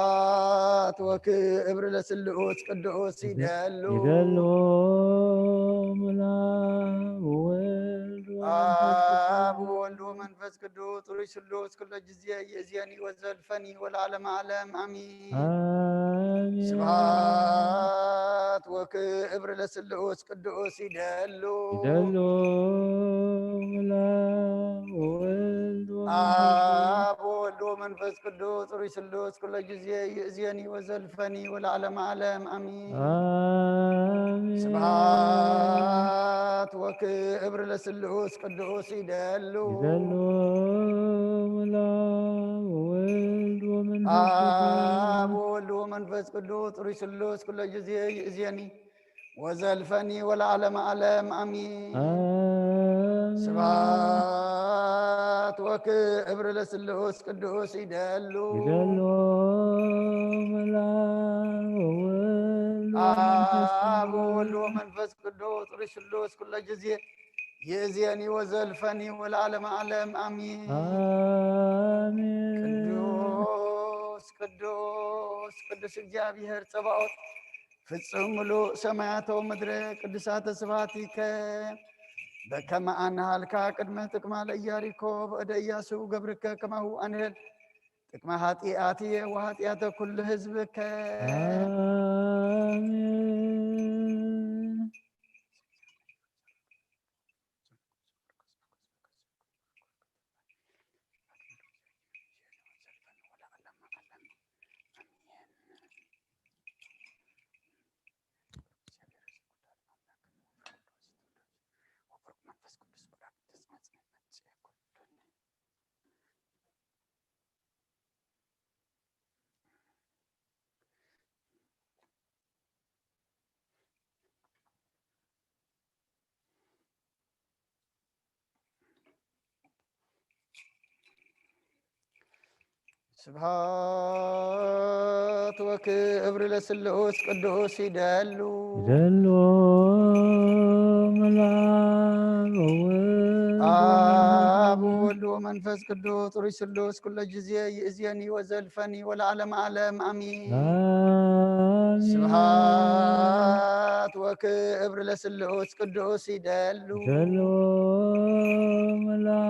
ስብሐት ወክብር ለስሉስ ቅዱስ ይደሉ። ይደሉ። ላብ ወወልድ ወመንፈስ ቅዱስ። አብ ወወልድ ወመንፈስ ቅዱስ ጥሩይ ስሉስ ኩሎ ጊዜ ይእዜኒ ወዘልፈኒ ወለዓለመ ዓለም አሚን። አሚን። ስብሐት ወክብር ለስሉስ ቅዱስ ይደሉ። ይደሉ። ላብ ወወልድ ወመንፈስ አብ ወወልድ ወመንፈስ ቅዱስ ጥሩይ ስሉስ ኩሎ ጊዜ ይእዜኒ ወዘልፈኒ ወለዓለመ ዓለም አሚን። አሚን። ስብሐት ወክብር ለስሉስ ቅዱስ ይደሉ። ይደሉ። ላብ ወወልድ ወመንፈስ ቅዱስ። አብ ወወልድ ወመንፈስ ቅዱስ ጥሩይ ስሉስ ኩሎ ጊዜ ይእዜኒ ወዘልፈኒ ወለዓለመ ዓለም አሚን። አሚን። ስብሐት ወክብር ለስሉስ ቅዱስ ይደሉ። ይደሉ። ላብ ወወልድ ወመንፈስ አብ ወወልድ ወመንፈስ ቅዱስ ጥሩይ ስሉስ ኩሎ ጊዜ ይእዜኒ ወዘልፈኒ ወለዓለመ ዓለም አሚን። አሚን። ቅዱስ ቅዱስ ቅዱስ እግዚኣብሔር ጸባኦት ፍጹም ምሉእ ሰማያት ወምድረ ቅዱሳተ ስብሐቲከ በከመ አነሃልካ ቅድመ ጥቅማ ለኢያሪኮ በእደ ኢያሱ ገብርከ ከማሁ አንህል ጥቅመ ኃጢአትየ ወኃጢአተ ኩሉ ህዝብከ። አሜን። ስብሐት ወክብር ለስሉስ ቅዱስ ይደሉ። ይደሉ። ላብ ወወልድ አብ ወወልድ ወመንፈስ ቅዱስ ጥሩይ ስሉስ ኩሎ ጊዜ ይእዜኒ ወዘልፈኒ ወለዓለመ ዓለም አሚን። አሜን። ስብሐት ወክብር ለስሉስ ቅዱስ ይደሉ። ይደሉ። ላብ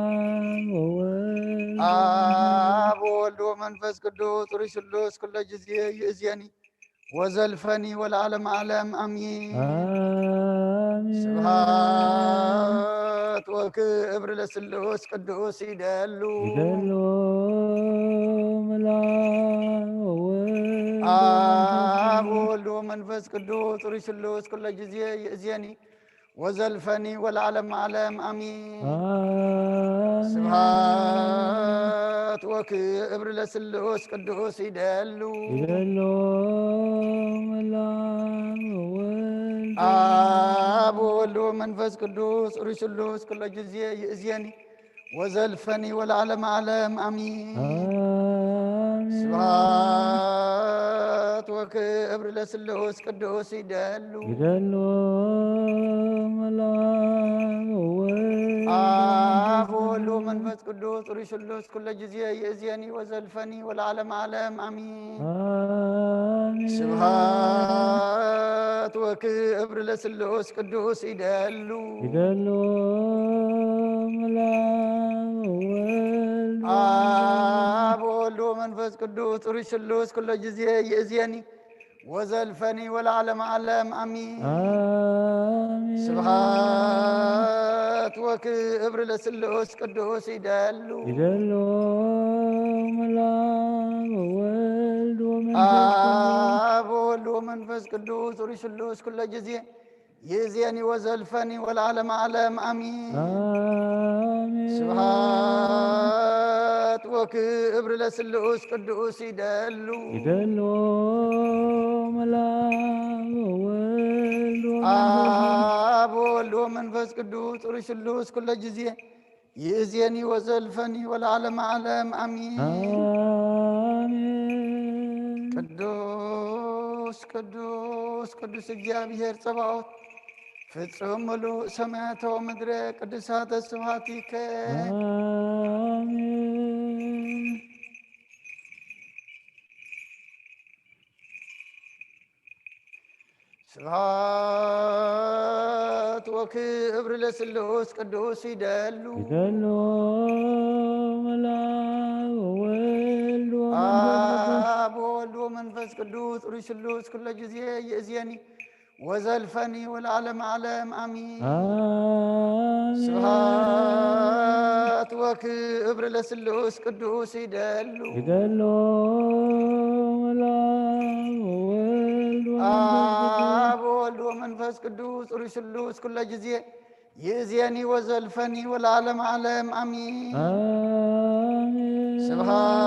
ወወልድ አብ ወወልድ ወመንፈስ ቅዱስ ጥሩይ ስሉስ ኩሎ ጊዜ ይእዜኒ ወዘልፈኒ ወለዓለመ ዓለም አሚን። አሜን። ስብሐት ወክብር ለስሉስ ቅዱስ ይደሉ። ይደሉ። ላብ ወወልድ አብ ወወልድ ወመንፈስ ቅዱስ ጥሩይ ስሉስ ኩሎ ጊዜ ይእዜኒ ወዘልፈኒ ወለዓለመ ዓለም አሚን። አሜን። ስብሐት ወክብር ለስሉስ ቅዱስ ይደሉ። ይደሉ። ላብ ወወልድ አብ ወወልድ ወመንፈስ ቅዱስ ጥሩይ ስሉስ ኩሎ ጊዜ ይእዜኒ ወዘልፈኒ ወለዓለመ ዓለም አሚን። አሜን። ስብሐት ወክብር ለስሉስ ቅዱስ ይደሉ። ይደሉ። ላብ ወወልድ አብ ወወልድ ወመንፈስ ቅዱስ ጥሩይ ስሉስ ኩሎ ጊዜ ይእዜኒ ወዘልፈኒ ወለዓለመ ዓለም አሚን። አሜን። ስብሐት ወክብር ለስሉስ ቅዱስ ይደሉ። ይደሉ። ላብ ወወልድ አብ ወወልድ ወመንፈስ ቅዱስ ጥሩይ ስሉስ ኩሎ ጊዜ ይእዜኒ ወዘልፈኒ ወለዓለመ ዓለም አሚን። አሜን። ስብሐት ወክብር ለስሉስ ቅዱስ ይደሉ። ይደሉ። ላብ ወወልድ ወመንፈስ ቅዱስ አብ ወወልድ ወመንፈስ ቅዱስ ጥሩይ ስሉስ ኩሎ ጊዜ ይእዜኒ ወዘልፈኒ ወለዓለመ ዓለም አሚን። አሜን። ስብሐት ወክብር ለስሉስ ቅዱስ ይደሉ። ይደሉ። ላብ ወወልድ ወመንፈስ ቅዱስ አብ ወወልድ ወመንፈስ ቅዱስ ጥሩይ ስሉስ ኩሎ ጊዜ ይእዜኒ ወዘልፈኒ ወለዓለመ ዓለም አሚን። አሜን። ቅዱስ ቅዱስ ቅዱስ እግዚኣብሔር ጸባኦት ፍጹም ምሉእ ሰማያተ ወምድረ ቅዱሳተ ስብሐቲከ። አሜን። ስብሐት ወክብር ለስሉስ ቅዱስ ይደሉ። ይደሉ መልአክ ወወልድ ወመንፈስ ቅዱስ። አብ ወወልድ ወመንፈስ ቅዱስ ሩይ ስሉስ ኩለ ጊዜ ይእዜኒ ወዘልፈኒ ወለዓለም ዓለም አሚን። አሜን። ስብሐት ወክብር ለስሉስ ቅዱስ ይደሉ። ይደሉ መልአክ ወወልድ ወመንፈስ ቅዱስ። አብ ወወልድ ወመንፈስ ቅዱስ ሩይ ስሉስ ኩለ ጊዜ ይእዜኒ ወዘልፈኒ ወለዓለም ዓለም አሚን። አሜን። ስብሐት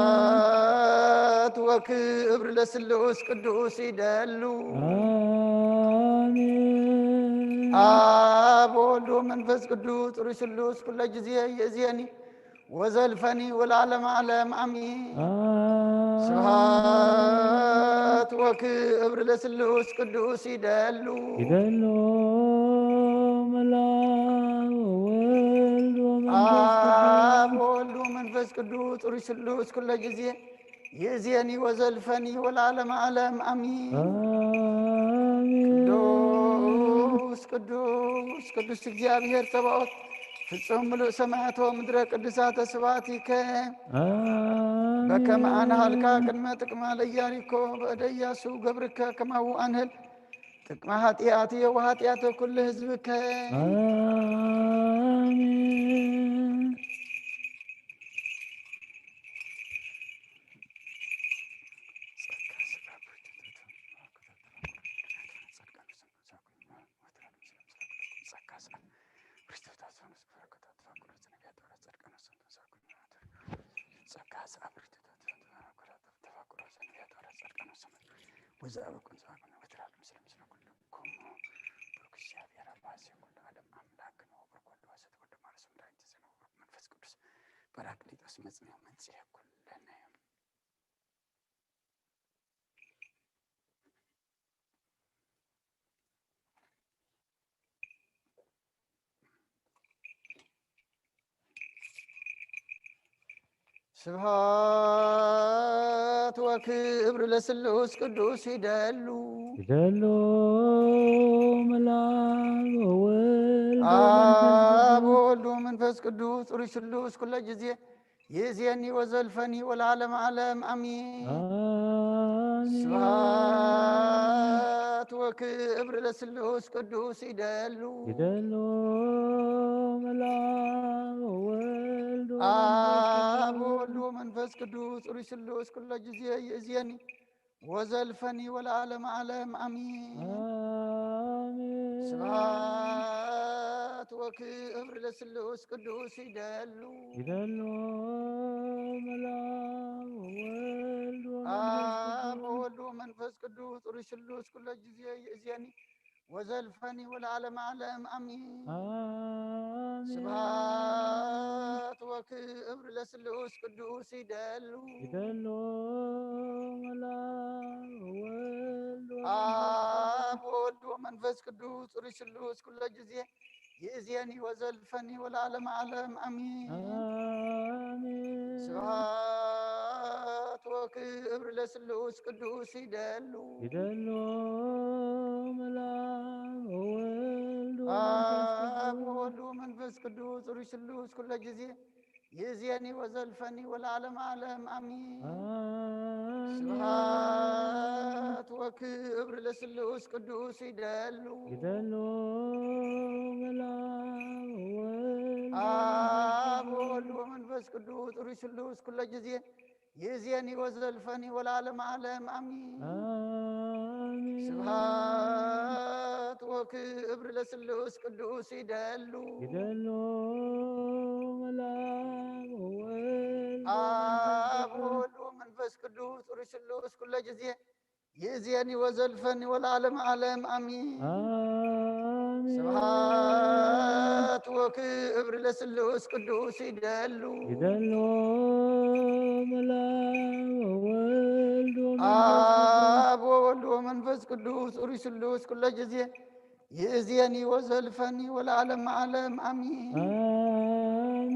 ወክብር ለስሉስ ቅዱስ ይደሉ። አሜን። አብ ወወልድ ወመንፈስ ቅዱስ ሩይ ስሉስ ኩለ ጊዜ ይእዜኒ ወዘልፈኒ ወለዓለም ዓለም አሚን። አሜን። ስብሐት ወክብር ለስሉስ ቅዱስ ይደሉ። ይደሉ መልአክ ወወልድ ወመንፈስ ቅዱስ። አብ ወወልድ ወመንፈስ ቅዱስ ሩይ ስሉስ ኩለ ጊዜ ይእዜኒ ወዘልፈኒ ወለዓለም ዓለም አሚን። አሜን። ቅዱስ ቅዱስ ቅዱስ እግዚኣብሔር ጸባኦት ፍጹም ምሉእ ሰማያት ወምድረ ቅዱሳተ ስብሐቲከ አሜን። በከመ አንሃልካ ቅድመ ጥቅማ ለኢያሪኮ በእደ ኢያሱ ገብርከ ከማሁ አንህል ጥቅማ ኃጢአትየ ወኃጢአተ ኩሉ ህዝብከ። አሜን። ጳራቅሊጦስ መጽንዕ መንጽሔ ኩለነ። ስብሐት ወክብር ለስሉስ ቅዱስ ይደሉ። ይደሉ መልአክ ወወልድ አብ ወወልድ ወመንፈስ ቅዱስ ሩይ ስሉስ ኩለ ጊዜ ይእዜኒ ወዘልፈኒ ወለዓለም ዓለም አሚን። አሜን። ስብሐት ወክብር ለስሉስ ቅዱስ ይደሉ። ይደሉ መልአክ ወወልድ አብ ወወልድ ወመንፈስ ቅዱስ ሩይ ስሉስ ኩለ ጊዜ ይእዜኒ ወዘልፈኒ ወለዓለም ዓለም አሚን። አሜን። ስብሐት ወክብር ለስሉስ ቅዱስ ይደሉ። ይደሉ መልአክ ወወልድ ወመንፈስ አብ ቅዱስ። ወወልድ ወመንፈስ ቅዱስ ሩይ ስሉስ ኩለ ጊዜ ይእዜኒ ወዘልፈኒ ወለዓለም ዓለም አሚን። አሜን። ስብሐት ወክብር ለስሉስ ቅዱስ ይደሉ። ይደሉ መልአክ ወወልድ አብ ወወልድ ወመንፈስ ቅዱስ ሩይ ስሉስ ኩለ ጊዜ ይእዜኒ ወዘልፈኒ ወለዓለም ዓለም አሚን። አሜን። ስብሐት ወክብር ለስሉስ ቅዱስ ይደሉ። ይደሉ መልአክ ወወልድ አብ ወመንፈስ ወወልድ ወመንፈስ ቅዱስ ሩይ ስሉስ ኩለ ጊዜ ይእዜኒ ወዘልፈኒ ወለዓለም ዓለም አሚን። አሜን። ስብሐት ወክብር ለስሉስ ቅዱስ ይደሉ። ይደሉ መልአክ ወወልድ አብ ወወልድ ወመንፈስ ቅዱስ ሩይ ስሉስ ኩለ ጊዜ ይእዜኒ ወዘልፈኒ ወለዓለም ዓለም አሚን። አሜን። ስብሐት ወክብር ለስሉስ ቅዱስ ይደሉ። ይደሉ መልአክ ወወልድ አብ ወወልድ ወመንፈስ ቅዱስ ሩይ ስሉስ ኩለ ጊዜ ይእዜኒ ወዘልፈኒ ወለዓለም ዓለም አሚን። አሜን። ስብሐት ወክብር ለስሉስ ቅዱስ ይደሉ። ይደሉ መልአክ ወወልድ ወመንፈስ አብ ወወልድ ወመንፈስ ቅዱስ ሩይ ስሉስ ኩለ ጊዜ ይእዜኒ ወዘልፈኒ ወለዓለም ዓለም አሚን። አሜን።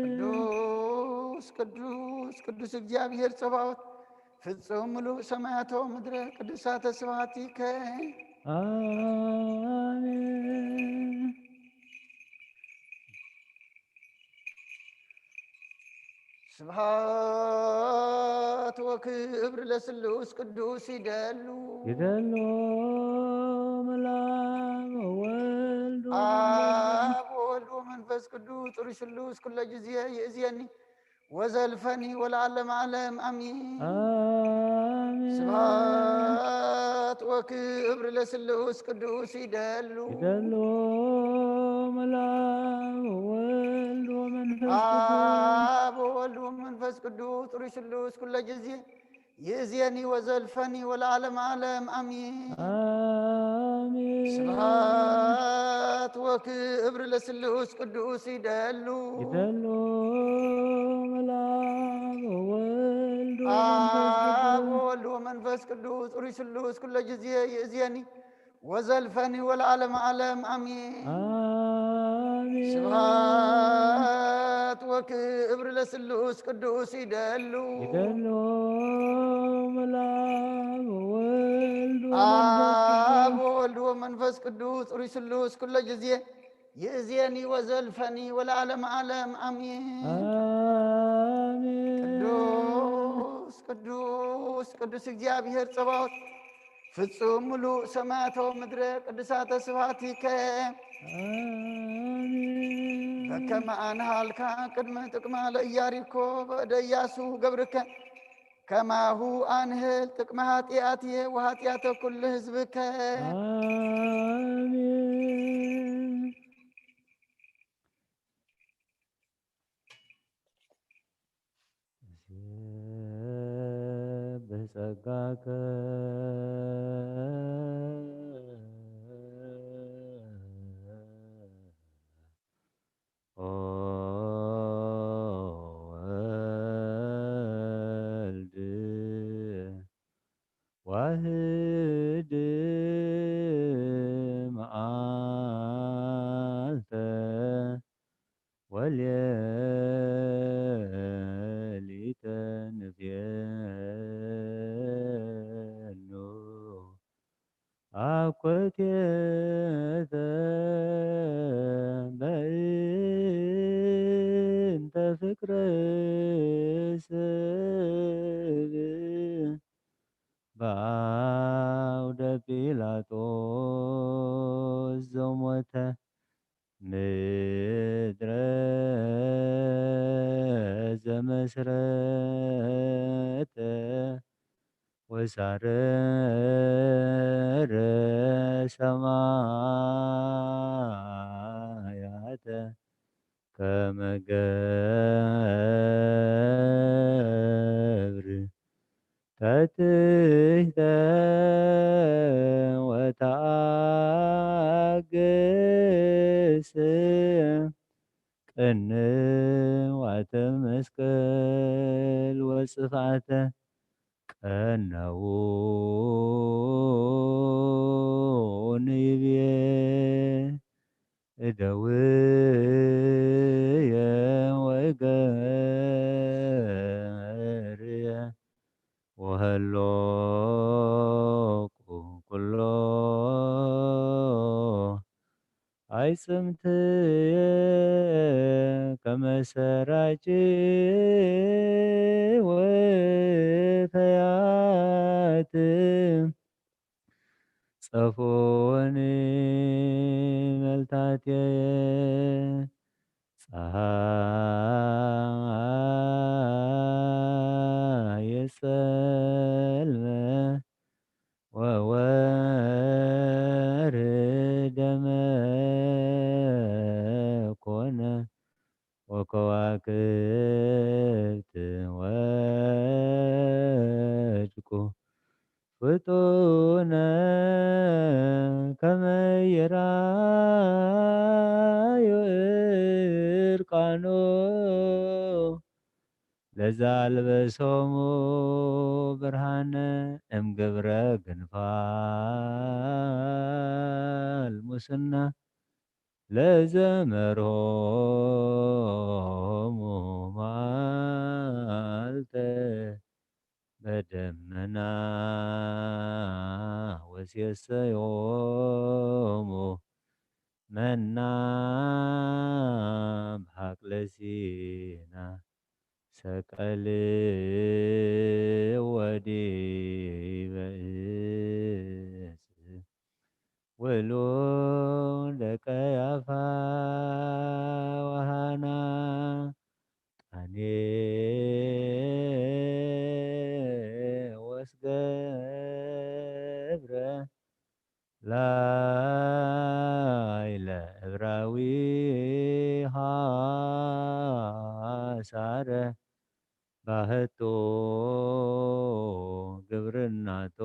ቅዱስ ቅዱስ ቅዱስ እግዚኣብሔር ጸባኦት ፍጹም ምሉእ ሰማያቶ ምድረ ቅዱሳተ ስብሐቲከ። አሜን። ስብሐት ወክብር ለስሉስ ቅዱስ ይደሉ ይደሉ መልአክ ወወልድ አብ ወወልድ ወመንፈስ ቅዱስ ጥሪ ስሉስ ኩለ ጊዜ ይእዝየኒ ወዘልፈኒ ወለዓለም ዓለም አሚን። አሜን። ስብሐት ወክብር ለስሉስ ቅዱስ ይደሉ ይደሉ መልአክ ወወልድ ወመንፈስ ቅዱስ አብ ወወልድ ወመንፈስ ቅዱስ ጥሪ ስሉስ ኩለ ጊዜ ይእዝየኒ ወዘልፈኒ ወለዓለም ዓለም አሚን። አሜን። ስብሐት ወክብር ለስሉስ ቅዱስ ይደሉ ይደሉ መልአክ ወወልድ አብ ወመንፈስ ወወልድ ወመንፈስ ቅዱስ ጥሪ ስሉስ ኩለ ጊዜ ይእዝየኒ ወዘልፈኒ ወለዓለም ዓለም አሚን። አሜን። ስብሐት ወክብር ለስሉስ ቅዱስ ይደሉ ይደሉ መልአክ ወወልድ አብ ወመንፈስ ወወልድ ወመንፈስ ቅዱስ ጥሪ ስሉስ ኩለ ጊዜ ይእዝየኒ ወዘልፈኒ ወለዓለም ዓለም አሚን። አሜን። ቅዱስ ቅዱስ ቅዱስ እግዚአብሔር ጸባኦት ፍጹም ምሉእ ሰማያተ ወምድረ ቅዱሳተ ስብሐቲከ አሜን። በከመ አንሃልካ ቅድመ ጥቅማ ለኢያሪኮ በእደ ኢያሱ ገብርከ ከማሁ አንህል ጥቅመ ኃጢአትየ ወኃጢአተ ኩሉ ህዝብከ። አሜን። እሴብህ ጸጋከ ኦ ወልድ ዋህድ መዓልተ ወሌሊተ ንፌኑ አኮቴተ በእንተ ፍቅረ ሰብ በአውደ ጲላጦስ ዘሞተ ምድረ ዘመስረተ ወሳረረ ሰማያተ ከመ ገብር ተትሕተ ወተአግስ ቅንዋተ መስቀል ወጽፍዓተ ቀነዉ ንይቤ እደውየ ወእገርየ ወሀሎቁ ኩሎ ኣይጽምትየ ከመ ሰራቂ ወፈያት ጸፍኡኒ መልታትየ ፀሐይ ጸልመ ወወርህ ደመ ኮነ ወከዋክብት ወድቁ ፍጡነ ከመ ይርአዩ እርቃኑ ለዘአልበሶሙ ብርሃነ እምግብረ ግንፋል ሙስና ለዘመርሆሙ መዓልተ በደመና ሴሰዮሙ መና ብሃቅለ ሲና ሰቀል ወዲበ እጽ ውሉደ ቀያፋ ወሃና ጣኔዎስ ገብረ ላይለ እብራዊ ሃሳረ ባህቶ ግብርናቶ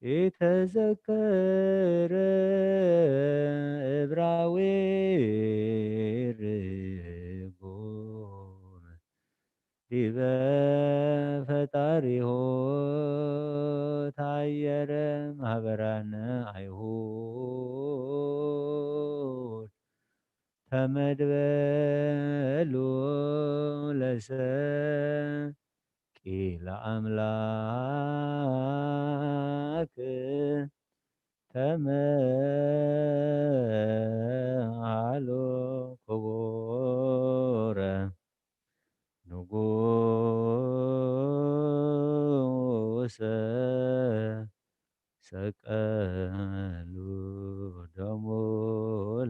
ኢተዘከረ እብራዊ ርጉም ዲበ ፈጣሪሁ ታየረ ማህበራነ ኣይሁድ ተመድበሉ ለሰ ቂለ ኣምላክ ተመሃሎ ክቡረ ንጉሰ ሰቀሉ ደሙ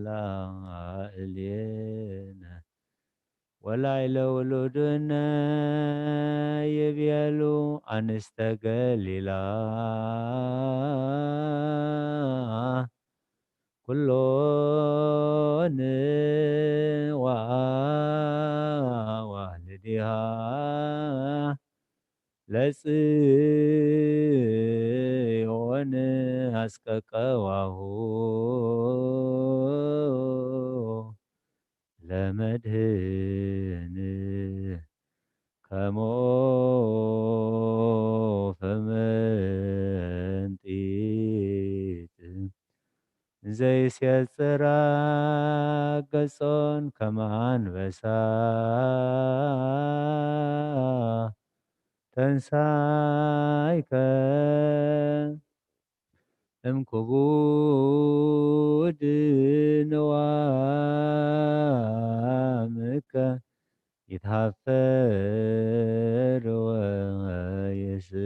ላዕሌነ ወላይለ ውሉድነ ይቤሉ ኣንስተ ገሊላ ኩሎን ወኣዋልዲሃ ለጽዮን ኣስቀቀዋሁ ለመድህን ከመ ወፈ መንጢጥ ዘይሴጽራ ገጾን ከመ ኣንበሳ ተንሳይከ እምክቡድ ንዋምከ ይትሃፈር ወይስሩ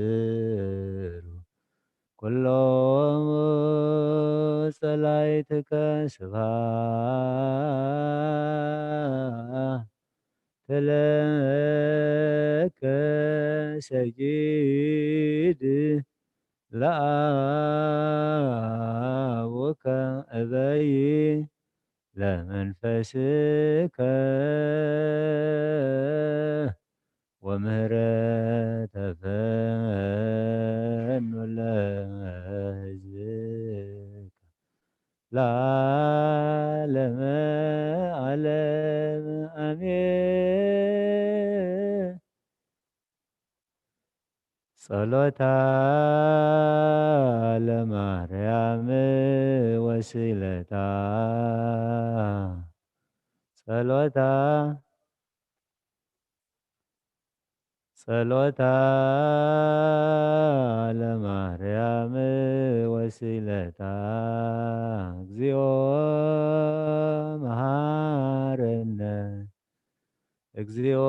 ኩሎም ጸላይትከ ስብሃት ለከ ሰጊድ ለአቡከ እበይ ለመንፈስከ ወምህረተ ፈኑ ለህዝብከ ለዓለመ ዓለም አሜን። ጸሎታ ለማርያም ወስእለታ ጸሎታ ጸሎታ ለማርያም ወስእለታ እግዚኦ መሃረነ እግዚኦ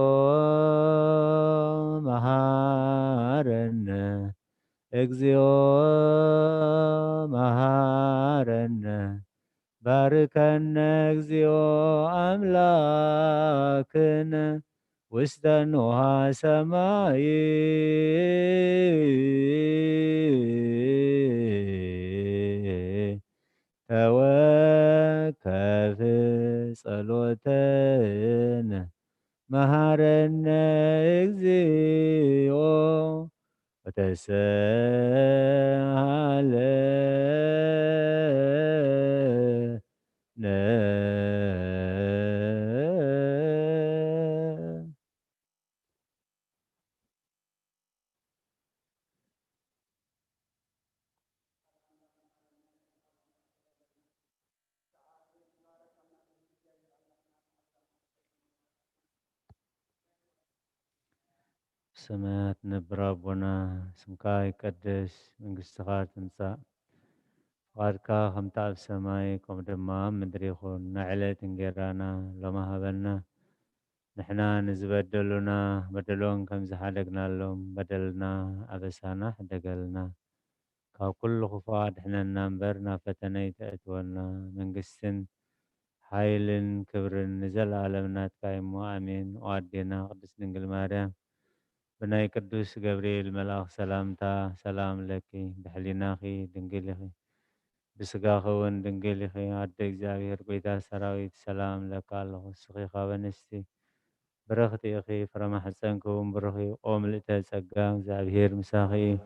መሃረነ እግዚኦ መሃረነ ባርከነ እግዚኦ አምላክነ ውስተ ንውሃ ሰማይ ተወከፍ ጸሎተነ መሃረነ እግዚኦ ወተሰሃለነ። ሰማያት ነብር ኣቦና፣ ስምካ ይቀደስ፣ መንግስትኻ ትምጻእ፣ ፍቓድካ ከምታ ኣብ ሰማይ ከምኡ ድማ ኣብ ምድሪ ይኹን። ናይ ዕለት እንጌራና ሎሚ ሃበና። ንሕና ንዝበደሉና በደሎም ከም ዝሓደግናሎም በደልና ኣበሳና ሕደገልና። ካብ ኩሉ ክፉእ ኣድሕነና እምበር ናብ ፈተነ ኣይተእትወና። መንግስትን ሓይልን ክብርን ንዘለኣለም ናትካ እዩ እሞ ኣሜን። ኦ ኣዴና ቅድስት ድንግል ማርያም ብናይ ቅዱስ ገብርኤል መልኣኽ ሰላምታ ሰላም ለኪ፣ ብሕሊናኺ ድንግል ኢኺ፣ ብስጋኺ እውን ድንግል ኢኺ። ኣደ እግዚኣብሔር ጐይታ ሰራዊት ሰላም እለኪ ኣለኹ። ንስኺ ካብ ኣንስቲ ብርኽቲ ኢኺ፣ ፍረ ማሕፀንኪ እውን ብሩኽ እዩ። ኦ ምልእተ ጸጋ እግዚኣብሔር ምሳኺ እዩ።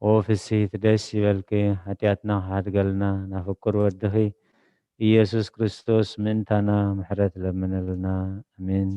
ኦ ፍስሂት ደስ ይበልኪ፣ ሓጢኣትና ክሓድገልና ናብ ፍቁር ወድኺ ኢየሱስ ክርስቶስ ምእንታና ምሕረት ለምንልና። ኣሜን።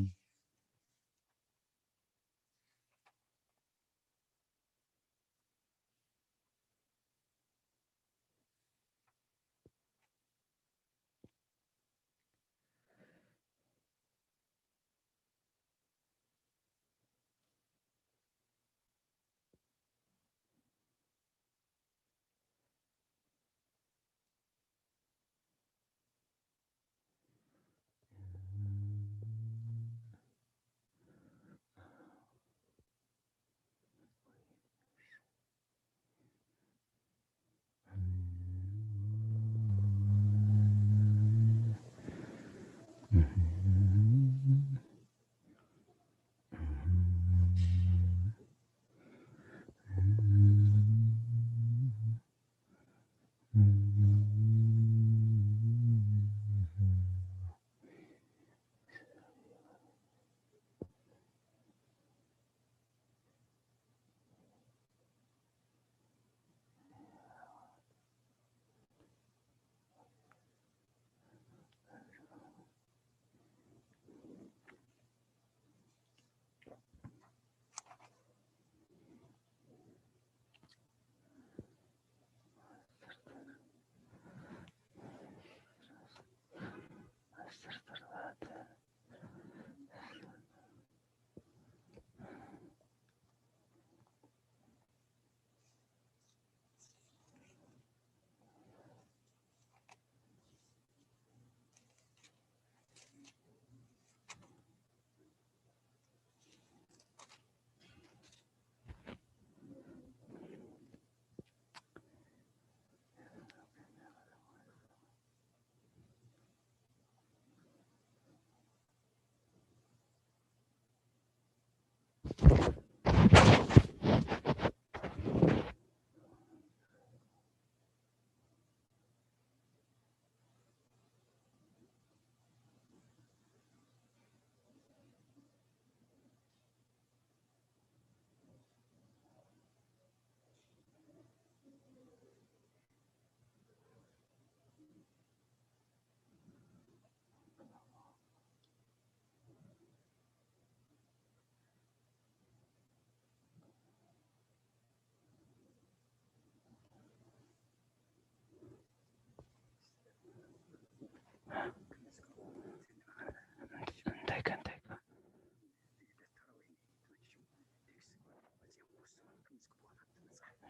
እንታይ ከ እንታይ ከ?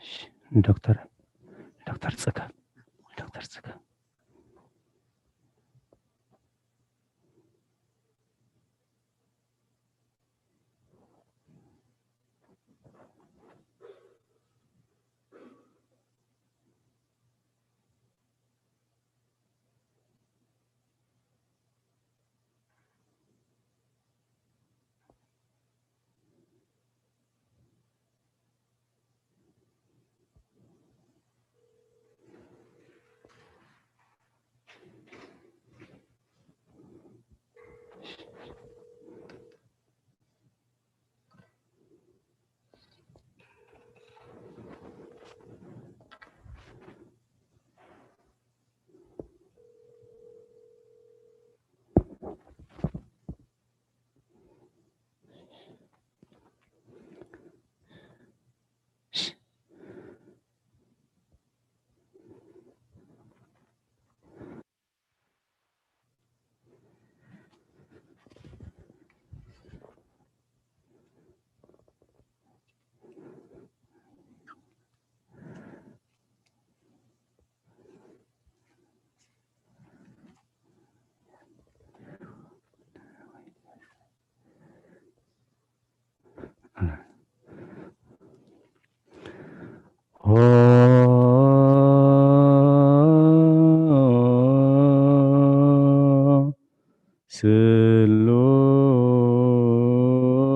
እሺ፣ ዶክተር ዶክተር ጽጋ ዶክተር ጽጋ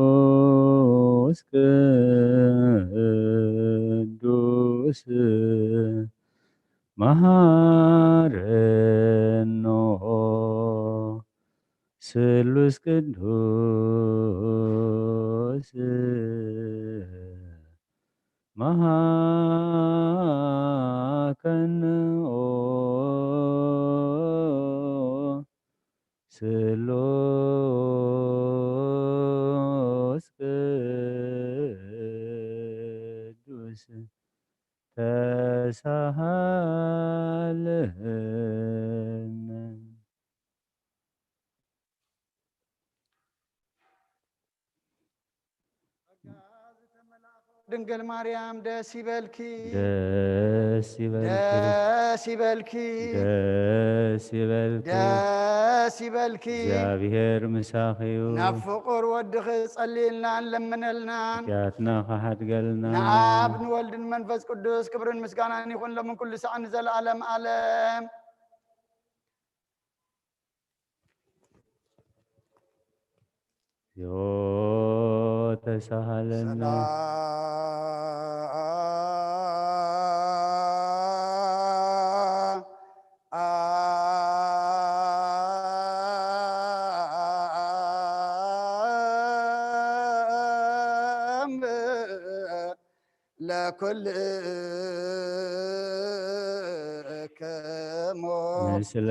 ስሉስ ቅዱስ መሃረኖ፣ ስሉስ ቅዱስ መሃከኖ፣ ስሉስ ቅዱስ ተሳሃለነ። ድንግል ማርያም ደስ ይበልኪ፣ ደስ ይበልኪ፣ ደስ ይበልኪ፣ ደስ ይበልኪ፣ ደስ ይበልኪ። እግዚኣብሔር ምሳኺ እዩ። ናብ ፍቑር ወድኺ ጸልይልናን ለምነልናን። ሓጢኣትና ክሓድገልና። ንኣብ ንወልድን መንፈስ ቅዱስ ክብርን ምስጋናን ይኹን፣ ሎምን ኩሉ ሰዓን ንዘለዓለም ዓለም። ዮ ተሳሃለነ። ሰላም ለኩልክሙ። ምስለ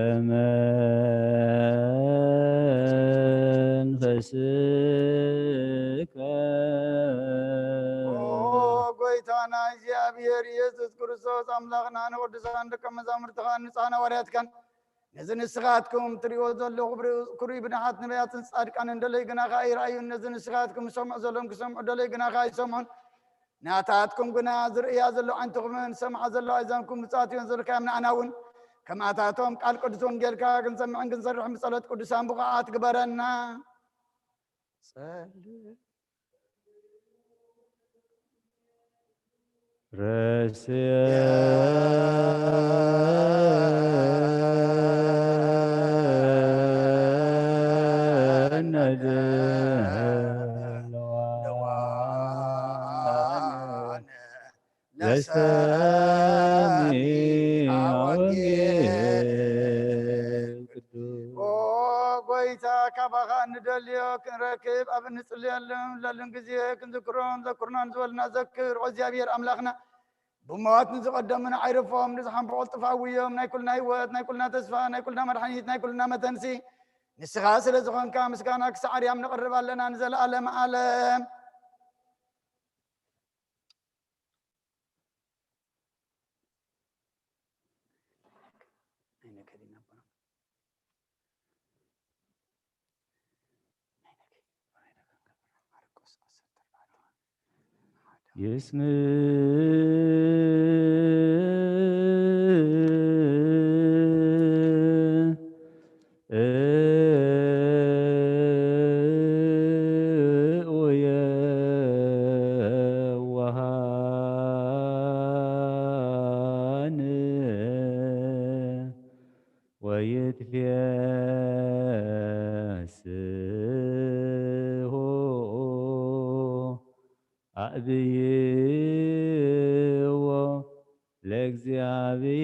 መንፈስከ። ኦ ጎይታና እግዚኣብሔር ኢየሱስ ክርስቶስ፣ ኣምላኽና፣ ንቅዱሳን ደቀ መዛሙርትኻን ንጹሓን ሃዋርያትካን፣ ነዚ ንስኻትኩም ትርእይዎ ዘለኹም ክሩይ ብድሓት ነቢያትን ጻድቃንን ደለዩ ግናኻ ኣይረኣዩን። ነዚ ንስኻትኩም ዝሰምዑ ዘለኹም ክሰምዑ ደለዩ ግናኻ ኣይሰምዑን። ናታትኩም ግና ዝርእያ ዘሎ ዓይንትኹምን ዝሰምዓ ዘለዋ ኣእዛንኩም ብጻት እዮን ዘልካዮም ንኣና እውን ከምኣታቶም ቃል ቅዱስ ወንጌልካ ክንሰምዕን ክንሰርሕን ብጸሎት ቅዱሳን ብቑዓት ግበረና። ጸልእ። ረስየነ ድልዋነ ለሰሚዐ ወንጌል ቅዱስ። ኦ ጎይታ፣ ካባኻ እንደልዮ ክንረክብ ኣብ እንጽልየሉን ለሉን ግዜ ክንዝክሮም ዘኩርናን ዝበልና ዘክር። ኦ እግዚኣብሔር ኣምላኽና፣ ብሞት ንዝቐደሙና ኣይርፎም፣ ንዝሓንፈቑ ጥፋ ውዮም፣ ናይ ኩልና ህይወት፣ ናይ ኩልና ተስፋ፣ ናይ ኩልና መድሓኒት፣ ናይ ኩልና መተንሲ ንስኻ ስለ ዝኾንካ ምስጋና ክሳዕ ኣርያም ነቕርብ ኣለና ንዘለኣለም ዓለም። ይስምዕ ወየዋሃን ወይትፌስሑ ኣዕብይዎ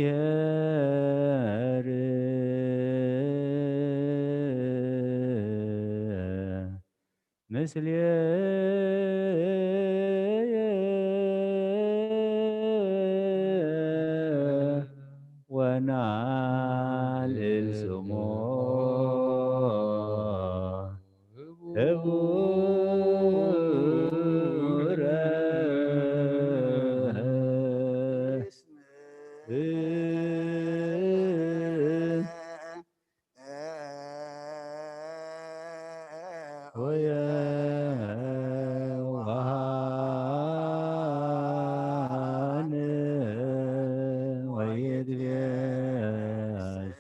ለእግዚኣብሔር ምስሌየ ወናልዕል ስሙ ክቡረ። ወየዋሃን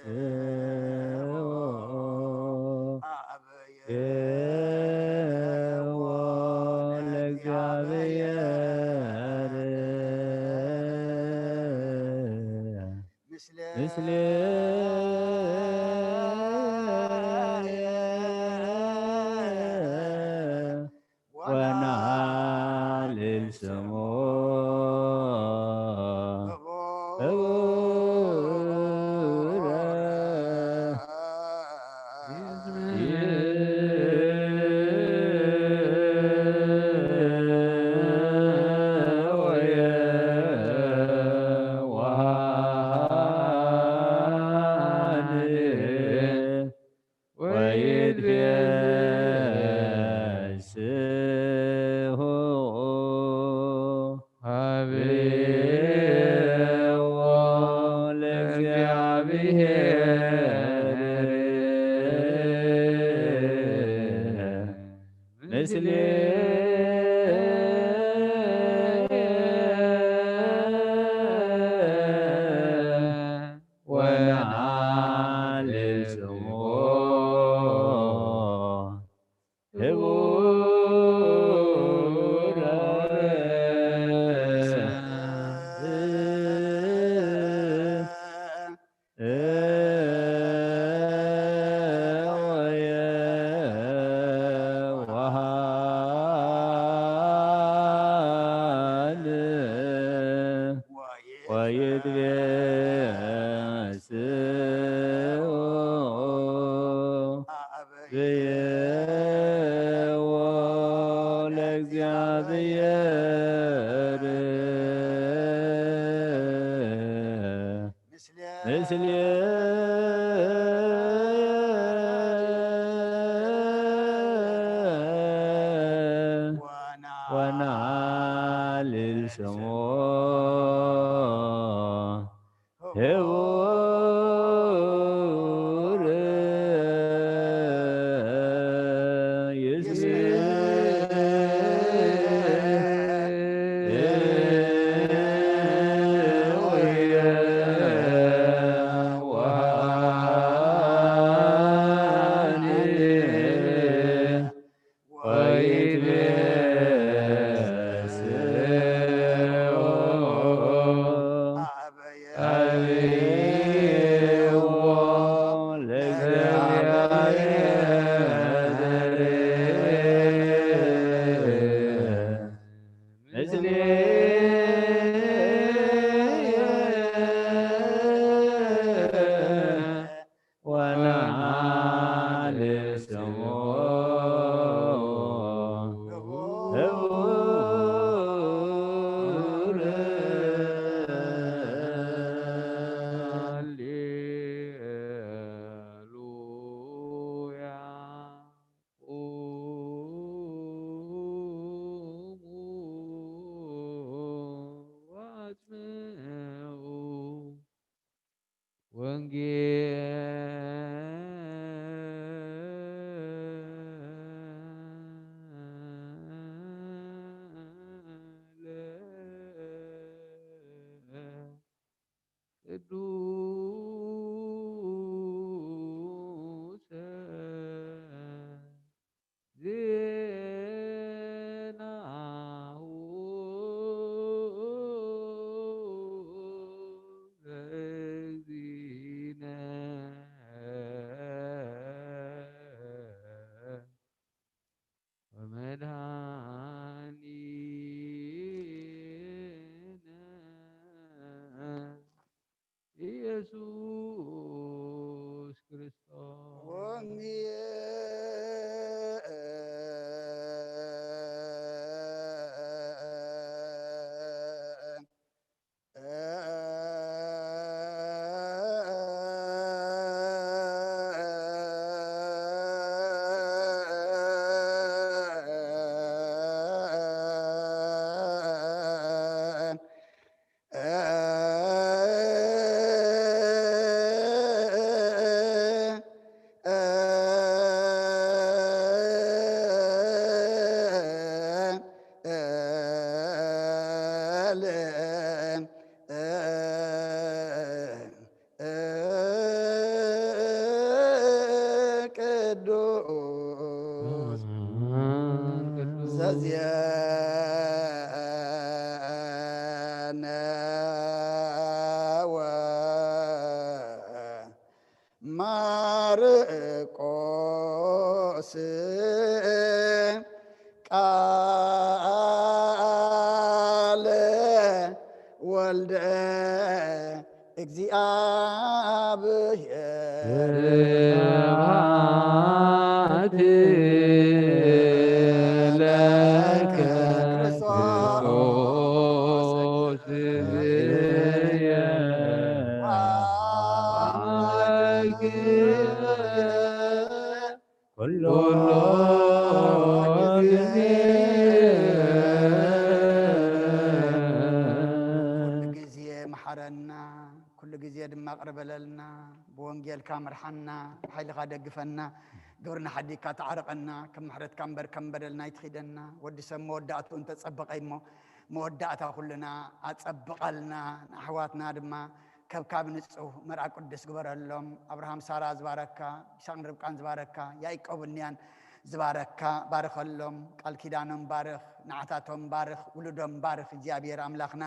ወይትቤስዎ ለእግዚኣብሔር ምስሌ ስሙ ክቡረ ወይትፌስሑ ሀብዎ ለእግዚአብሔር ምስሌ ወነአልል ስሙ ክቡረ ወሃል ወይትቤስኡ ብየዎ ለእግዚአብሔር ምስሌ ወናልል ስሙ ክቡር ቅዱስ ዘዜነወ ማርቆስ ቃል ወልደ እግዚኣብሔር ስብሐት ለከ ክርስቶስ ኩሉ ጊዜ። ኩሉ ግዜ መሓረና፣ ኩሉ ግዜ ድማ ቅርበለልና። ብወንጌልካ ምርሓና፣ ብሓይልኻ ደግፈና። ግብርና ሓዲግካ ተዓረቐና። ከም ምሕረትካ እምበር ከም በደልና ኣይትኺደና። ወዲ ሰብ መወዳእትኡ እንተጸበቐ እሞ፣ መወዳእታ ኩልና ኣጸብቐልና። ንኣሕዋትና ድማ ከብካብ ንጹህ መርዓ ቅዱስ ግበረሎም። ኣብርሃም ሳራ ዝባረካ፣ ይስሐቅን ርብቃን ዝባረካ፣ ያዕቆብ እንያን ዝባረካ ባርኸሎም። ቃል ኪዳኖም ባርኽ፣ ንዓታቶም ባርኽ፣ ውሉዶም ባርኽ እግዚኣብሔር ኣምላኽና።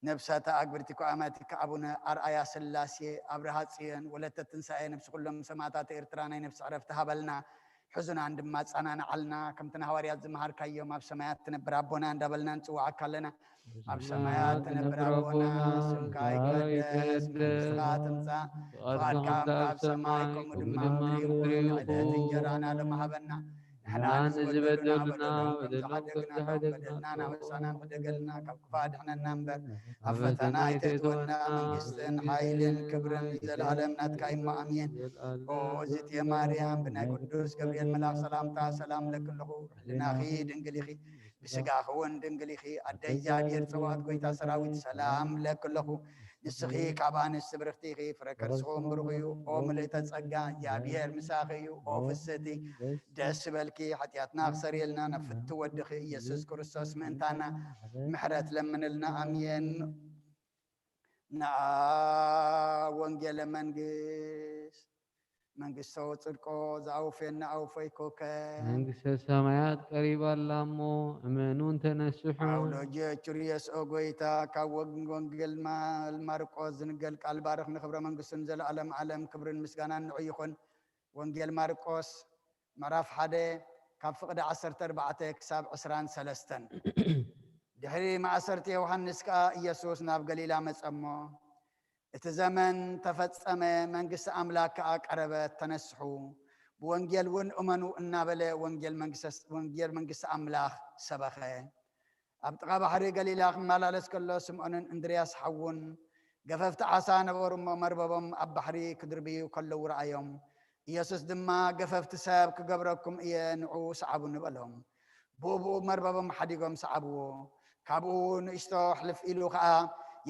ነብሳተ ኣግብርቲ ኮኣማቲካ ኣቡነ ኣርኣያ ስላሴ ኣብርሃ ጽዮን ወለተ ትንሳኤ ነብሲ ኩሎም ሰማእታት ኤርትራ ናይ ነብሲ ዕረፍቲ ሃበልና። ሕዙናን ድማ ኣጸናንዓልና። ከምቲ ንሃዋርያት ዝመሃርካዮም ኣብ ሰማያት ትነብር ኣቦና እንዳበልና ንጽውዓካ ኣለና። ኣብ ሰማያት ትነብር ኣቦና፣ ስምካ ይትቀደስ፣ መንግስትኻ ትምጻእ፣ ፍቓድካ ከምታ ኣብ ሰማይ ከምኡ ድማ ኣብ ምድሪ ይኹን። ዕለት እንጀራና ሎሚ ሃበና። ንሕና ንዝበደሉና በደሎም ከም ዝሓደግና፣ በደልና ናበሳና ንኽደገልና፣ ካብ ክፉእ ኣድሕነና እምበር፣ ኣብ ፈተና ኣይተእትወና። መንግስትን ሓይልን ክብርን ዘለኣለም ናትካ እዩ እሞ፣ ኣሜን። ኦ እግዝእትየ ማርያም፣ ብናይ ቅዱስ ገብርኤል መልኣኽ ሰላምታ ሰላም እለኪ ኣለኹ። ሕልናኺ ድንግል ኢኺ፣ ብስጋኺ እውን ድንግል ኢኺ። ኣደ እግዚኣብሔር፣ ጸባኦት ጐይታ ሰራዊት፣ ሰላም እለኪ ኣለኹ። ንስኺ ካብ ኣንስቲ ብርኽቲ ኢኺ፣ ፍረ ከርስኺ እውን ብሩኽ እዩ። ኦ ምልእተ ጸጋ፣ እግዚኣብሔር ምሳኺ እዩ። ኦ ፍስህቲ፣ ደስ ይበልኪ። ሓጢኣትና ክሰርየልና ናብ ፍትው ወድኺ ኢየሱስ ክርስቶስ ምእንታና ምሕረት ለምንልና። ኣሜን። ንኣ ወንጌለ መንግስት መንግስቶ ጽድቆ ዝኣውፌና ኣውፈይኮከ። መንግስተ ሰማያት ቀሪባ ኣላ እሞ እመኑ እንተነስሑ። ኣውሎጅዮ ቹርዮስ ኦ ጎይታ፣ ካብ ወግ-፣ ወንጌል ማ-፣ ማርቆስ ዝንገል ቃል ባርኽ ንክብረ መንግስቱን ዘለዓለም ዓለም ክብርን ምስጋናን ንዑ ይኹን። ወንጌል ማርቆስ ምዕራፍ ሓደ ካብ ፍቕዲ ዓሰርተ ኣርባዕተ ክሳብ ዕስራን ሰለስተን። ድሕሪ ማእሰርቲ ዮሃንስ ከኣ ኢየሱስ ናብ ገሊላ መጸ እሞ፣ እቲ ዘመን ተፈጸመ፣ መንግስቲ ኣምላክ ከኣ ቀረበት፣ ተነስሑ፣ ብወንጌል እውን እመኑ እናበለ ወንጌል መንግስተ-፣ ወንጌል መንግስቲ ኣምላኽ ሰበኸ። ኣብ ጥቓ ባሕሪ ገሊላ ክመላለስ ከሎ፣ ስምዖንን እንድርያስ ሓዉን ገፈፍቲ ዓሳ ነበሩ እሞ፣ መርበቦም ኣብ ባሕሪ ክድርብዩ ከለዉ ረኣዮም። ኢየሱስ ድማ፣ "ገፈፍቲ ሰብ ክገብረኩም እየ፣ ንዑ ሰዓቡኒ" በሎም። ብኡ ብኡ መርበቦም ሓዲጎም ሰዓብዎ። ካብኡ ንእሽቶ ሕልፍ ኢሉ ኸኣ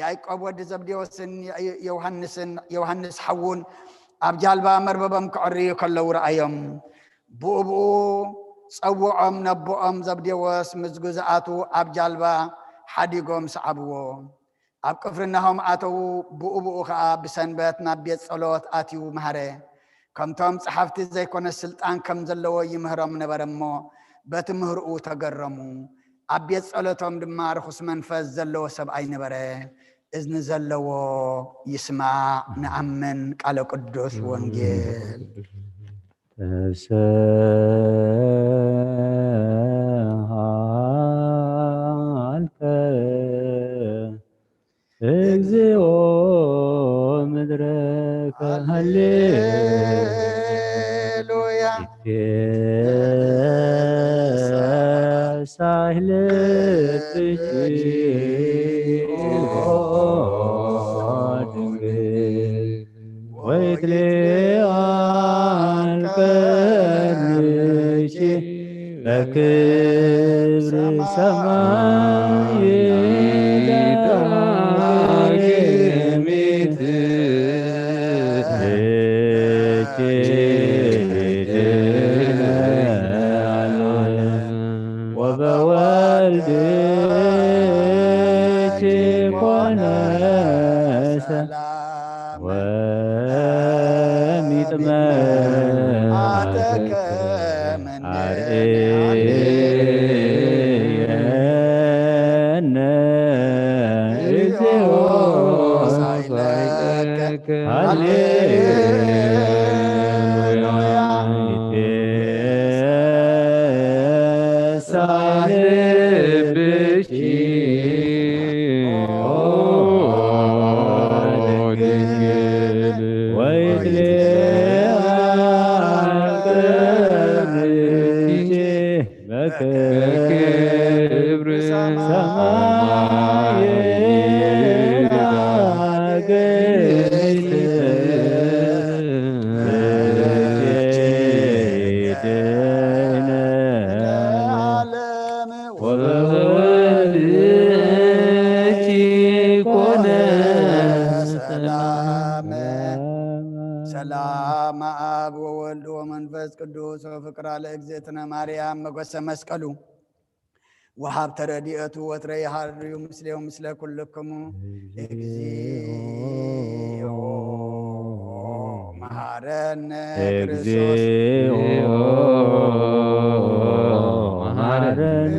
ያዕቆብ ወዲ ዘብዴዎስን ዮ-፣ ዮሃንስን፣ ዮሃንስ ሓዉን ኣብ ጃልባ መርበቦም ከዐርዩ ከለዉ ረኣዮም። ብኡ ብኡ ጸውዖም፣ ነቦኦም ዘብዴዎስ ምስ ግዙኣቱ ኣብ ጃልባ ሓዲጎም ሰዓብዎ። ኣብ ቅፍርናሆም ኣተዉ። ብኡ ብኡ ኸኣ ብሰንበት ናብ ቤት ጸሎት ኣትዩ መሃረ። ከምቶም ጸሓፍቲ ዘይኮነ ስልጣን ከም ዘለዎ ይምህሮም ነበረ እሞ፣ በቲ ምህርኡ ተገረሙ። ኣብ ቤት ጸሎቶም ድማ ርኹስ መንፈስ ዘለዎ ሰብኣይ ነበረ። እዝኒ ዘለዎ ይስማዕ። ንኣምን። ቃለ ቅዱስ ወንጌል። ተሰሃልከ እግዚኦ ምድረከ። ሃሌሉያ። ይትፌሳህ ልብኪ ኦ ድንግል። ወይትሌዓል ቀርንኪ በክብር ሰማይ ዳግሚት እጅ ወበወልድኪ ኮነ ሰላም ወሚጥመ አርኤነ እግዚኦ ሳይለከ። ሃሌሉያ። ይትፌሳህ ልብኪ ኦ ሰማይ ወበወልድኪ ኮነ ሰላም። ሰላም አብ ወወልድ ወመንፈስ ቅዱስ ወፍቅራ ለእግዝእትነ ማርያም መጎሰ መስቀሉ ወሀብተ ረድኤቱ ወትረ ይሃሉ ምስሌው ምስለ ኩልክሙ። እግዚኦ መሐረነ ክርስቶስ። እግዚኦ መሐረነ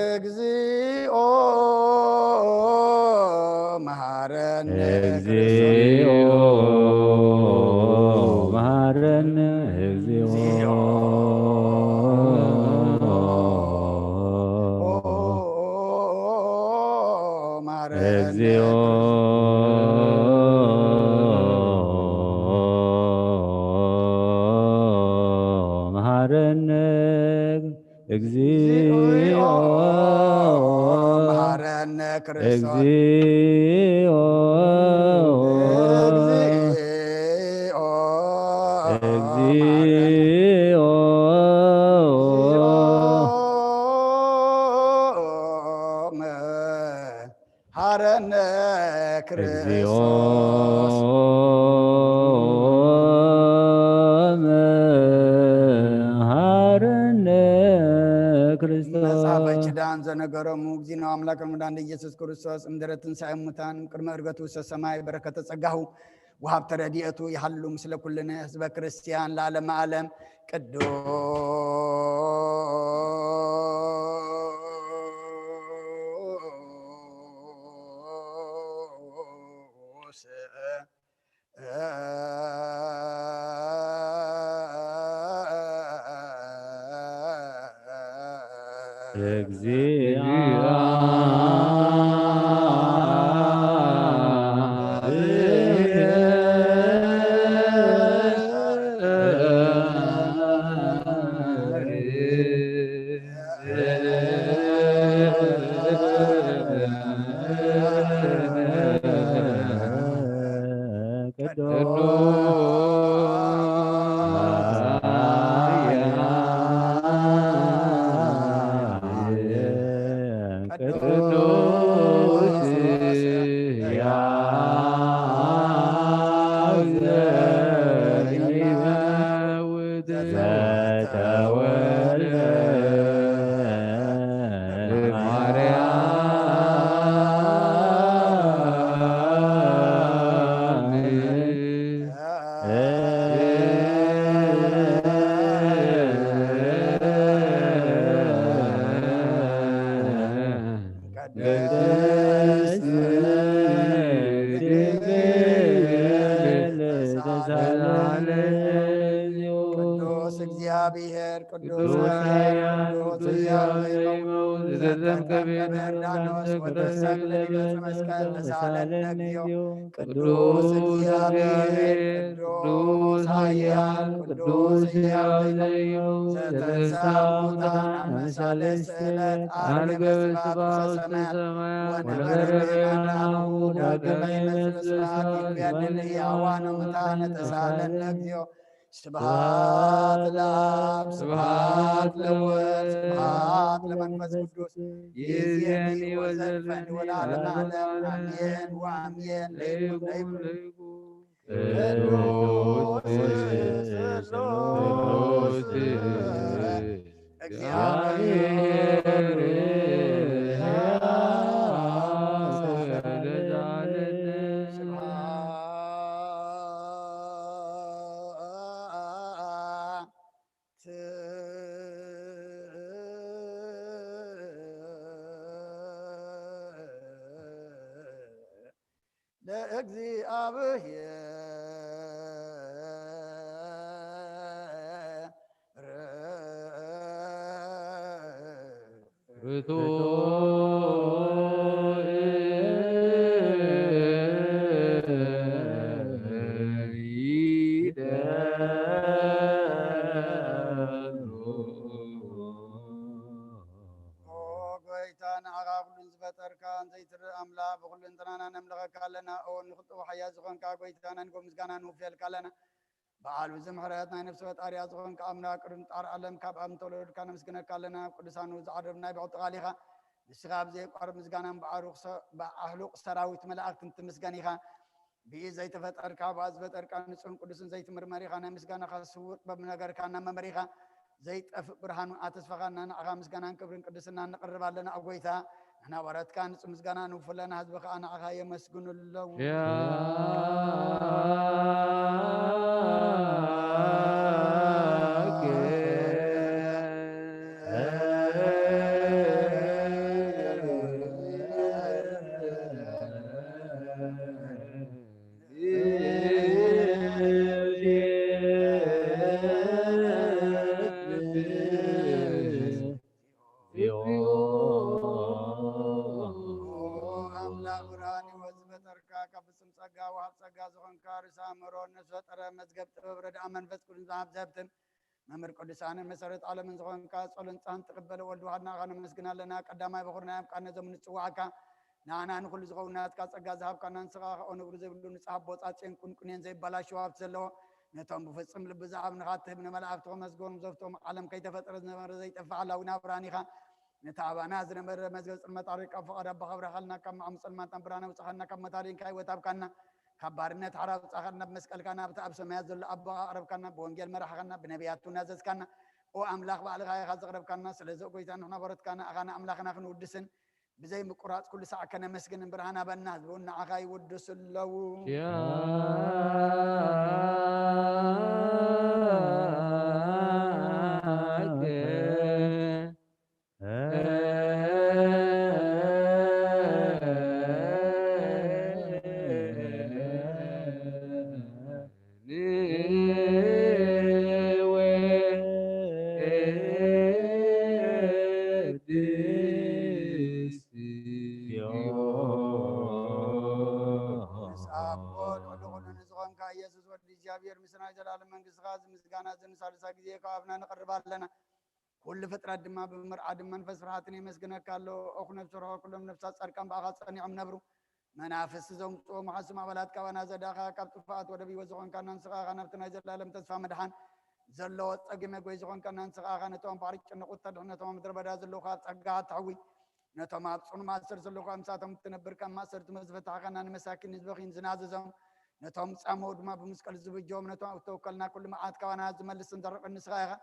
ክርስቶስ። እግዚኦ መሐረነ እግዚኦ። እግዚኦ መሐረነ እግዚኦ መሐረነ ክርስቶስ። እግዚኦ እግዚኦ እግዚኦ መሐረነ ክርስቶስ። መሐረነ ክርስቶስ። መጽሐፈ ኪዳን ዘነገሮሙ እግዚእነ አምላክነ መድኃኒነ ኢየሱስ ክርስቶስ እምድረ ትንሣኤ ሙታን ቅድመ ዕርገቱ ውስተ ሰማይ በረከተ ጸጋሁ ወሀብተ ረድኤቱ ይሃሉ ምስለ ኩልነ ህዝበ ክርስቲያን ለዓለመ ዓለም። ቅዱስ እግዚአ ቅዱስ ያዘ ዘተወልደ ማርያም። ቅድስት ድንግል ተሳለነ። ቅዱስ እግዚአብሔር ቅዱስ ኃያል ቅዱስ ሕያው ዘይመውት ዘተንከበ ዮርዳኖስ ወተሰቅለ ዲበ መስቀል ተሳለነ እግዚኦ። ቅዱስ እግዚአብሔር ቅዱስ ኃያል ቅዱስ ሕያው ዘይመውት ዘተንሥአ እሙታን አመ ሠላስት ዕለት ዐርገ በስብሐቱ ሰማያት ወነበረ በየማነ አቡሁ ዳግመ ይመጽእ በስብሐት ይቤድል ሕያዋን ወሙታን ተሳለነ እግዚኦ። ስብሐት ለአብ ስብሐት ለወልድ ስብሐት ለመንፈስ ቅዱስ ይእዜኒ ወዘልፈኒ ወለዓለመ ዓለም አሜን ወአሜን። ለይኩን ለይኩን ቅዱስ ቅዱስ እግዚአብሔር ስብሐት ለእግዚአብሔር ርቱዕ ይደሉ። ኦ ጎይታና ዘይትርኢ ኣምላኽ ብኹሉ እንትናና ነምልኸካ ኣለና። ኦ ንኽጥቡ ሓያል ዝኾንካ ጎይታና ንጎ ምስጋና ንውፍየልካ ኣለና። በዓል ብዙ ምሕረት ናይ ነፍሲ ፈጣሪያ ዝኾንካ ኣምላኽ ቅዱም ጣር ዓለም ካብ ኣብ ተወለድካ ነመስግነካ ኣለና። ኣብ ቅዱሳኑ ዝዓደብ ናይ ብዕጥቓል ኢኻ። ንስኻ ኣብ ዘየቋርብ ምስጋናን ብዓሩቕ ሰ- ብኣሕሉቕ ሰራዊት መላእክትን ትምስገን ኢኻ። ብኢድ ዘይተፈጠርካ ብኣብ ዝፈጠርካ ንጹህን ቅዱስን ዘይትምርመር ኢኻ። ናይ ምስጋናኻ ስውር ጥበብ ነገርካ እናመመር ኢኻ። ዘይጠፍእ ብርሃኑ ኣተስፋኻና ንዓኻ ምስጋናን ክብርን ቅድስና ንቕርብ ኣለና። ኣብ ጎይታ ንሕና ባሮትካ ንጹህ ምስጋና ንውፍለና ህዝቢ ከዓ ንዓኻ የመስግኑ ኣለዉ። ኣምላኽ ብርሃን ህይወት ዝፈጠርካ ካብ ፍጹም ጸጋ ወሃብ ጸጋ ዝኾንካ ርእሰ ኣእምሮ ነፍሲ ፈጠረ መዝገብ ጥበብ ረድኣ መንፈስ ቅዱስ ዝሃብ ዘብትን መምህር ቅዱሳንን መሰረት ዓለምን ዝኾንካ ጸሎን ጻህን ትቕበል ወልድ ዋህድና ኣኻ ነመስግን ኣለና። ቀዳማይ በኹር ናይ ኣምቃነ ዞም ንጽዋዕካ ንዓና ንኹሉ ዝኸውን ናትካ ጸጋ ዝሃብካና ንስኻ ኸኣ ነውሪ ዘይብሉ ንጽሃ ቦጻጽዮን ቁንቁኔን ዘይባላሸው ሃብቲ ዘለዎ ነቶም ብፍጹም ልቢ ዝኣምንኻ ትህብ ንመላእክቲ ከመስግኖም ዘፍቶም ዓለም ከይተፈጠረ ዝነበረ ዘይጠፍእ ሓላዊ ናብራን ኢኻ። ነቲ ኣባና ዝነበረ መዝገብ ጽልመት ኣሪቕካ ፍቓድ ኣቦኻ ኣብራኻልና ካብ ማዕሙ ጸልማት ናብ ብርሃን ኣውጻኻና ካብ መታደንካ ህይወት ኣብካና ካብ ባርነት ሓራ ኣውጻኻና ብመስቀልካ ናብቲ ኣብ ሰማያት ዘሎ ኣቦኻ ኣቕረብካና ብወንጌል መራሕኻና ብነቢያት እውን ኣዘዝካና። ኦ ኣምላኽ ባዕልኻ ኢኻ ዘቕረብካና። ስለዚ ኦ ጎይታ ንሕና ባሮትካ ንኣኻ ንኣምላኽና ክንውድስን ብዘይ ምቁራጽ ኩሉ ሳዕ ከነመስግን ብርሃን ኣበና ህዝቢ እውን ንዓኻ ይውድሱ ኣለዉ። ንስኣቦ ልዕሊ ኩሉ ንዝኾንካ ኢየሱስ ወዲ እግዚኣብሔር ምስ ናይ ዘላለም መንግስትኻ እዚ ምስጋና እዚ ንሳልሳ ግዜ ካብ ኣብና ንቕርብ ኣለና። ኩሉ ፍጥረት ድማ ብምርዓድን መንፈስ ፍርሃትን የመስግነካ ኣሎ። ኦኹ ነፍሲ ርሆ ኩሎም ነፍሳት ጻድቃን ብኣኻ ጸኒዖም ነብሩ። መናፍስቲ ዘምጽኦ መሓስም ኣባላት ካባና ዘዳኻ ካብ ጥፋኣት ወደብ ህይወት ዝኾንካና ንስኻ ኢኻ ናብቲ ናይ ዘላለም ተስፋ መድሓን ዘለዎ ጸጊመ ጎይ ዝኾንካና ንስኻ ኢኻ ነቶም ባሕሪ ጭንቑት ተድሕን ነቶም ኣብ ምድረ በዳ ዘለዉ ካብ ጸጋኻ ትሕዊ ነቶም ኣብ ጽኑ ማእሰር ዘለዉ ካብ ምሳቶም ትነብር ካብ ማእሰርቲ መዝፈታሕኻና ንመሳኪን ህዝብኺን ዝናዘዞም ነቶም ጻመው ድማ ብመስቀል ዝብጀዎም ነቶም ኣብ ተወከልና ኩሉ መዓት ካባና ዝመልስን ዘርቕን ንስኻ ኢኻ።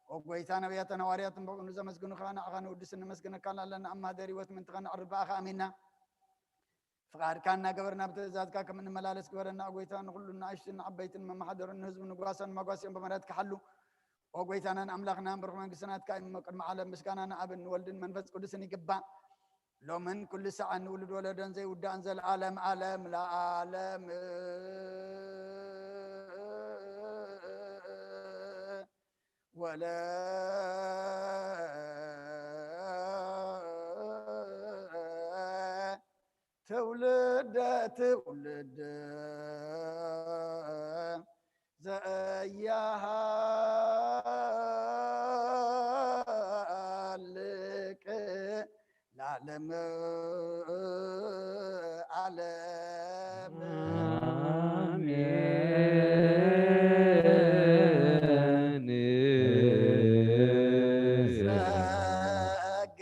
ኦ ጎይታ ነቢያትን ሃዋርያትን ብቕኑ ዘመስግኑኻ ንዓኻ ንውድስን ንመስግነካን ኣለና ኣብ ማህደር ህይወት ምንትኻ ነዕርፍ ብኣኻ ኣሚንና። ፍቓድካ እናገበርና ብትእዛዝካ ከም እንመላለስ ግበረና። ኦ ጎይታ ንኹሉ ንኣሽቱን ዓበይትን መማሓደሩን ንህዝቡ ንጓሳን መጓሲኦም ብምህረትካ ሓሉ። ኦ ጎይታናን ኣምላኽናን ብሩኽ መንግስቲ ናትካ እዩ እሞ ቅድሚ ዓለም ምስጋና ንኣብን ንወልድን መንፈስ ቅዱስን ይግባእ። ሎምን ኩሉ ሰዓን ንውሉድ ወለዶን ዘይውዳእን ዘለዓለም ዓለም ለዓለም። ወለ ትውልደ ትውልድ ዘያሃልቅ ለዓለም ዓለም። አሜን። ጸጋ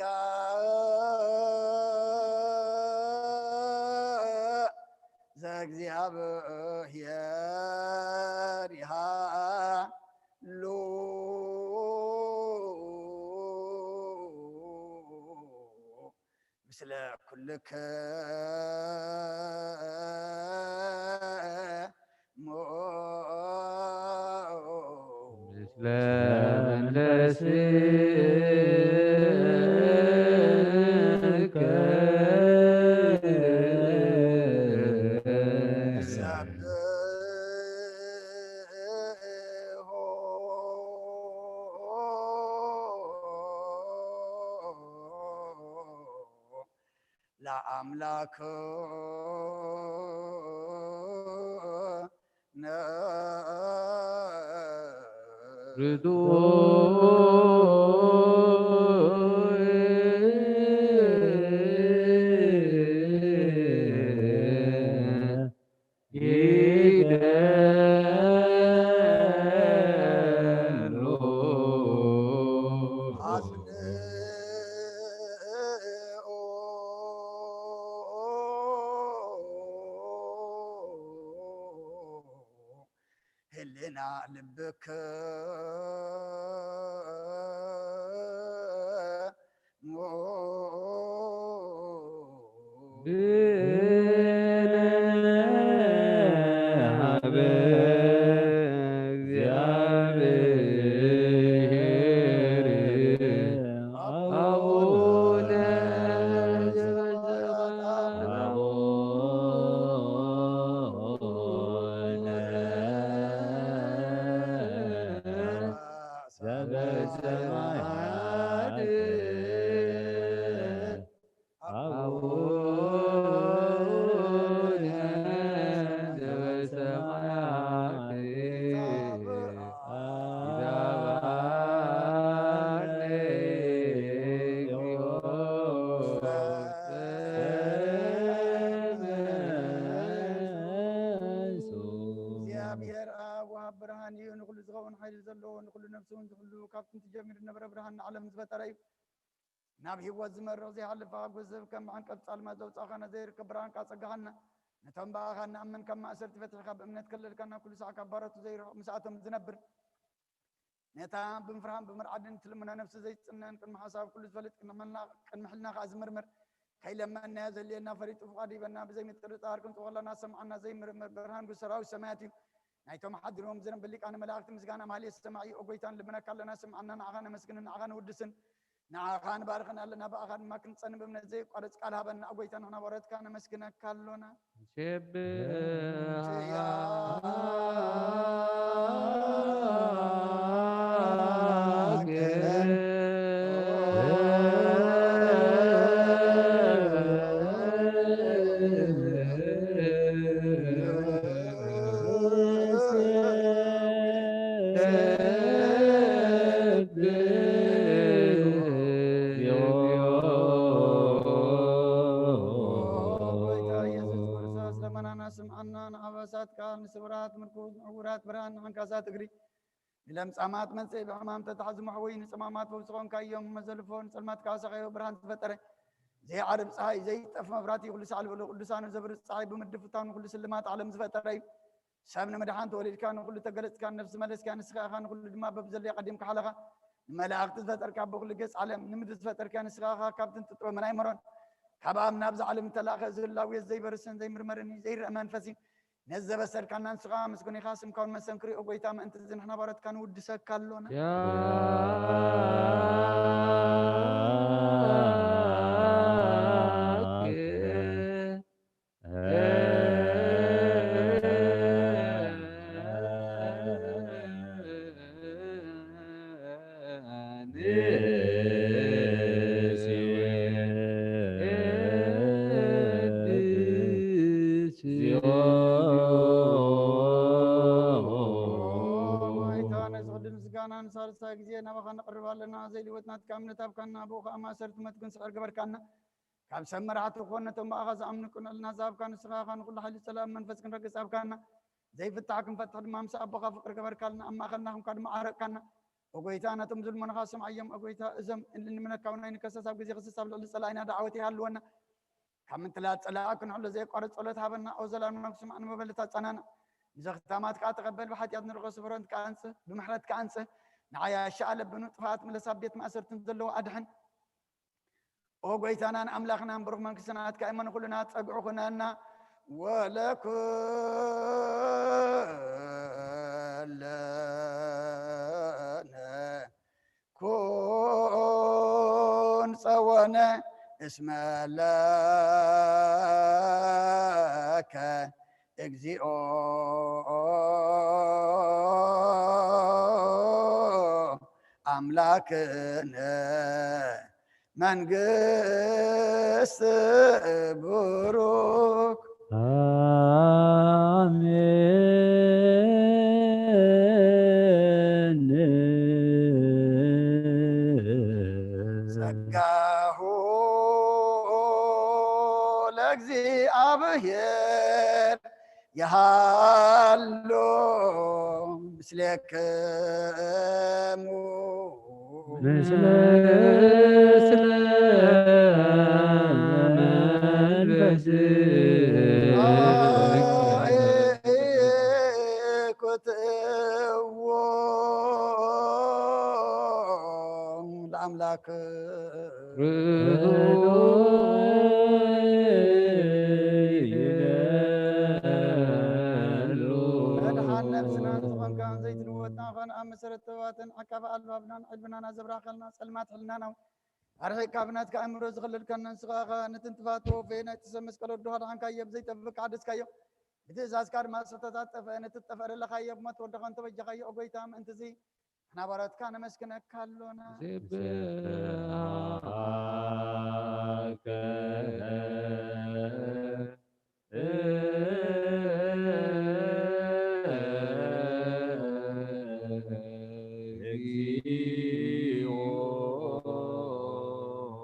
ዘእግዚኣብሔር ይሃሉ ምስለ ኩልክሙ። ምስለ መንፈስከ። ሰብሖ ለአምላክነ። ርቱዕ ልብክሙ ዝኸውን ሓይሊ ዘለዎ ንኹሉ ነፍሲ እውን ዝሕሉ ካብ ጥንቲ ጀሚሩ ዝነበረ ብርሃን ንዓለም ዝፈጠረ እዩ። ናብ ህይወት ዝመርቕ ዘይሃልፍ ኣጎዘብ ከም መዓንቀብ ጻልማ ዘውጻእኻና ዘይርከብ ብርሃንካ ጸጋኻና ነቶም ብኣኻ ንኣምን ካብ ማእሰርቲ ፈትሕካ ብእምነት ከለልካና ኩሉ ሳዕ ካብ ባሮቱ ዘይርሕቕ ምስኣቶም ዝነብር ነታ ብምፍርሃን ብምርዓድን ትልምኖ ነፍሲ ዘይጽነን ቅድሚ ሓሳብ ኩሉ ዝፈልጥ ቅድሚ ሕልና ከኣ ዝምርምር ከይለመንናዮ ዘድልየና ፈሊጡ ፍቓዱ ሂበና ብዘይ ምጥርጣር ክንጽወለና ሰምዓና ዘይምርምር ብርሃን ብሰራዊት ሰማያት እዩ። ናይቶም ሓዲሮም ዝነብር ሊቃነ መላእክቲ ምስጋና ማህሌት ሰማዒ ኦ ጎይታ ንልምነካ ኣለና ስምዓና ንዓኻ ነመስግንን ንዓኻ ንውድስን ንዓኻ ንባርኽን ኣለና ብኣኻ ድማ ክንጸን ብእምነት ዘይቋረጽ ቃል ሃበና ኦ ጎይታ ንሕና ባሮትካ ነመስግነካ ኣሎና። ጎይታ ኢየሱስ ክርስቶስ ለመናና ስምዓና ንኣበሳት ቃል ንስውራት ምርኩዝ ንዕውራት ብርሃን ንዓንካሳት እግሪ ንለምጻማት መንጽእ ብሕማም ተታሕዙ መሕወይ ንጽማማት ፈውሲ ኾንካዮም መዘልፎ ንጸልማት ከኣ ሰኸዮ ብርሃን ዝፈጠረ ዘይዓርብ ጸሓይ ዘይጠፍ መብራቲ ኩሉ ሳዕ ልበሎ ቅዱሳኑ ዘብርህ ጸሓይ ብምድፍታኑ ኩሉ ስልማት ዓለም ዝፈጠረ እዩ። ሰብ ንምድሓን ተወሊድካ ንኹሉ ተገለጽካ ነፍሲ መለስካ ንስኻ ኢኻ ንኹሉ ድማ በብዘለዮ ቀዲምካ ሓለኻ ንመላእኽቲ ዝፈጠርካ ብኹሉ ገጽ ዓለም ንምድሪ ዝፈጠርካ ንስኻ ኢኻ ካብ ጥንቲ ጥበብን ኣይምሮን ካብ ኣብ ናብዚ ዓለም እተላእኸ ዝህላው ዘይበርስን ዘይምርመርን እዩ ዘይረአ መንፈስ እዩ ነዚ ዘበሰልካና ንስኻ ምስጉን ኢኻ ስምካ እውን መሰንክር እዩ ኦ ጎይታ ምእንቲ እዚ ንሕና ባሮትካ ንውድሰካ ኣሎና ጎይታ ነዚ ኩሉ ምስጋና ንሳልሳይ ግዜ ናባኻ ነቕርብ ኣለና። ዘይልወጥ ናትካ እምነት ኣብካና፣ ብኡ ኸኣ ማእሰርቲ ሞት ክንስዕር ገበርካና። ካብ ሰብ መራሕቲ ክኾን ነቶም ብኣኻ ዝኣምኑ ቅንዕልና ዝሃብካ ንስኻ ኢኻ። ንኹሉ ሓይሊ ጸላእን መንፈስ ክንረግጽ ኣብካና። ዘይፍታሕ ክንፈትሕ ድማ ምስ ኣቦኻ ፍቕሪ ገበርካልና፣ ኣብ ማእከልና ኹንካ ድማ ዓረቅካና። ኦ ጎይታ፣ ነቶም ዝልምኑኻ ስምዓዮም። ኦ ጎይታ፣ እዞም እንልምነካ እውን ኣይንከሰስ፣ ኣብ ግዜ ክሰስ ኣብ ልዕሊ ጸላኢና ደዓወት ይሃልወና። ካብ ምትላል ጸላኢ ክንሕሎ ዘየቋርጽ ጸሎት ሃበና። ኦ ዘላለም ስማዕ ንመበለታ ጸናና። ንዘኽታማት ከኣ ተቐበል፣ ብሓጢኣት ንርኾ ስፍሮን ከኣ ኣንጽህ፣ ብምሕረት ከኣ ኣንጽህ። ንዓይ ኣሻ ኣለብኑ ጥፋኣት ምለስ፣ ኣብ ቤት ማእሰርቲ ዘለዉ ኣድሕን። ኦ ጎይታናን ኣምላኽናን ብሩኽ መንግስቲ ናትካ እሞ ንኹልና ጸግዑ ኩነና። ወለኩለነ ኩን ጸወነ እስመ ለከ እግዚኦ ኣምላክነ መንግስት ብሩክ። አሜን። ጸጋሁ ለእግዚኣብሔር ይሃሉ ምስሌክሙ። ምስለ መንፈስ ኩት ጸጋታትን ዓቃቢ ኣልባብናን ዕልብናን ኣዘብራኸልና፣ ጸልማት ሕልናና እውን ኣርሒቕካ ብናትካ ኣእምሮ ዝኽልልከና ንስኻ ኢኻ። ነቲ እንትፋት ወፌ ናይቲ ሰብ መስቀል ወድኻ ድሓንካዮ፣ ብዘይጠፍእ ሓደስካዮ፣ ብትእዛዝካ ድማ ዝተታጠፈ ነቲ ዝጠፍአ ደለኻዮ፣ ብሞት ወድኻ እንተበጃኻዮ፣ ኦ ጎይታ፣ ምእንትዚ ንሕና ባሮትካ ነመስግነካ ኣሎና። ስብሐከ እግዚኦ።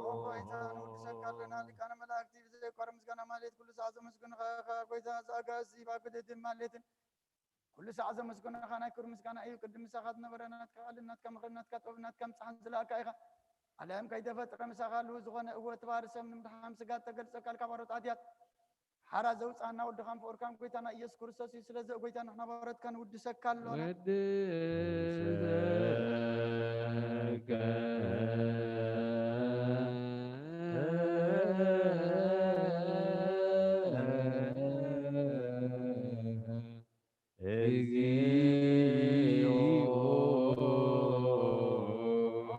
ኦ ጎይታ፣ ንውድሰካ ኣለና፣ ሊቃነ መላእክቲ ብዘየቋርጽ ምስጋና ማህሌት ኩሉ ሰዓት ዘመስግኑኻ ኢኻ። ጎይታ ዘኣጋእዝቲ፣ ብኣግድድን ማህሌትን ኩሉ ሰዓት ዘመስግኑኻ ናይ ክብሪ ምስጋና እዩ። ቅድም ምሳኻ ዝነበረ ናትካ ቃልን ናትካ ምኽርን ናትካ ጥበብን ናትካ ምጽሓን ዝለኣካ ኢኻ። ዓለም ከይተፈጥረ ምሳኻ ህልው ዝኾነ፣ እወ፣ እቲ ባህሪ ሰብ ንምድሓን ስጋ እተገልጸ ቃልካ ባሮት ኣትያት ሓራ ዘውጽኣና ወድኻን ፍቑርካን ጎይታና ኢየሱስ ክርስቶስ እዩ። ስለዚ ኦ ጎይታ ንሕና ባሮትካ ንውድሰካ ኣሎና። ወድሰከ እግዚኦ።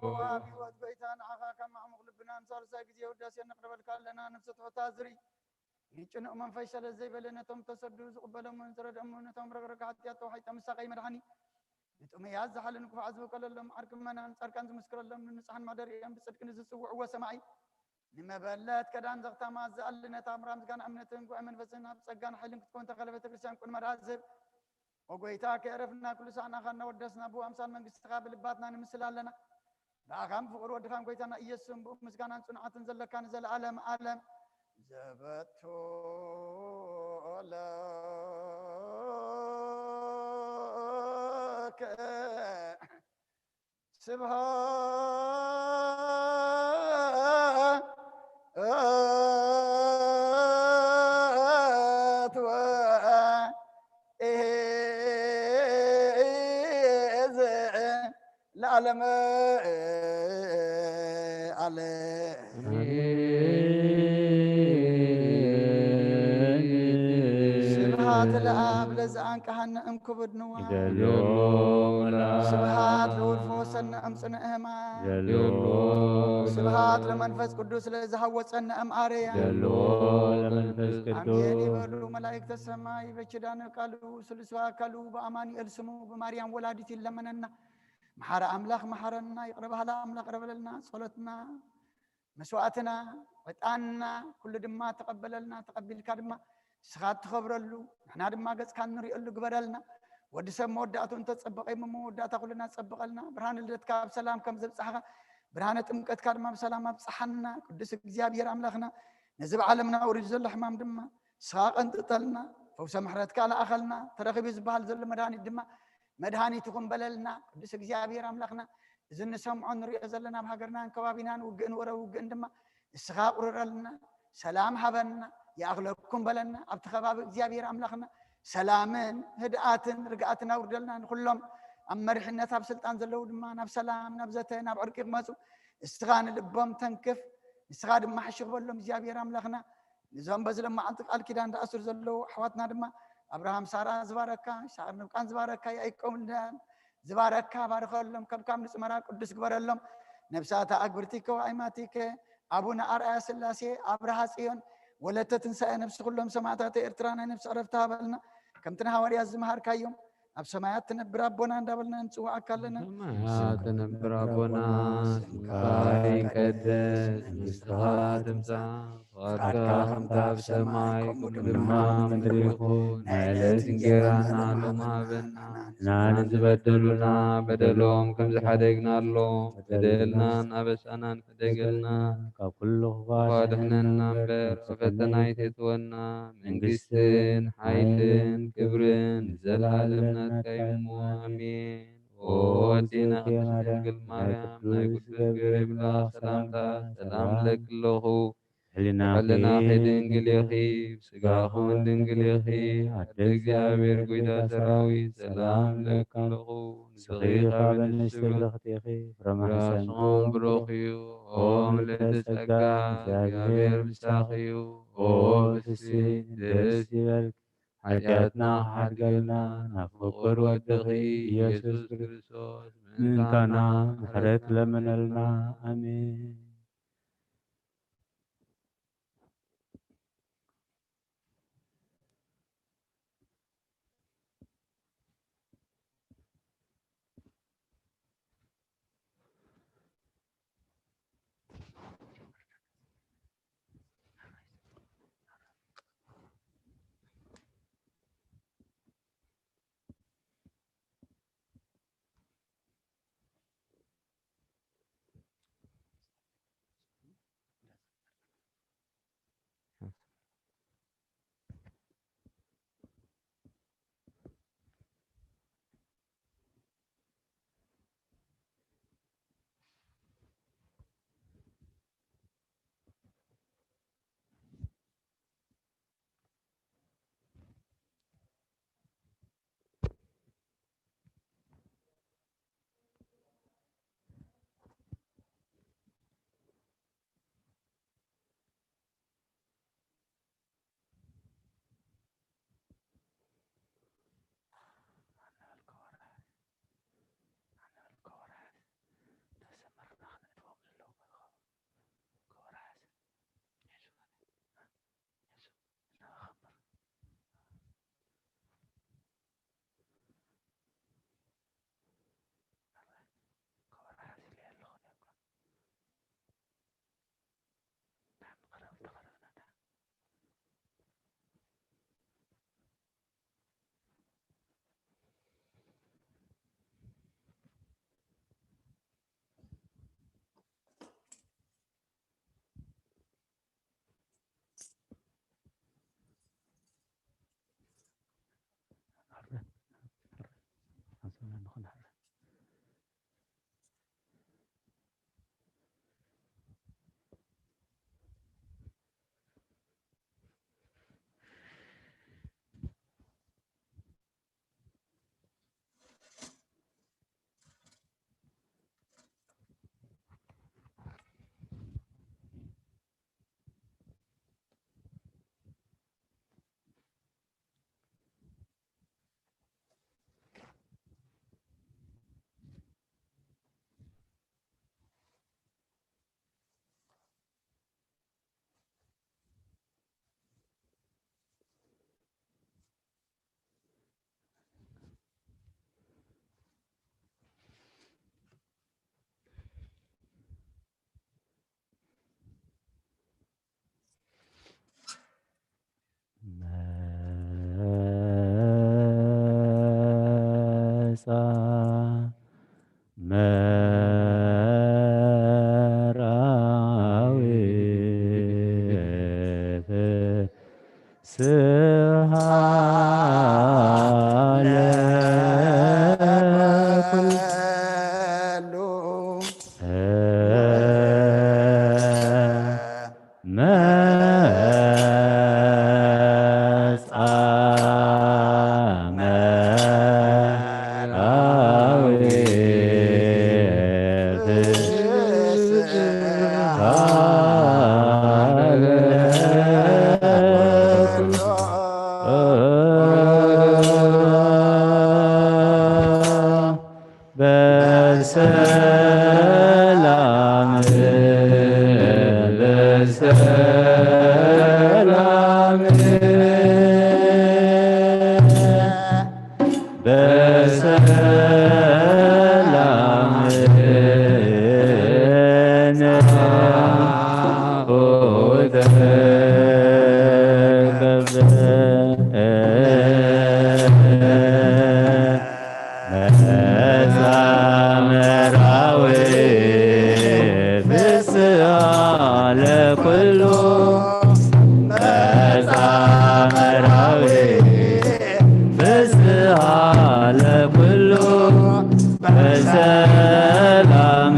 ወሃቢ ህይወት ጎይታ ንዓኻ ካብ ማዕሙቕ ልብና ንሳልሳይ ግዜ ውዳሴ ነቕርበልካ ኣለና። ነፍሲ ትሑት ኣዝሪ ንጭኑቕ መንፈስ ሰለስ ዘይበለ ነቶም ተሰዱ ዝቕበሎምን ዝረድኦምን ነቶም ረግረግ ሓጢኣት ተዋሒጦም ምሳኻ ይመድሓኒ ንጥሙያት ዝሓልን ክፉዓት ዝውከለሎም ዓርኪ ምእመናን ጻድቃን ዝምስክረሎም ንንጹሓን ማደሪኦም ብጽድቂ ንዝጽውዕዎ ሰማዒ ንመበለት ከዳን ዘኽታማት ዝኣሊ ነታ ኣምራ ምስጋና እምነትን ጉባኤ መንፈስን ኣብ ጸጋን ሓይልን ክትከውን ተኸለ ቤተ ክርስቲያን ቁን መድሃት ዝህብ ኦ ጎይታ ከየረፍና ኩሉ ሳዕ ንኣኻ እናወደስና ብኡ ኣምሳል መንግስትኻ ብልባትና ንምስል ኣለና። ብኣኻን ብፍቕሪ ወድኻን ጎይታና ኢየሱስን ብኡ ምስጋናን ጽኑዓትን ዘለካ ንዘለኣለም ኣለም ዘበቱ ለከ ስብሃት ወእዝ ለዓለመ ዓለም። ስብሃት ለኣብ ለዘኣንቀሃነ እምክቡድ ንዋ። ይደሎ ስብሃት ለወልፎ ሰነ እምጽንእህማ። ይደሎ ስብሃት ለመንፈስ ቅዱስ ለዝሃወፀነ እምኣርያ። ይደሎ ለመንፈስ ኣሜን ቅዱስ ይበሉ መላእክተ ሰማይ በኪዳነ ቃሉ ስሉስ ኣካሉ በኣማኑኤል ስሙ ብማርያም ወላዲት ይለመነና። መሓረ ኣምላኽ መሓረና፣ ይቕረ በሃላ ኣምላኽ ይቕረ በለልና። ጸሎትና መስዋእትና ዕጣንና ኩሉ ድማ ተቐበለልና። ተቐቢልካ ድማ ንስኻ እትኸብረሉ ንሕና ድማ ገጽካ እንሪእሉ ግበረልና። ወዲ ሰብ መወዳእቱ እንተጸበቐ እሞ መወዳእታ ኩልና ጸብቐልና። ብርሃነ ልደትካ ብሰላም ከም ዘብጻሕኻ ብርሃነ ጥምቀትካ ድማ ብሰላም ኣብጽሓና። ቅዱስ እግዚኣብሔር ኣምላኽና ነዚ ብዓለምና ውሪዱ ዘሎ ሕማም ድማ ንስኻ ቀንጥጠልና። ፈውሰ ምሕረትካ ለኣኸልና። ተረኺቡ ዝበሃል ዘሎ መድሃኒት ድማ መድሃኒት ይኹን በለልና። ቅዱስ እግዚኣብሔር ኣምላኽና እዚ እንሰምዖ ንሪኦ ዘለና ኣብ ሃገርናን ከባቢናን ውግእን ወረ ውግእን ድማ ንስኻ ቁርረልና፣ ሰላም ሃበና፣ ይኣኽለኩም በለና። ኣብቲ ከባቢ እግዚኣብሔር ኣምላኽና ሰላምን ህድኣትን ርግኣትን ኣውርደልና። ንኹሎም ኣብ መሪሕነት ኣብ ስልጣን ዘለዉ ድማ ናብ ሰላም ናብ ዘተ ናብ ዕርቂ ክመፁ ንስኻ ንልቦም ተንክፍ። ንስኻ ድማ ሕሽኽበሎም እግዚኣብሔር ኣምላኽና። ንዞም በዚ ለማዓልቲ ቃል ኪዳን ዝኣስሩ ዘለዉ ኣሕዋትና ድማ ኣብርሃም ሳራ ዝባረካ ይስሐቅ ርብቃን ዝባረካ ያዕቆብ ልያን ዝባረካ ባርኸሎም። ከብካብ ንጽመራ ቅዱስ ግበረሎም። ነብሳታ ኣግብርቲከ ወኣይማቲከ ኣቡነ ኣርኣያ ስላሴ ኣብርሃ ጽዮን ወለተ ትንሳኤ ነብሲ ኩሎም ሰማዕታት ኤርትራ ናይ ነብሲ ዕረፍቲ ሃበልና። ከምቲ ንሃዋርያት ዝመሃርካዮም ኣብ ሰማያት ትነብር ኣቦና እንዳበልና ንጽውዓካ ኣለና። ሰማያት ትነብር ኣቦና ስምካ ይቀደስ፣ መንግስትኻ ትምጻእ፣ ፍቓድካ ከምታ ኣብ ሰማይ ከምኡ ድማ ኣብ ምድሪ ይኹን። ናይ ዕለት እንጌራና ሎሚ ሃበና፣ ንሕና ንዝበደሉና በደሎም ከም ዝሓደግናሎም በደልናን ኣበሳናን ሕደገልና። ካብ ኩሉ ክፉእ ኣድሕነና እምበር፣ ኣብ ፈተና ኣይተእትወና። መንግስትን ሓይልን ክብርን ንዘለኣለም ናትካ እዩ እሞ፣ ኣሜን። ኦ ኣዴና ቅድስት ድንግል ማርያም፣ ናይ ቅዱስ ገብርኤል መልኣኽ ሰላምታ ሰላም እብለኪ ኣለኹ። ሕልናኺ ድንግል ኢኺ፣ ስጋኹን ድንግል ኢኺ፣ ኣደ እግዚኣብሔር ጎይታ ሰራዊት ሰላም እብለኪ ኣለኹ። ንስኺ ካብ ኣንስቲ ብርኽቲ ኢኺ፣ ፍረ ማሕፀንኪ ፍረማሕፀንኩም ብሩኽ እዩ። ኦ ምልዕቲ ጸጋ፣ እግዚኣብሔር ምሳኺ እዩ። ኦ ብስቲ ደስ ይበልኪ፣ ሓጢኣትና ሓድገልና ናብ ፍቁር ወድኺ ኢየሱስ ክርስቶስ ምእንታና ምሕረት ለምነልና። ኣሜን። መጻ መራዊ ፍስሃ ለኩሉ መጻ መራዊ ፍስሃ ለኩሉ በሰላም በሰላም በሰላም መጻምራዊ ፍስሃ ለኩሉ መጻምራዊ ፍስሃ ለኩሉ በሰላም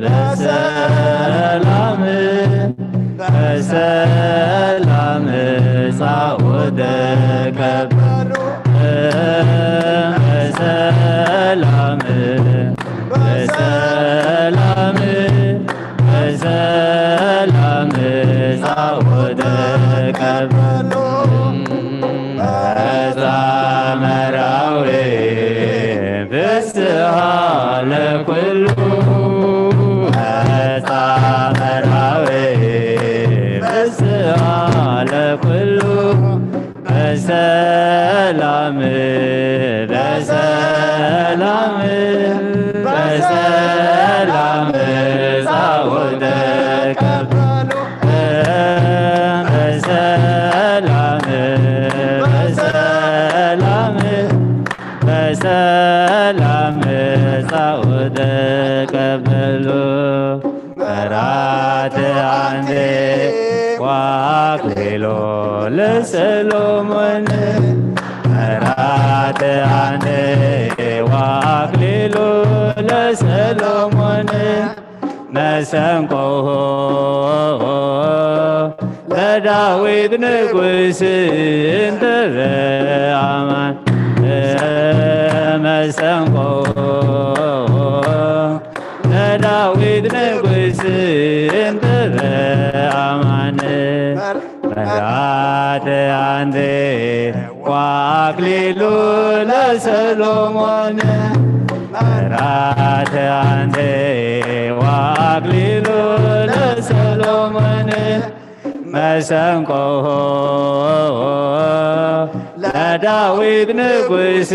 በሰላም በሰላም ጻኦተ ቀበሉ በሰላም በሰላም በሰላም ጻኦተ ቀበሉ ለኩሉ መጻ መርሃዊ በስዓ ለኩሉ በሰላም በሰላም በሰላም ጻውተ ቀበሉ በሰላም በሰላም በሰላም ጻውተ ቀበሉ መራት አንቴ ዋክሊሎ ለሰሎሞን መራት አንቴ ዋክሊሎ ለሰሎሞን መሰንቆ ለዳዊት ንጉስ እንተ በአማን መሰንቆ ለዳዊት ንጉስ እንተ በአማን መርዓተ አንቴ ዋክሊሉ ለሰሎሞን መርዓተ አንቴ ዋክሊሉ ለሰሎሞን መሰንቆ ለዳዊት ንጉስ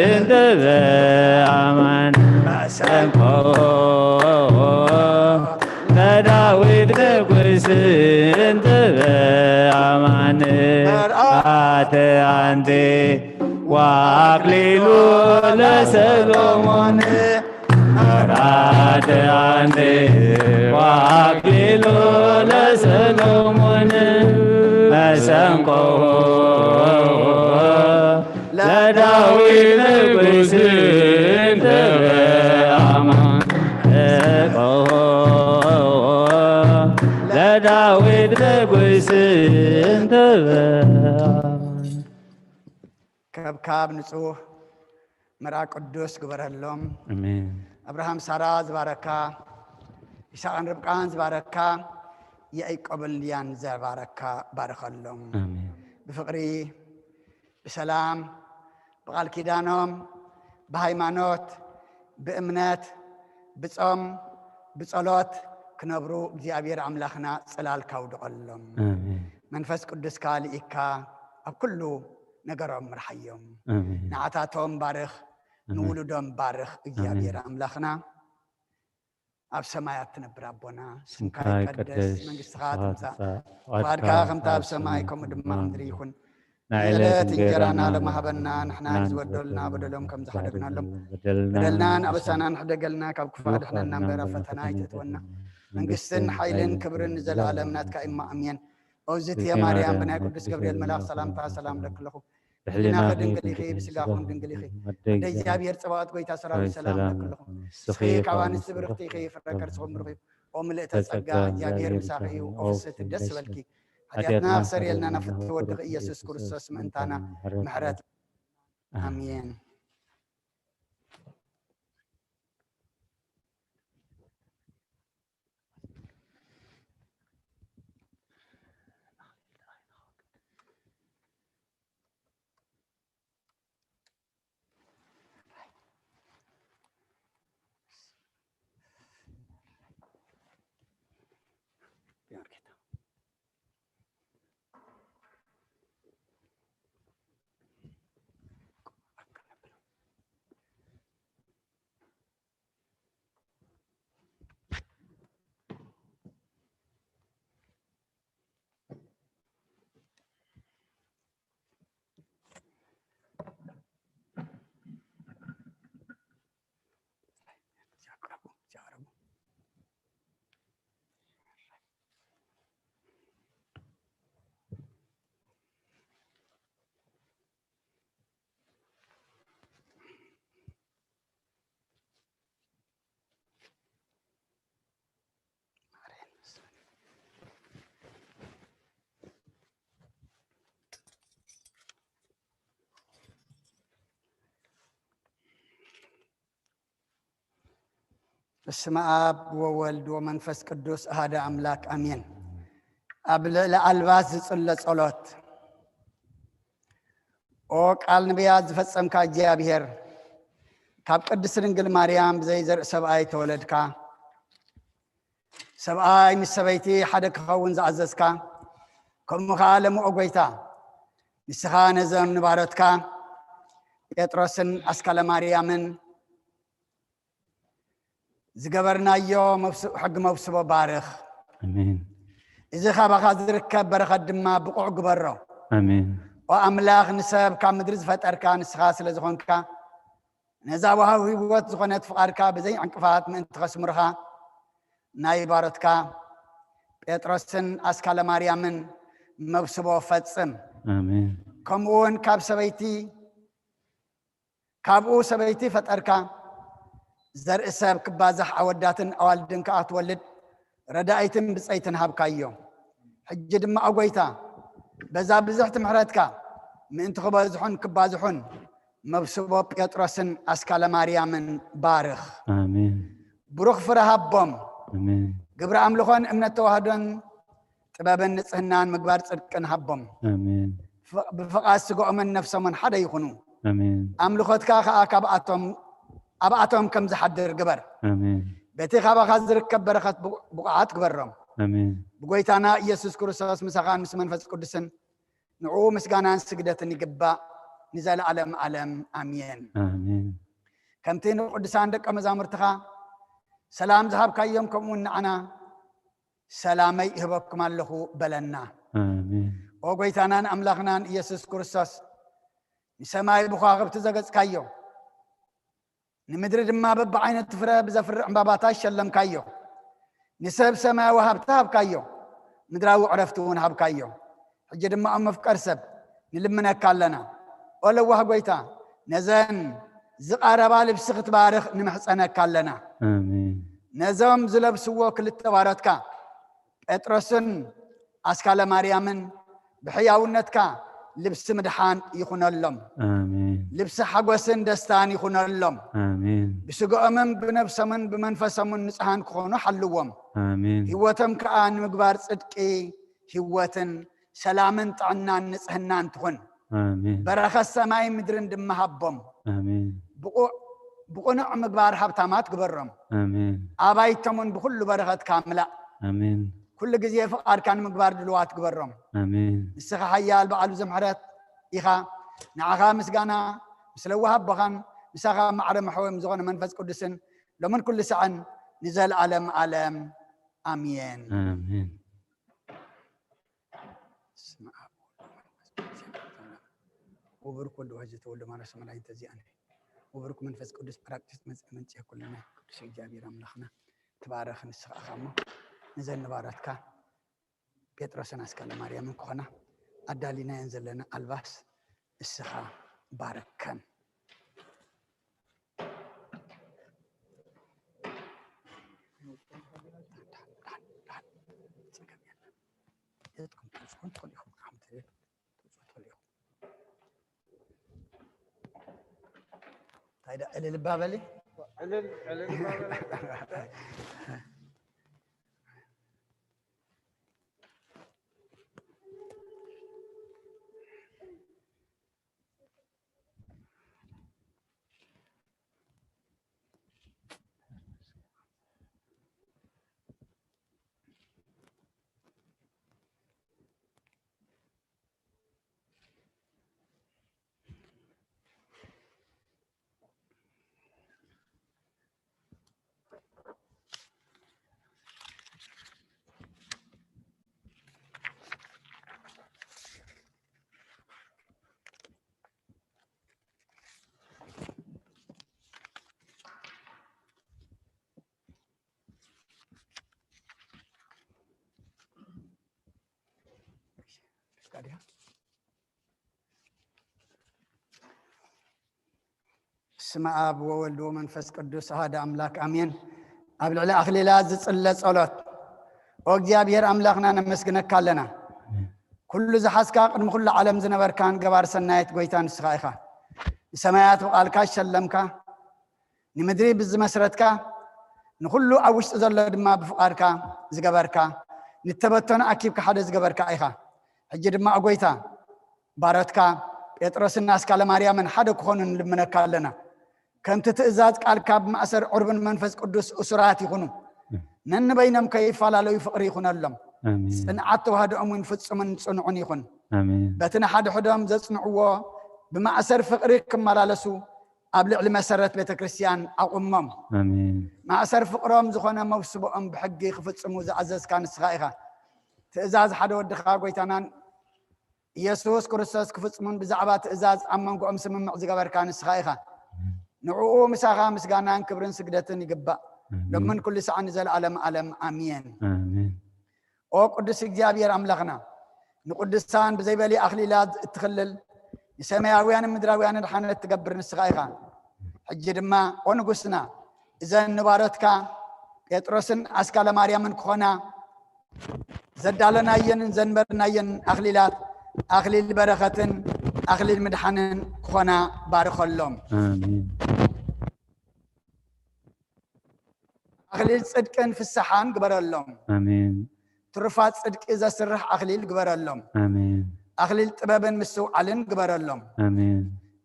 እንተ በአማን መሰንቆ ለዳዊት ንጉስ እንተ በአማን መርዓተ አንቴ ዋክሊሉ ለሰሎሞን መርዓተ አንቴ ዋክሊሉ ለሰሎሞን መሰንቆ ለዳዊት ንጉስ እንተ በአማን ለዳዊት ንጉስ እንተ በአማን ከብካብ ንጹህ መርዓ ቅዱስ ግበረሎም። ኣሜን። ኣብርሃም ሳራ ዝባረካ፣ ይስሐቅን ርብቃን ዝባረካ፣ ያዕቆብን ልያን ዝባረካ ባርኸሎም። ኣሜን። ብፍቕሪ፣ ብሰላም፣ ብቓል ኪዳኖም፣ ብሃይማኖት፣ ብእምነት፣ ብጾም፣ ብጸሎት ክነብሩ እግዚኣብሔር ኣምላኽና ጽላልካ ኣውድቐሎም። ኣሜን። መንፈስ ቅዱስካ ልኢካ ኣብ ኩሉ ነገሮም ምርሓዮም። ኣሜን። ንዓታቶም ባርኽ፣ ኣሜን። ንውሉዶም ባርኽ እግዚኣብሔር ኣሜን። ኣምላኽና። ኣብ ሰማያት ትነብር ኣቦና፣ ስምካ ስምካ ይቀደስ፣ ይቀደስ፣ መንግስትኻ መንግስትኻ ትምጻእ፣ ትምጻእ፣ ፍቓድካ ፍቓድካ ከምታ ኣብ ኣብ ሰማይ ሰማይ ከምኡ ድማ ከምኡ ኣብ ምድሪ ይኹን። ይኹን። ንዕለት ንዕለት እንጀራና እንጀራና ሎም ሃበና፣ ንሕና ንሕና ንዝበደሉና ንዝበደሉና በደሎም ከም በደሎም ከም ዝሓደግናሎም። ዝሓደግናሎም። በደልና በደልና ንኣበሳና ንሕደገልና፣ ካብ ክፉእ ኣድሕነና እምበር ኣብ ፈተና ኣይተእትወና። መንግስትን መንግስትን ሓይልን ሓይልን ክብርን ክብርን ንዘለኣለም ንዘለኣለም ናትካ እዩ እማ፣ ኣሜን። ኦዝት እየ ማርያም፣ ብናይ ቅዱስ ገብርኤል መልኣኽ ሰላምታ ሰላም እለኪ ኣለኹ። ብሕሊናኺ ድንግል ኢኺ፣ ብስጋኹም ድንግል ኢኺ። ኣደ እግዚኣብሔር ጸባኦት፣ ጎይታ ሰራዊት፣ ሰላም እለኪ ኣለኹ። ንስኺ ካብ ኣንስቲ ብርኽቲ ኢኺ፣ ፍረ ከርስኹም ብሩኽ እዩ። ኦ ምልእተ ጸጋ፣ እግዚኣብሔር ምሳኺ እዩ። ኦ ፍስሕቲ ደስ በልኪ። ሓጢኣትና ኣስተሰርየልና ናብ ፍትሒ ወድኺ ኢየሱስ ክርስቶስ ምእንታና ምሕረት። ኣሜን። በስመ አብ ወወልድ ወመንፈስ ቅዱስ አሐደ አምላክ አሜን። ኣብ ልዕሊ ኣልባስ ዝጽለ ጸሎት። ኦ ቃል ነቢያት ዝፈጸምካ እግዚኣብሔር፣ ካብ ቅድስት ድንግል ማርያም ብዘይ ዘርኢ ሰብኣይ ተወለድካ። ሰብኣይ ምስ ሰበይቲ ሓደ ክኸውን ዝኣዘዝካ፣ ከምኡ ኸዓ ለምኦ ጎይታ፣ ንስኻ ነዞም ንባሮትካ ጴጥሮስን ኣስካለ ማርያምን ዝገበርናዮ መብስ-፣ ሕጊ መብስቦ ባርኽ። ኣሜን። እዚ ካባኻ ዝርከብ በረኸት ድማ ብቑዕ ግበሮ። ኣሜን። ኦ ኣምላኽ፣ ንሰብ ካብ ምድሪ ዝፈጠርካ ንስኻ ስለ ዝኾንካ፣ ነዛ ወሃብ ህይወት ዝኾነት ፍቓድካ ብዘይ ዕንቅፋት ምእንቲ ከስምርኻ፣ ናይ ባሮትካ ጴጥሮስን ኣስካለ ማርያምን መብስቦ ፈጽም። ኣሜን። ከምኡ እውን ካብ ሰበይቲ፣ ካብኡ ሰበይቲ ፈጠርካ፣ ዘርኢ ሰብ ክባዛሕ ኣወዳትን ኣዋልድን ከኣ ትወልድ፣ ረዳኢትን ብጸይትን ሃብካዮ። ሕጂ ድማ፣ ኦ ጎይታ፣ በዛ ብዝሕቲ ምሕረትካ ምእንቲ ክበዝሑን ክባዝሑን፣ መብስቦ ጴጥሮስን ኣስካለ ማርያምን ባርኽ። ኣሜን። ብሩኽ ፍረ ሃቦም። ኣሜን። ግብረ ኣምልኾን እምነት ተዋህዶን ጥበብን ንጽህናን ምግባር ጽድቅን ሃቦም። ኣሜን። ፍ-፣ ብፍቓድ ስጋኦምን ነፍሶምን ሓደ ይኹኑ። ኣሜን። ኣምልኾትካ ከኣ ካብኣቶም፣ ኣብኣቶም ከም ዝሓድር ግበር። ኣሜን። በቲ ካባኻ ዝርከብ በረኸት ብቑ-፣ ብቑዓት ግበሮም። ኣሜን። ብጎይታና ኢየሱስ ክርስቶስ ምሳኻን ምስ መንፈስ ቅዱስን ንዕኡ ምስጋናን ስግደትን ይግባእ ንዘለዓለም ዓለም። ኣሜን። ኣሜን። ከምቲ ንቅዱሳን ደቀ መዛሙርትኻ ሰላም ዝሃብካዮም፣ ከምኡ እውን ንዓና ሰላመይ እህበኩም ኣለኹ በለና። ኣሜን። ኦ ጎይታናን ኣምላኽናን ኢየሱስ ክርስቶስ፣ ንሰማይ ብኸዋኽብቲ ዘገጽካዮ፣ ንምድሪ ድማ በብዓይነቱ ፍረ ብዘፍሪ ዕምባባታት ሸለምካዮ። ንሰብ ሰማያዊ ሃብቲ ሃብካዮ፣ ምድራዊ ዕረፍቲ እውን ሃብካዮ። ሕጂ ድማ፣ ኦ መፍቀር ሰብ፣ ንልምነካ ኣለና። ኦ ለዋህ ጎይታ፣ ነዘን ዝቐረባ ልብሲ ክትባርኽ ንምሕጸነካ ኣለና። ኣሜን። ነዞም ዝለብስዎ ክልተ ባሮትካ፣ ጴጥሮስን ኣስካለ ማርያምን፣ ብሕያውነትካ ልብሲ ምድሓን ይኹነሎም። ኣሜን። ልብሲ ሓጎስን ደስታን ይኹነሎም። ኣሜን። ብስጋኦምን ብነብሶምን ብመንፈሶምን ንጹሃን ክኾኑ ሓልዎም። ኣሜን። ህይወቶም ከኣ ንምግባር ጽድቂ ህይወትን ሰላምን ጥዕናን ንጽህናን ትኹን። ኣሜን። በረኸት ሰማይ ምድርን ድማ ሃቦም። ኣሜን። ብቑ-፣ ብቕኑዕ ምግባር ሃብታማት ግበሮም። ኣሜን። ኣባይቶምን ብኹሉ በረኸትካ ምላእ። ኣሜን። ኩሉ ግዜ ፍቓድካ ንምግባር ድልዋት ግበሮም። ኣሜን። ንስኻ ሓያል በዓል ብዙሕ ምሕረት ኢኻ። ንዓኻ ምስጋና፣ ምስ ለዋህ ኣቦኻን ምሳኻ ማዕረ መሕወም ዝኾነ መንፈስ ቅዱስን ሎምን ኩሉ ሰዓን ንዘለኣለም ኣለም። ኣሜን። ኣሜን። በስመ አብ ወወልድ ወመንፈስ ቅዱስ። ወቡሩክ ወልድ ዋሕድ ዘተወልደ ማርያም ሰማያዊት ተዚኣነ። ወቡሩክ መንፈስ ቅዱስ ጳራቅሊጦስ መጽአ መንጽሔ ኩልና። ቅዱስ እግዚኣብሔር ኣምላኽና፣ ትባረኽ ንስኻ ኢኻ እሞ፣ ነዘን ንባሮትካ ጴጥሮስን ኣስካለ ማርያምን ክኾና ኣዳሊናየን ዘለና ኣልባስ ንስኻ ባርከን። ጸገም የለን። የትኩም ትውጽኡ ትኽእሉ ኢኹም፣ ዓም ትብል ትውጽኡ ትኽእሉ ኢኹም። እንታይ ደኣ እልል እባ በሊ። እልል፣ እልል እባ በሊ። በስመ አብ ወወልድ ወመንፈስ ቅዱስ አሐደ አምላክ አሜን። ኣብ ልዕሊ ኣኽሊላት ዝጽለ ጸሎት። ኦ እግዚኣብሔር ኣምላኽና ነመስግነካ ኣለና። ኩሉ ዝሓዝካ ቅድሚ ኩሉ ዓለም ዝነበርካን ገባር ሰናይት ጎይታ ንስኻ ኢኻ። ንሰማያት ብቓልካ ዝሸለምካ፣ ንምድሪ ብዝመስረትካ፣ ንኹሉ ኣብ ውሽጢ ዘሎ ድማ ብፍቓድካ ዝገበርካ፣ ንተበተኑ ኣኪብካ ሓደ ዝገበርካ ኢኻ። ሕጂ ድማ፣ ኦ ጎይታ፣ ባሮትካ ጴጥሮስን ኣስካለ ማርያምን ሓደ ክኾኑ ንልምነካ ኣለና። ከምቲ ትእዛዝ ቃልካ ብማእሰር ዑርብን መንፈስ ቅዱስ እሱራት ይኹኑ። ነንበይኖም ከይፈላለዩ ፍቕሪ ይኹነሎም። ኣሜን። ጽንዓት ተዋህዶኦም እውን ፍጹምን ጽኑዕን ይኹን። ኣሜን። በቲ ንሓድሕዶም ዘጽንዕዎ ብማእሰር ፍቕሪ ክመላለሱ ኣብ ልዕሊ መሰረት ቤተ ክርስቲያን ኣቑሞም። ኣሜን። ማእሰር ፍቕሮም ዝኾነ መውስቦኦም ብሕጊ ክፍጽሙ ዝኣዘዝካ ንስኻ ኢኻ። ትእዛዝ ሓደ ወድኻ ጎይታናን ኢየሱስ ክርስቶስ ክፍጽሙን ብዛዕባ ትእዛዝ ኣብ መንጎኦም ስምምዕ ዝገበርካ ንስኻ ኢኻ። ንዕኡ ምሳኻ ምስጋናን ክብርን ስግደትን ይግባእ። ኣሜን። ሎምን ኩሉ ሰዓን ንዘለዓለም ዓለም። ኣሜን። ኣሜን። ኦ ቅዱስ እግዚኣብሔር ኣምላኽና፣ ንቅዱሳን ብዘይበሊ ኣኽሊላት እትኽልል፣ ንሰማያውያንን ምድራውያንን ሓነት ትገብር ንስኻ ኢኻ። ሕጂ ድማ ኦ ንጉስና፣ እዘን ንባሮትካ ጴጥሮስን ኣስካለ ማርያምን ክኾና ዘዳለናየንን ዘንበርናየን ኣኽሊላት፣ ኣኽሊል በረኸትን ኣኽሊል ምድሓንን ክኾና ባርኸሎም። ኣሜን። ኣኽሊል ጽድቅን ፍስሓን ግበረሎም። ኣሜን። ትሩፋት ጽድቂ ዘስርሕ ኣኽሊል ግበረሎም። ኣሜን። ኣኽሊል ጥበብን ምስትውዓልን ግበረሎም። ኣሜን።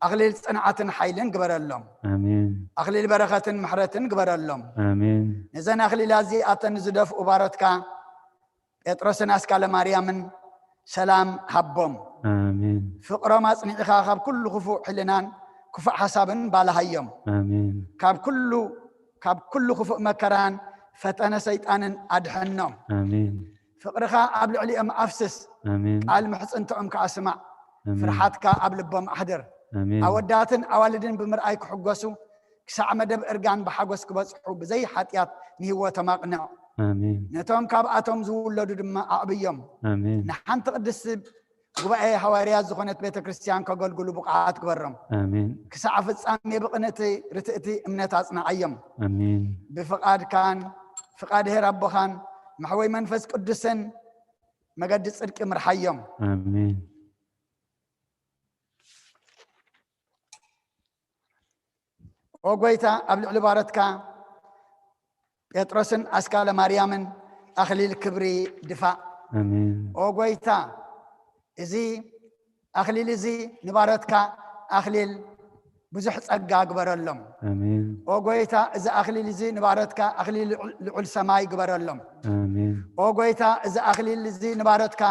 ኣኽሊል ጽንዓትን ሓይልን ግበረሎም። ኣሜን። ኣኽሊል በረኸትን ምሕረትን ግበረሎም። ኣሜን። ነዘን ኣኽሊላት እዚኣተን ዝደፍኡ ባሮትካ ጴጥሮስን ኣስካለ ማርያምን ሰላም ሃቦም። ኣሜን። ፍቕሮም ኣጽኒዕኻ ካብ ኩሉ ክፉእ ሕልናን ክፉእ ሓሳብን ባልሃዮም። ኣሜን። ካብ ኩሉ፣ ካብ ኩሉ ክፉእ መከራን ፈተነ ሰይጣንን ኣድሐኖም። ኣሜን። ፍቕርኻ ኣብ ልዕሊኦም ኣፍስስ። ኣሜን። ቃል ምሕጽንትኦም ከኣ ስማዕ። ኣሜን። ፍርሓትካ ኣብ ልቦም ኣሕድር። ኣሜን። ኣወዳትን ኣዋልድን ብምርኣይ ክሕጎሱ፣ ክሳዕ መደብ እርጋን ብሓጎስ ክበጽሑ፣ ብዘይ ሓጢኣት ንህይወቶም ኣቕንዕ። ኣሜን። ነቶም ካብኣቶም ዝውለዱ ድማ ኣዕብዮም። ኣሜን። ንሓንቲ ቅድስቲ ጉባኤ ሃዋርያት ዝኾነት ቤተ ክርስቲያን ከገልግሉ ብቕዓት ግበሮም። ኣሜን። ክሳዕ ፍጻሜ ብቕንእቲ ርትእቲ እምነት ኣጽንዓዮም። ኣሜን። ብፍቓድካን ፍቓድ ኄር ኣቦኻን መሕወይ መንፈስ ቅዱስን መገዲ ጽድቂ ምርሓዮም። ኣሜን። ኦ ጎይታ፣ ኣብ ልዕሊ ባሮትካ ጴጥሮስን ኣስካለ ማርያምን ኣኽሊል ክብሪ ድፋእ። ኣሜን። ኦ ጎይታ፣ እዚ ኣኽሊል እዚ ንባሮትካ ኣኽሊል ብዙሕ ጸጋ ግበረሎም። ኣሜን። ኦ ጎይታ፣ እዚ ኣኽሊል እዚ ንባሮትካ ኣኽሊል ልዑል፣ ልዑል ሰማይ ግበረሎም። ኣሜን። ኦ ጎይታ፣ እዚ ኣኽሊል እዚ ንባሮትካ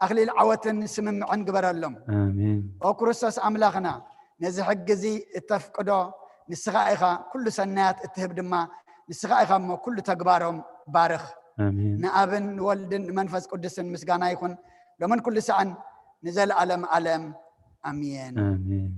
ኣኽሊል ዓወትን ስምምዕን ግበረሎም። ኣሜን። ኦ ክርስቶስ ኣምላኽና፣ ነዚ ሕጊ እዚ እተፍቅዶ ንስኻ ኢኻ፣ ኩሉ ሰናያት እትህብ ድማ ንስኻ ኢኻ እሞ፣ ኩሉ ተግባሮም ባርኽ። ኣሜን። ንኣብን ንወልድን ንመንፈስ ቅዱስን ምስጋና ይኹን፣ ሎምን ኩሉ ሰዓን ንዘለኣለም ዓለም። ኣሜን። ኣሜን።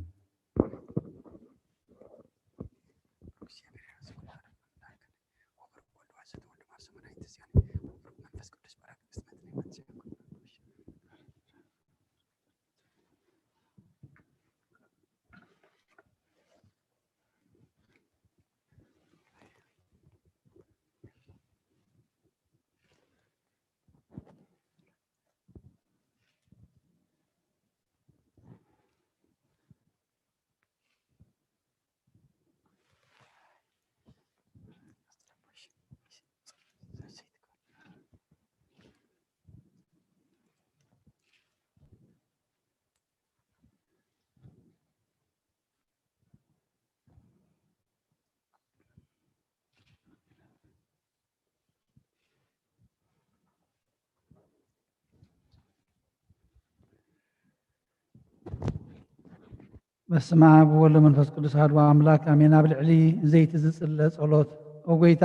በስመ አብ ወወልድ ወመንፈስ ቅዱስ አሐዱ አምላክ አሜን። ኣብ ልዕሊ ዘይቲ ዝጽለ ጸሎት። ኦ ጎይታ፣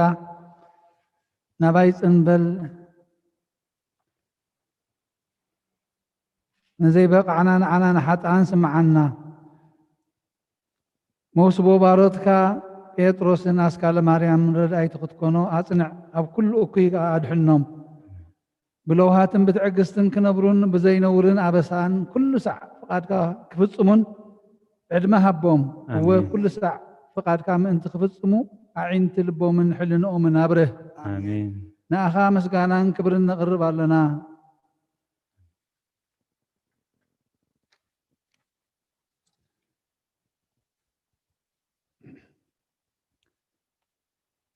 ናባይ ጽን በል፣ ንዘይበቓዕና ንዓና ንሓጥኣን ስምዓና። መውስቦ ባሮትካ ጴጥሮስን ኣስካለ ማርያምን ረድኣይቲ ክትኮኖ ኣጽንዕ፣ ኣብ ኩሉ እኩይ ከኣ ኣድሕኖም። ብለውሃትን ብትዕግስትን ክነብሩን ብዘይነውርን ኣበሳን ኩሉ ሳዕ ፍቓድካ ክፍጽሙን ዕድመ ሃቦም። እወ፣ ኣሜን። ኩሉ ሳዕ ፍቓድካ ምእንቲ ክፍጽሙ ኣዒንቲ ልቦምን ሕልንኦምን ኣብርህ። ኣሜን። ንኣኻ ምስጋናን ክብርን ነቕርብ ኣሎና።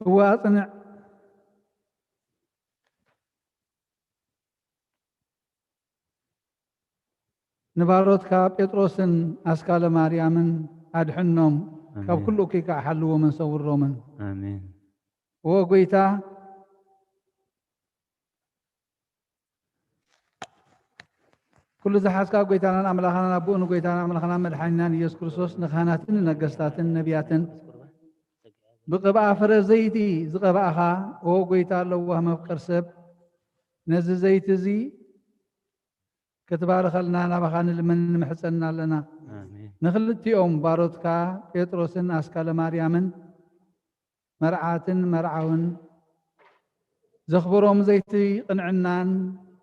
እወ፣ ኣጽንዕ። ንባሮትካ ጴጥሮስን ኣስካለ ማርያምን ኣድሕኖም። ካብ ኣሜን። ኩሉ እኩይ ከዓ ሓልዎምን ሰውሮምን። ኣሜን። ኦ ጎይታ፣ ኩሉ ዝሓዝካ ጎይታናን ኣምላኽናን ኣቦኡ ንጎይታናን ኣምላኽናን መድሓኒናን ኢየሱስ ክርስቶስ ንካህናትን ንነገስታትን ነቢያትን ብቅብኣ ፍረ ዘይቲ ዝቀባእኻ፣ ኦ ጎይታ ለዋህ መፍቀር ሰብ፣ ነዚ ዘይቲ እዚ ክትባርኸልና ናባኻ ንልምን ንምሕጸና ኣለና። ኣሜን። ንክልቲኦም ባሮትካ ጴጥሮስን ኣስካለ ማርያምን መርዓትን መርዓውን ዘኽብሮም ዘይቲ ቅንዕናን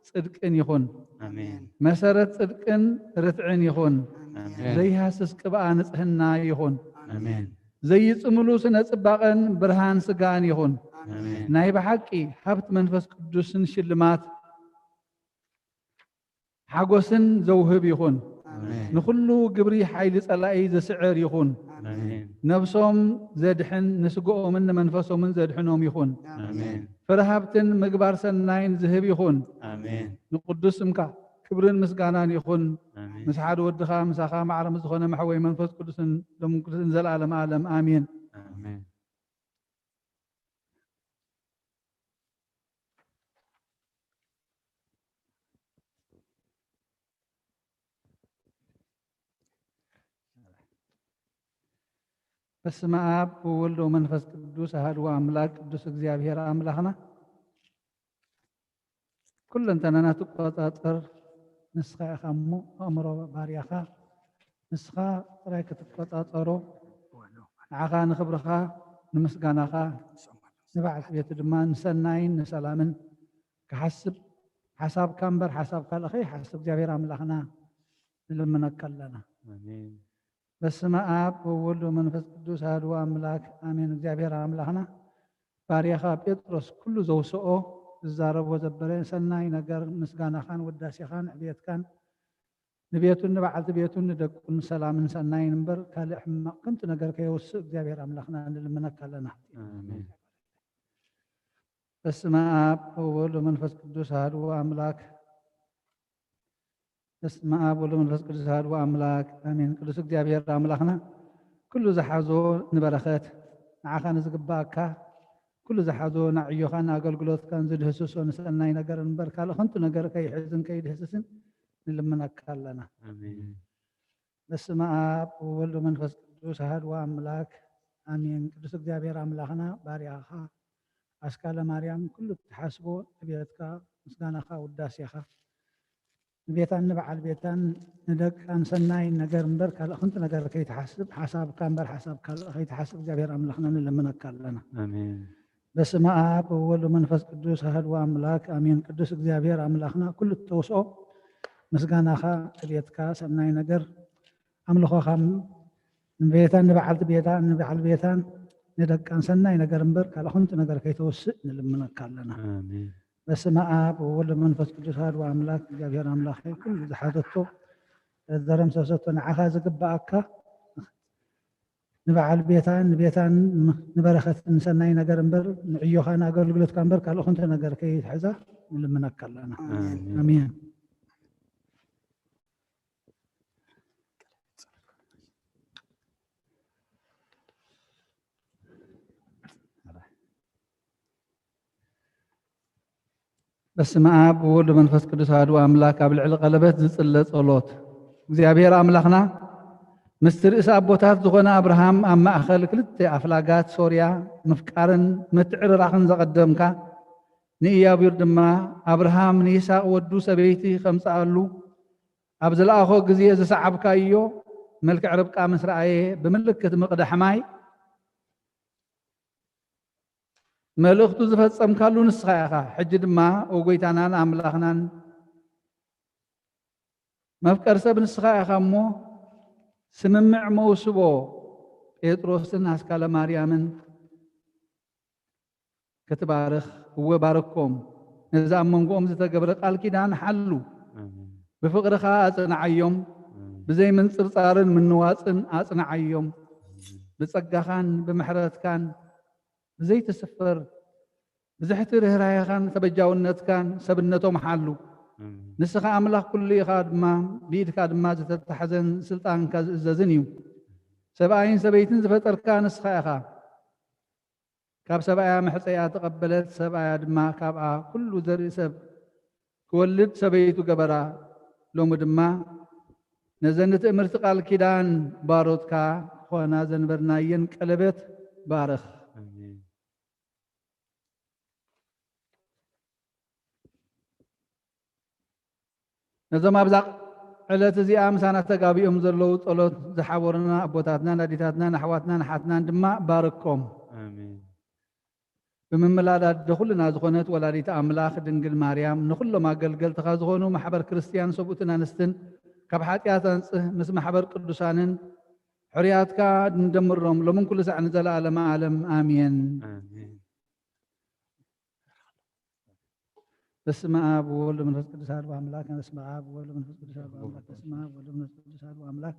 ጽድቅን ይኹን። ኣሜን። መሰረት ጽድቅን ርትዕን ይኹን። ኣሜን። ዘይሃስስ ቅብኣ ንጽህና ይኹን። ኣሜን። ዘይጽምሉ ስነ ጽባቐን ብርሃን ስጋን ይኹን። ኣሜን። ናይ ብሓቂ ሃብቲ መንፈስ ቅዱስን ሽልማት ሓጎስን ዘውህብ ይኹን። ኣሜን። ንኹሉ ግብሪ ሓይሊ ጸላኢ ዝስዕር ይኹን። ኣሜን። ነብሶም ዘድሕን ንስግኦምን ንመንፈሶምን ዘድሕኖም ይኹን። ኣሜን። ፍረ ሃብትን ምግባር ሰናይን ዝህብ ይኹን። ኣሜን። ንቅዱስ ስምካ ክብርን ምስጋናን ይኹን። ኣሜን። ምስ ሓደ ወድኻ ምሳኻ ማዕረ ምስ ዝኾነ መሕወይ መንፈስ ቅዱስን ደም ቅዱስን ዘላለም ዓለም ኣሜን። ኣሜን። በስመ ኣብ ወወልድ ወመንፈስ ቅዱስ ኣሐዱ ኣምላክ ቅዱስ እግዚኣብሔር ኣምላኽና ኩለንተናና ትቆጻጸር ንስኻ ኢኻ እሞ ኣእምሮ ባርያኻ ንስኻ ጥራይ ክትቆጻጸሮ ንዓኻ ንኽብርኻ ንምስጋናኻ ንበዓልቲ ቤቱ ድማ ንሰናይን ንሰላምን ክሓስብ ሓሳብካ እምበር ሓሳብ ካልእ ከይሓስብ እግዚኣብሔር ኣምላኽና ንልምነካ ኣለና። ኣሜን። በስመ ኣብ ወወልድ ወመንፈስ ቅዱስ ኣሐዱ ኣምላክ ኣሜን። እግዚኣብሔር ኣምላኽና ባርያኻ ጴጥሮስ ኩሉ ዘውስኦ ዝዛረቦ ዘበለ ሰናይ ነገር ምስጋናኻን ውዳሴኻን ዕብየትካን ንቤቱን ንበዓልቲ ቤቱን ንደቁን ሰላምን ሰናይን እምበር ካልእ ሕማቕ ከንቱ ነገር ከየውስእ እግዚኣብሔር ኣምላኽና ንልምነካ ኣለና። ኣሜን። በስመ ኣብ ወወልድ ወመንፈስ ቅዱስ ኣሐዱ ኣምላክ። በስመ ኣብ ወወልድ ወመንፈስ ቅዱስ ኣሐዱ ኣምላክ ኣሜን። ቅዱስ እግዚኣብሔር ኣምላኽና ኩሉ ዝሓዞ ንበረኸት ንዓኻ ንዝግባኣካ ኩሉ ዝሓዞ ንዕዮኻን ንኣገልግሎትካን ዝድህስሶ ንሰናይ ነገር እምበር ካልእ ከንቱ ነገር ከይሕዝን ከይድህስስን ንልምነካ ኣለና። ኣሜን። በስመ ኣብ ወወልድ ወመንፈስ ቅዱስ ኣሐዱ ኣምላክ ኣሜን። ቅዱስ እግዚኣብሔር ኣምላኽና ባርያኻ ኣስካለ ማርያም ኩሉ እትሓስቦ ዕብየትካ ምስጋናኻ ውዳሴኻ ንቤታን ንበዓል ቤታን ንደቃን ሰናይ ነገር እምበር ካልእ ከንቱ ነገር ከይትሓስብ ሓሳብካ እምበር ሓሳብ ካልእ ከይትሓስብ እግዚኣብሔር ኣምላኽና ንልምነካ ኣለና። ኣሜን። በስመ ኣብ ወወልድ ወመንፈስ ቅዱስ ኣሐዱ ኣምላክ ኣሜን። ቅዱስ እግዚኣብሔር ኣምላኽና ኩሉ እተውስኦ ምስጋናኻ ዕብየትካ ሰናይ ነገር ኣምልኾኻ ንቤታን ንበዓልቲ ቤታን ንበዓል ቤታን ንደቃን ሰናይ ነገር እምበር ካልእ ከንቱ ነገር ከይተውስእ ንልምነካ ኣለና። ኣሜን። በስመ ኣብ ወወልድ ወመንፈስ ቅዱስ ኣሐዱ ኣምላክ እግዚኣብሔር ኣምላኽ ኩሉ ዝሓተቶ ዘረምሰሰቶ ንዓኻ ዝግባኣካ ንበዓል ቤታን ንቤታን ንበረኸትን ሰናይ ነገር እምበር ንዕዮኻን ኣገልግሎትካ እምበር ካልእ ከንቱ ነገር ከይትሕዛ ንልምነካ ኣለና። ኣሜን። ኣሜን። በስመ ኣብ ወወልድ ወመንፈስ ቅዱስ ኣሐዱ ኣምላክ። ኣብ ልዕሊ ቀለበት ዝጽለ ጸሎት። እግዚኣብሔር ኣምላኽና ምስቲ ርእሲ ኣቦታት ዝኾነ ኣብርሃም ኣብ ማእኸል ክልተ ኣፍላጋት ሶርያ ምፍቃርን ምትዕርራኽን ዘቐደምካ ንኢያቡር ድማ ኣብርሃም ንይስሐቅ ወዱ ሰበይቲ ከምጽኣሉ ኣብ ዝለኣኾ ግዜ ዝሰዓብካዮ መልክዕ ርብቃ ምስ ረኣየ ብምልክት ምቕዳሕ ማይ መልእኽቱ ዝፈጸምካሉ ንስኻ ኢኻ። ሕጂ ድማ ኦ ጎይታናን ኣምላኽናን መፍቀር ሰብ ንስኻ ኢኻ እሞ ስምምዕ መውስቦ ጴጥሮስን ኣስካለ ማርያምን ክትባርኽ እወ ባርኮም። ነዚ ኣብ መንጎኦም ዝተገብረ ቃል ኪዳን ሓሉ። ኣሜን። ብፍቕርኻ ኣጽንዓዮም። ኣሜን። ብዘይ ምንጽርጻርን ምንዋጽን ኣጽንዓዮም። ብጸጋኻን ብምሕረትካን ብዘይትስፈር ብዝሕቲ ርህራሄኻን ተበጃውነትካን ሰብነቶም ሓሉ። ኣሜን። ንስኻ ኣምላኽ ኩሉ ኢኻ ድማ ብኢድካ ድማ ዝተታሕዘን ስልጣንካ ዝእዘዝን እዩ። ሰብኣይን ሰበይትን ዝፈጠርካ ንስኻ ኢኻ። ካብ ሰብኣያ መሕፀያ ተቐበለት፣ ሰብኣያ ድማ ካብኣ ኩሉ ዘርኢ ሰብ ክወልድ ሰበይቱ ገበራ። ሎሚ ድማ ነዘን ንትእምርቲ ቃል ኪዳን ባሮትካ ክኾና ዘንበርናየን ቀለበት ባርኽ። ኣሜን። ነዞም ኣብዛ ዕለት እዚኣ ምሳና ተጋቢኦም ዘለዉ ጸሎት ዝሓበሩና ኣቦታትናን ኣዴታትናን ኣሕዋትናን ኣሓትናን ድማ ባርኮም። ኣሜን። ብምምላድ ኣደ ኩልና ዝኾነት ወላዲት ኣምላኽ ድንግል ማርያም ንኹሎም ኣገልገልትኻ ዝኾኑ ማሕበር ክርስትያን ሰብኡትን ኣንስትን ካብ ሓጢኣት ኣንጽህ፣ ምስ ማሕበር ቅዱሳንን ሕርያትካ ንደምሮም ሎምን ኩሉ ሳዕ ንዘለኣለመ ዓለም ኣሜን። ኣሜን። በስመ አብ ወወልድ ወመንፈስ ቅዱስ አሐዱ አምላክ። በስመ አብ ወወልድ ወመንፈስ ቅዱስ አሐዱ አምላክ። በስመ አብ ወወልድ ወመንፈስ ቅዱስ አሐዱ አምላክ።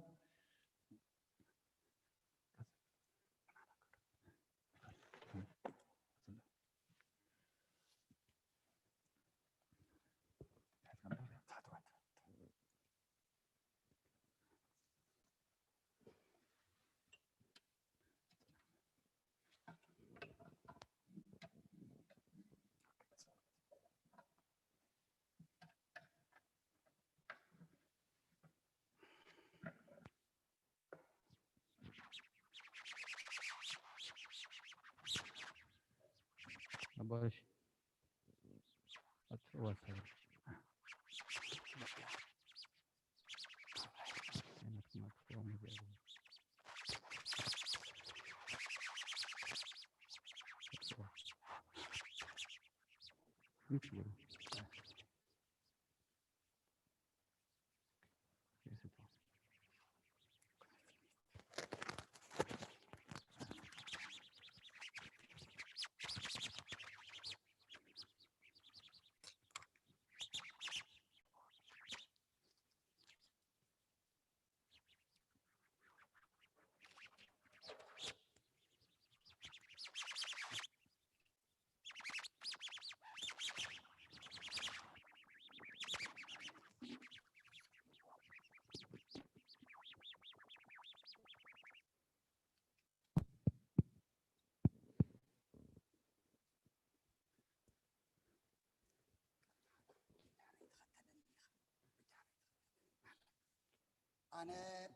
ኣነ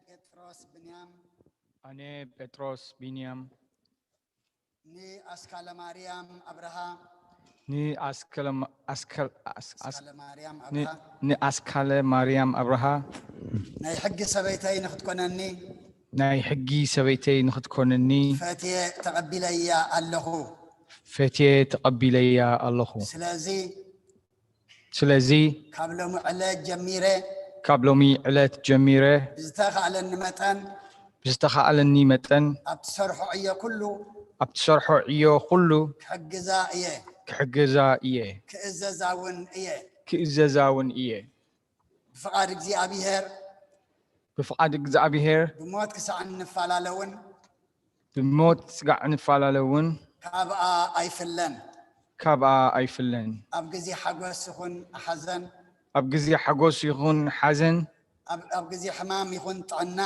ጴጥሮስ ብንያም ኣነ ጴጥሮስ ቢንያም ንኣስካለ ማርያም ኣብርሃ ንኣስከለ ማ- ኣስከል- ኣስ- ኣስ- ኣስካለ ማርያም ን- ኣብርሃ ንኣስካለ ማርያም ኣብርሃ ናይ ሕጊ ሰበይተይ ንክትኮነኒ ናይ ሕጊ ሰበይተይ ንክትኮነኒ ፈትየ ተቐቢለያ ኣለኹ። ፈትየ ተቐቢለያ ኣለኹ። ስለዚ ስለዚ ካብ ሎሚ ዕለት ጀሚረ ካብ ሎሚ ዕለት ጀሚረ ብዝተኻእለኒ መጠን ብዝተኻእለኒ መጠን ኣብ ትሰርሖ ዕዮ ኩሉ ኣብ ትሰርሖ ዕዮ ኩሉ ክሕግዛ እየ። ክሕግዛ እየ። ክእዘዛ እውን እየ። ክእዘዛ እውን እየ። ብፍቓድ እግዚኣብሔር ብፍቓድ እግዚኣብሔር ብሞት ክሳዕ እንፈላለ እውን ብሞት ስጋዕ እንፈላለ እውን ካብኣ ኣይፍለን። ካብኣ ኣይፍለን። ኣብ ግዜ ሓጎስ ይኹን ሓዘን ኣብ ግዜ ሓጎስ ይኹን ሓዘን ኣብ ኣብ ግዜ ሕማም ይኹን ጥዕና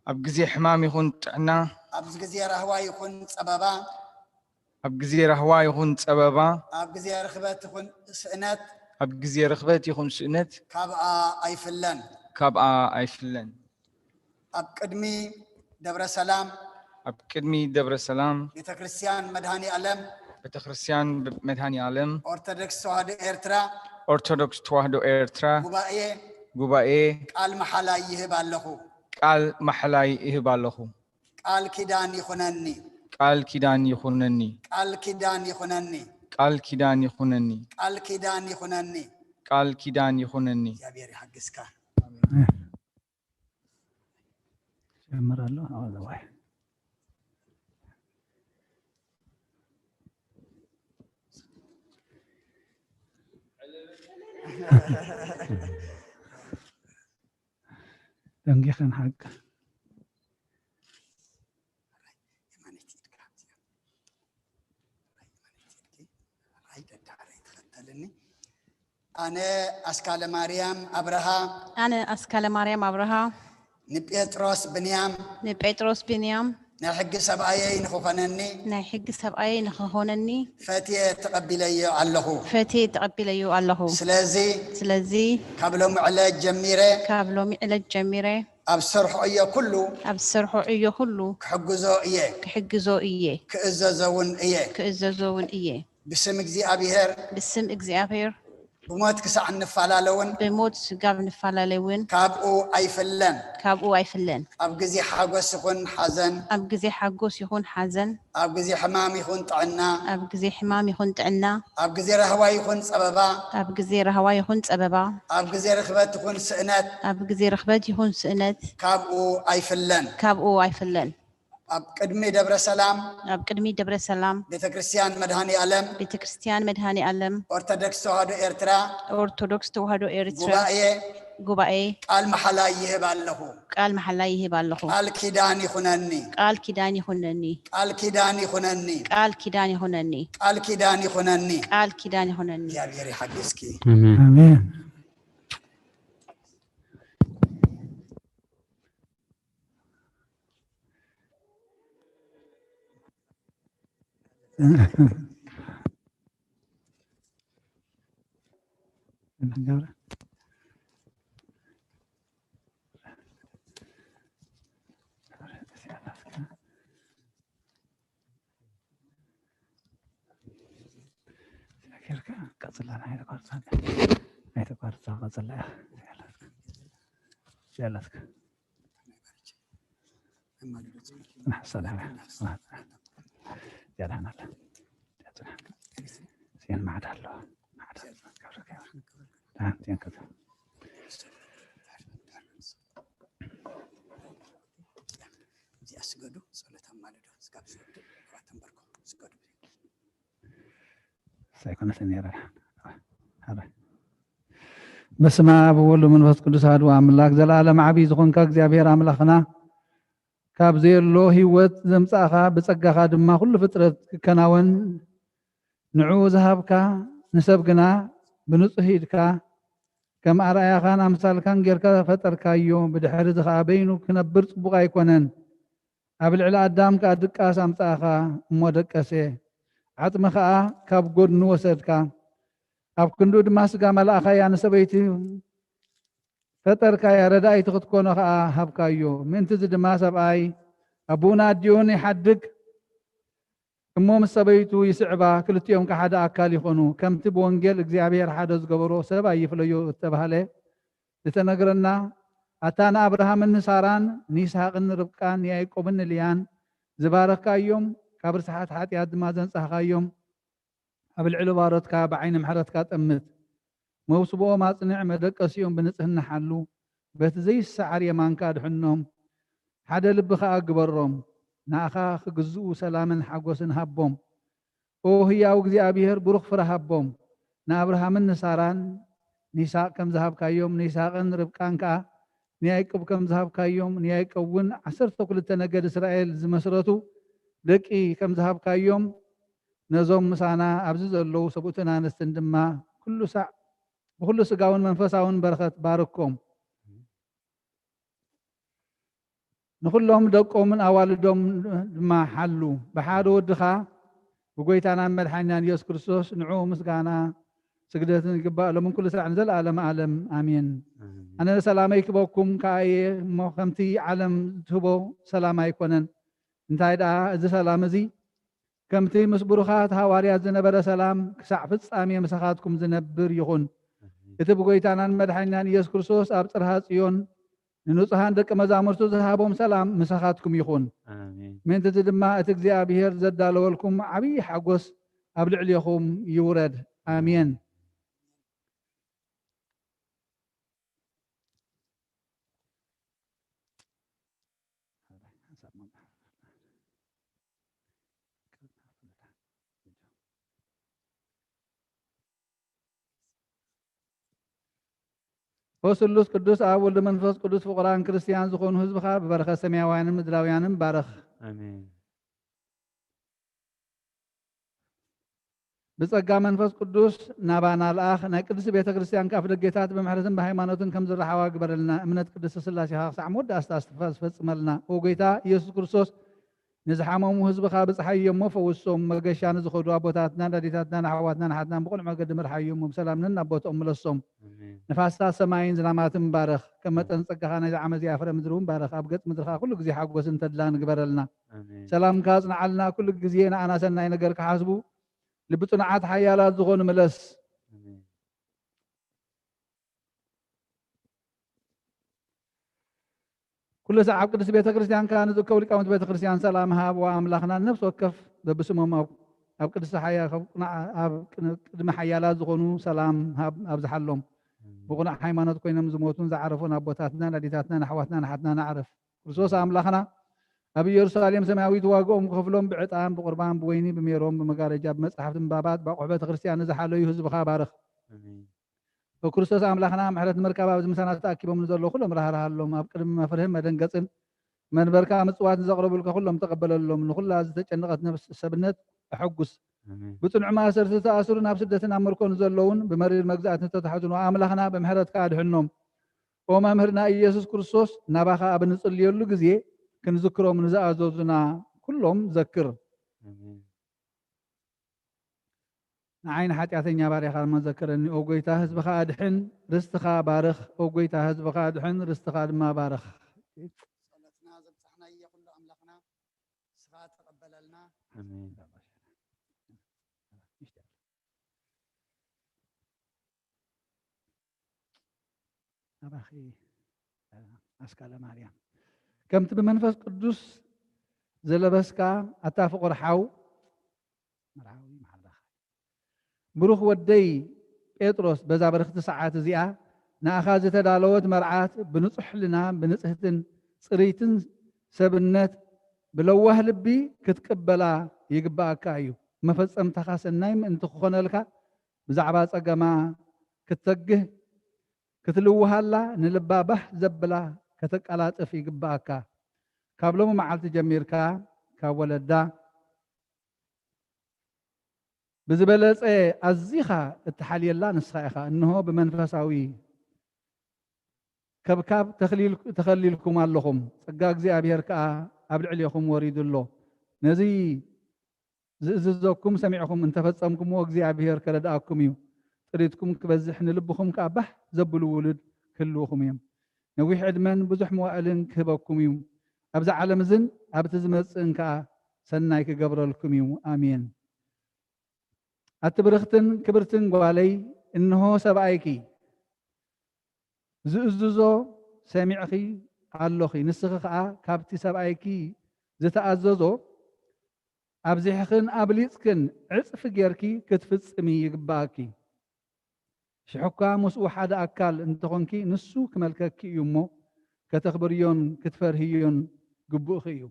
ኣብ ግዜ ሕማም ይኹን ጥዕና ኣብ ግዜ ራህዋ ይኹን ጸበባ ኣብ ግዜ ራህዋ ይኹን ጸበባ ኣብ ግዜ ርኽበት ይኹን ስእነት ኣብ ግዜ ርኽበት ይኹን ስእነት ካብኣ ኣይፍለን። ካብኣ ኣይፍለን። ኣብ ቅድሚ ደብረ ሰላም ኣብ ቅድሚ ደብረ ሰላም ቤተ ክርስቲያን መድኃኔ ዓለም ቤተ ክርስቲያን መድኃኔ ዓለም ኦርቶዶክስ ተዋህዶ ኤርትራ ኦርቶዶክስ ተዋህዶ ኤርትራ ጉባኤ ጉባኤ ቃል መሓላይ ይህብ ኣለኹ። ቃል ማሕላይ እህብ ኣለኹ። ቃል ኪዳን ይኹነኒ። ቃል ኪዳን ይኹነኒ። ቃል ኪዳን ይኹነኒ። ቃል ኪዳን ይኹነኒ። ቃል ኪዳን ይኹነኒ። ቃል ኪዳን ይኹነኒ። እግዚኣብሔር ይሓግዝካ። ጀምር ኣሎ። ኣዋይ። ደንጊኸን ሓቂ። ኣነ ኣስካለ ማርያም ኣብርሃ ኣነ ኣስካለ ማርያም ኣብርሃ ንጴጥሮስ ብንያም ንጴጥሮስ ብንያም ናይ ሕጊ ሰብኣየይ ንኽኾነኒ ናይ ሕጊ ሰብኣየይ ንኽኾነኒ ፈትየ ተቐቢለዮ ኣለኹ። ፈትየ ተቐቢለዮ ኣለኹ። ስለዚ ስለዚ ካብ ሎሚ ዕለት ጀሚረ ካብ ሎሚ ዕለት ጀሚረ ኣብ ዝሰርሖ ዕዮ ኩሉ ኣብ ዝሰርሖ ዕዮ ኩሉ ክሕግዞ እየ። ክሕግዞ እየ። ክእዘዞ እውን እየ። ክእዘዞ እውን እየ። ብስም እግዚኣብሔር ብስም እግዚኣብሔር ብሞት ክሳዕ እንፈላለ እውን ብሞት ስጋብ ንፈላለ እውን ካብኡ ኣይፍለን። ካብኡ ኣይፍለን። ኣብ ግዜ ሓጎስ ይኹን ሓዘን ኣብ ግዜ ሓጎስ ይኹን ሓዘን ኣብ ግዜ ሕማም ይኹን ጥዕና ኣብ ግዜ ሕማም ይኹን ጥዕና ኣብ ግዜ ራህዋ ይኹን ጸበባ ኣብ ግዜ ራህዋ ይኹን ጸበባ ኣብ ግዜ ርኽበት ይኹን ስእነት ኣብ ግዜ ርኽበት ይኹን ስእነት ካብኡ ኣይፍለን። ካብኡ ኣይፍለን። ኣብ ቅድሚ ደብረ ሰላም ኣብ ቅድሚ ደብረ ሰላም ቤተ ክርስቲያን መድኃኔ ዓለም ቤተ ክርስቲያን መድኃኔ ዓለም ኦርቶዶክስ ተዋህዶ ኤርትራ ኦርቶዶክስ ተዋህዶ ኤርትራ ጉባኤ ጉባኤ ቃል መሓላ ይህብ ኣለኹ። ቃል መሓላ ይህብ ኣለኹ። ቃል ኪዳን ይኹነኒ። ቃል ኪዳን ይኹነኒ። ቃል ኪዳን ይኹነኒ። ቃል ኪዳን ይኹነኒ። ቃል ኪዳን ይኹነኒ። ቃል ኪዳን ይኹነኒ። እግዚኣብሔር ይሓግዝኪ። ኣሜን። ኣሜን። እዚኣ ስገዱ፣ ጸሎት ኣማልዶ፣ ስጋብ ዝወድእ፣ ተንበርኩ፣ ስገዱ። ኣይኮነትን ነይራ። በስመ አብ ወወልድ ወመንፈስ ቅዱስ አሐዱ አምላክ። ዘለዓለም ዓቢ ዝኾንካ እግዚኣብሔር ኣምላኽና፣ ካብ ዘየሎ ህይወት ዘምጻእኻ፣ ብጸጋኻ ድማ ኩሉ ፍጥረት ክከናወን ንዕኡ ዝሃብካ፣ ንሰብ ግና ብንጹህ ኢድካ ከም ኣርኣያኻን ኣምሳልካን ጌርካ ፈጠርካዮ። ብድሕሪ እዚ ኸኣ በይኑ ክነብር ጽቡቕ ኣይኮነን። ኣብ ልዕሊ ኣዳም ከኣ ድቃስ ኣምጻእኻ፣ እሞ ደቀሰ። ዓጽሚ ኸኣ ካብ ጐድኑ ወሰድካ። ኣብ ክንድኡ ድማ ስጋ መላእኻያ፣ ንሰበይቲ ፈጠርካያ፣ ረዳኢቲ ክትኮኖ ኸኣ ሃብካዮ። ምእንቲ እዚ ድማ ሰብኣይ ኣቦኡን ኣዲኡን ይሓድግ፣ እሞ ምስ ሰበይቱ ይስዕባ፣ ክልቲኦም ከኣ ሓደ ኣካል ይኾኑ። ከምቲ ብወንጌል እግዚኣብሔር ሓደ ዝገበሮ ሰብ ኣይፍለዮ እተባህለ፣ ዝተነግረና፣ ኣታ ንኣብርሃምን ንሳራን ንይስሐቅን ንርብቃን ንያዕቆብን ንልያን ዝባረኽካዮም፣ ካብ ርስሓት ሓጢኣት ድማ ዘንጻህካዮም፣ ኣብ ልዕሊ ባሮትካ ብዓይኒ ምሕረትካ ጠምት። መውስቦኦም ኣጽንዕ፣ መደቀሲኦም ብንጽህና ሓሉ። በቲ ዘይሰዓር የማንካ ኣድሕኖም፣ ሓደ ልቢ ኸኣ ግበሮም። ንኣኻ ክግዝኡ ሰላምን ሓጎስን ሃቦም። ኦ ህያው እግዚኣብሔር፣ ብሩኽ ፍረ ሃቦም። ንኣብርሃምን ንሳራን ንይስሐቅ ከም ዝሃብካዮም፣ ንይስሐቅን ርብቃን ከኣ ንያዕቆብ ከም ዝሃብካዮም፣ ንያዕቆብ እውን ዓሰርተ ክልተ ነገድ እስራኤል ዝመስረቱ ደቂ ከም ዝሃብካዮም፣ ነዞም ምሳና ኣብዚ ዘለዉ ሰብኡትን ኣንስትን ድማ ኩሉ ሳዕ ብኹሉ ስጋውን መንፈሳውን በረኸት ባርኮም። ንኹሎም ደቆምን ኣዋልዶም ድማ ሓሉ። ብሓደ ወድኻ ብጎይታናን መድሓኒናን ኢየሱስ ክርስቶስ ንዕኡ ምስጋና ስግደትን ይግባእ፣ ሎምን ኩሉ ስራዕ ንዘለኣለም ዓለም። ኣሜን። ኣሜን። ኣነ ሰላመይ ክበኩም ከኣ እየ እሞ፣ ከምቲ ዓለም ትህቦ ሰላም ኣይኮነን። እንታይ ደኣ፣ እዚ ሰላም እዚ ከምቲ ምስ ብሩኻት ሃዋርያት ዝነበረ ሰላም፣ ክሳዕ ፍጻሜ ምሳኻትኩም ዝነብር ይኹን። ኣሜን። እቲ ብጎይታናን መድሓኒናን ኢየሱስ ክርስቶስ ኣብ ጽርሃ ጽዮን ንንጹሃን ደቂ መዛሙርቱ ዝሃቦም ሰላም ምሳኻትኩም ይኹን። ኣሜን። ምእንቲ እዚ ድማ እቲ እግዚኣብሔር ዘዳለወልኩም ዓብዪ ሓጎስ ኣብ ልዕሌኹም ይውረድ። ኣሜን። ኦ ስሉስ ቅዱስ ኣብ ወልድ መንፈስ ቅዱስ ፍቑራን ክርስትያን ዝኾኑ ህዝብኻ ብበረኸት ሰማያውያንን ምድራውያንን ባርኽ። ኣሜን። ብጸጋ መንፈስ ቅዱስ ናባና ልኣኽ። ናይ ቅድስቲ ቤተ ክርስቲያን ከኣ ኣፍደጌታት ብምሕረትን ብሃይማኖትን ከም ዝረሓዋ ግበረልና። እምነት ቅድስቲ ስላሴኻ ክሳዕ መወዳእታ ዝፈጽመልና። ኦ ጎይታ ኢየሱስ ክርስቶስ፣ ንዝሓመሙ ህዝብኻ ብጽሓዮም እሞ ፈውሶም። መገሻ ንዝኸዱ ኣቦታትናን ኣዴታትናን ኣሕዋትናን ኣሓትናን ብቕኑዕ መገዲ ምርሓዮም፣ ብሰላም ነናብ ቦትኦም ምለሶም። ኣሜን። ንፋስታት ሰማይን ዝናማትን ባርኽ። ከም መጠን ጸጋኻ ናይዛ ዓመት እዚኣ ፍረ ምድሪ እውን ባርኽ። ኣብ ገጽ ምድርኻ ኩሉ ግዜ ሓጎስን ተድላን ግበረልና። ኣሜን። ሰላምካ ኣጽንዓልና። ኩሉ ግዜ ንኣና ሰናይ ነገር ክሓስቡ፣ ልቢ ጽኑዓት ሓያላት ዝኾኑ ምለስ። ኣሜን። ኩሉ ሳዕ ኣብ ቅድስቲ ቤተ ክርስቲያን ከኣ ንዝእከቡ ሊቃውንቲ ቤተ ክርስቲያን ሰላም ሃብ። ወኣምላኽና ንነፍሲ ወከፍ በብስሞም ኣብ፣ ኣብ ቅድስቲ ሓያ-፣ ኣብ ቅድሚ ሓያላት ዝኾኑ ሰላም ሃብ፣ ኣብዝሓሎም። ኣሜን። ብቕኑዕ ሃይማኖት ኮይኖም ዝሞቱን ዝዓረፉን ኣቦታትናን ኣዴታትናን ኣሕዋትናን ኣሓትናን ኣዕርፍ። ክርስቶስ ኣምላኽና ኣብ ኢየሩሳሌም ሰማያዊት ዋግኦም ክኸፍሎም ብዕጣን፣ ብቑርባን፣ ብወይኒ፣ ብሜሮን፣ ብመጋረጃ፣ ብመጻሕፍቲ ምንባባት፣ ብኣቑሑ ቤተ ክርስቲያን ንዝሓለዩ ህዝብኻ ባርኽ። ኣሜን። ኦ ክርስቶስ ኣምላኽና፣ ምሕረት ንምርካብ ኣብዚ ምሳና ተኣኪቦም ንዘለዉ ኩሎም ራህራሃሎም። ኣብ ቅድሚ መፍርህን መደንገጽን መንበርካ ምጽዋት ንዘቕረቡልካ ኩሎም ተቐበለሎም። ንኹላ ዝተጨነቐት ነፍስ ሰብነት ኣሐጉስ። ኣሜን። ብጽኑዕ ማእሰርቲ ዝተኣስሩ፣ ናብ ስደትን ኣብ ምርኮ ንዘለዉን ብመሪር መግዛእቲ ዝተታሕዙን ኣምላኽና ብምሕረትካ ኣድሕኖም። ኦ መምህርና ኢየሱስ ክርስቶስ፣ ናባኻ ኣብ እንጽልየሉ ግዜ ክንዝክሮም ንዝኣዘዙና ኩሎም ዘክር። ኣሜን። ንዓይ ንሓጢኣተኛ ባርያኻ ድማ ዘክረኒ። ኦ ጎይታ፣ ህዝብኻ ኣድሕን፣ ርስትኻ ባርኽ። ኦ ጎይታ፣ ህዝብኻ ኣድሕን፣ ርስትኻ ድማ ባርኽ። ጸሎትና ዘብጻሕናዮ ኩሉ ኣምላኽና፣ ንስኻ ተቐበለልና። ኣሜን። ናባኺ፣ ኣስካለ ማርያም፣ ከምቲ ብመንፈስ ቅዱስ ዘለበስካ፣ ኣታ ፍቑር ሓው መርሃዊ መሓላኻ። ብሩኽ ወደይ ጴጥሮስ፣ በዛ በርኽቲ ሰዓት እዚኣ ንኣኻ ዝተዳለወት መርዓት ብንጹሕ ሕልና፣ ብንጽህትን ጽርይትን ሰብነት፣ ብለዋህ ልቢ ክትቅበላ ይግብኣካ እዩ። መፈጸምታኻ ሰናይ ምእንቲ ክኾነልካ፣ ብዛዕባ ጸገማ ክትተግህ፣ ክትልውሃላ፣ ንልባ ባህ ዘብላ ከተቀላጥፍ ይግብኣካ። ካብ ሎሚ መዓልቲ ጀሚርካ፣ ካብ ወለዳ ብዝበለጸ ኣዚኻ እትሓልየላ ንስኻ ኢኻ። እንሆ ብመንፈሳዊ ከብካብ ተኽሊል-፣ ተኸሊልኩም ኣለኹም፣ ጸጋ እግዚኣብሔር ከኣ ኣብ ልዕሌኹም ወሪዱ ኣሎ። ነዚ ዝእዝዘኩም ሰሚዕኹም እንተፈጸምኩምዎ፣ እግዚኣብሔር ከረድኣኩም እዩ። ጥሪትኩም ክበዝሕ፣ ንልብኹም ከኣ ባህ ዘብሉ ውሉድ ክህልውኹም እዮም። ነዊሕ ዕድመን ብዙሕ መዋእልን ክህበኩም እዩ። ኣብዚ ዓለም እዝን ኣብቲ ዝመጽእን ከኣ ሰናይ ክገብረልኩም እዩ። ኣሜን። ኣቲ ብርኽትን ክብርትን ጓለይ፣ እንሆ ሰብኣይኪ ዝእዝዞ ሰሚዕኺ ኣሎኺ። ንስኺ ኸኣ ካብቲ ሰብኣይኪ ዝተኣዘዞ ኣብዚሕኽን ኣብሊጽክን ዕጽፊ ጌርኪ ክትፍጽሚ ይግብኣኪ። ሽሕኳ ምስኡ ሓደ ኣካል እንተኾንኪ፣ ንሱ ክመልከኪ እዩ እሞ፣ ከተኽብርዮን ክትፈርህዮን ግቡእኺ እዩ።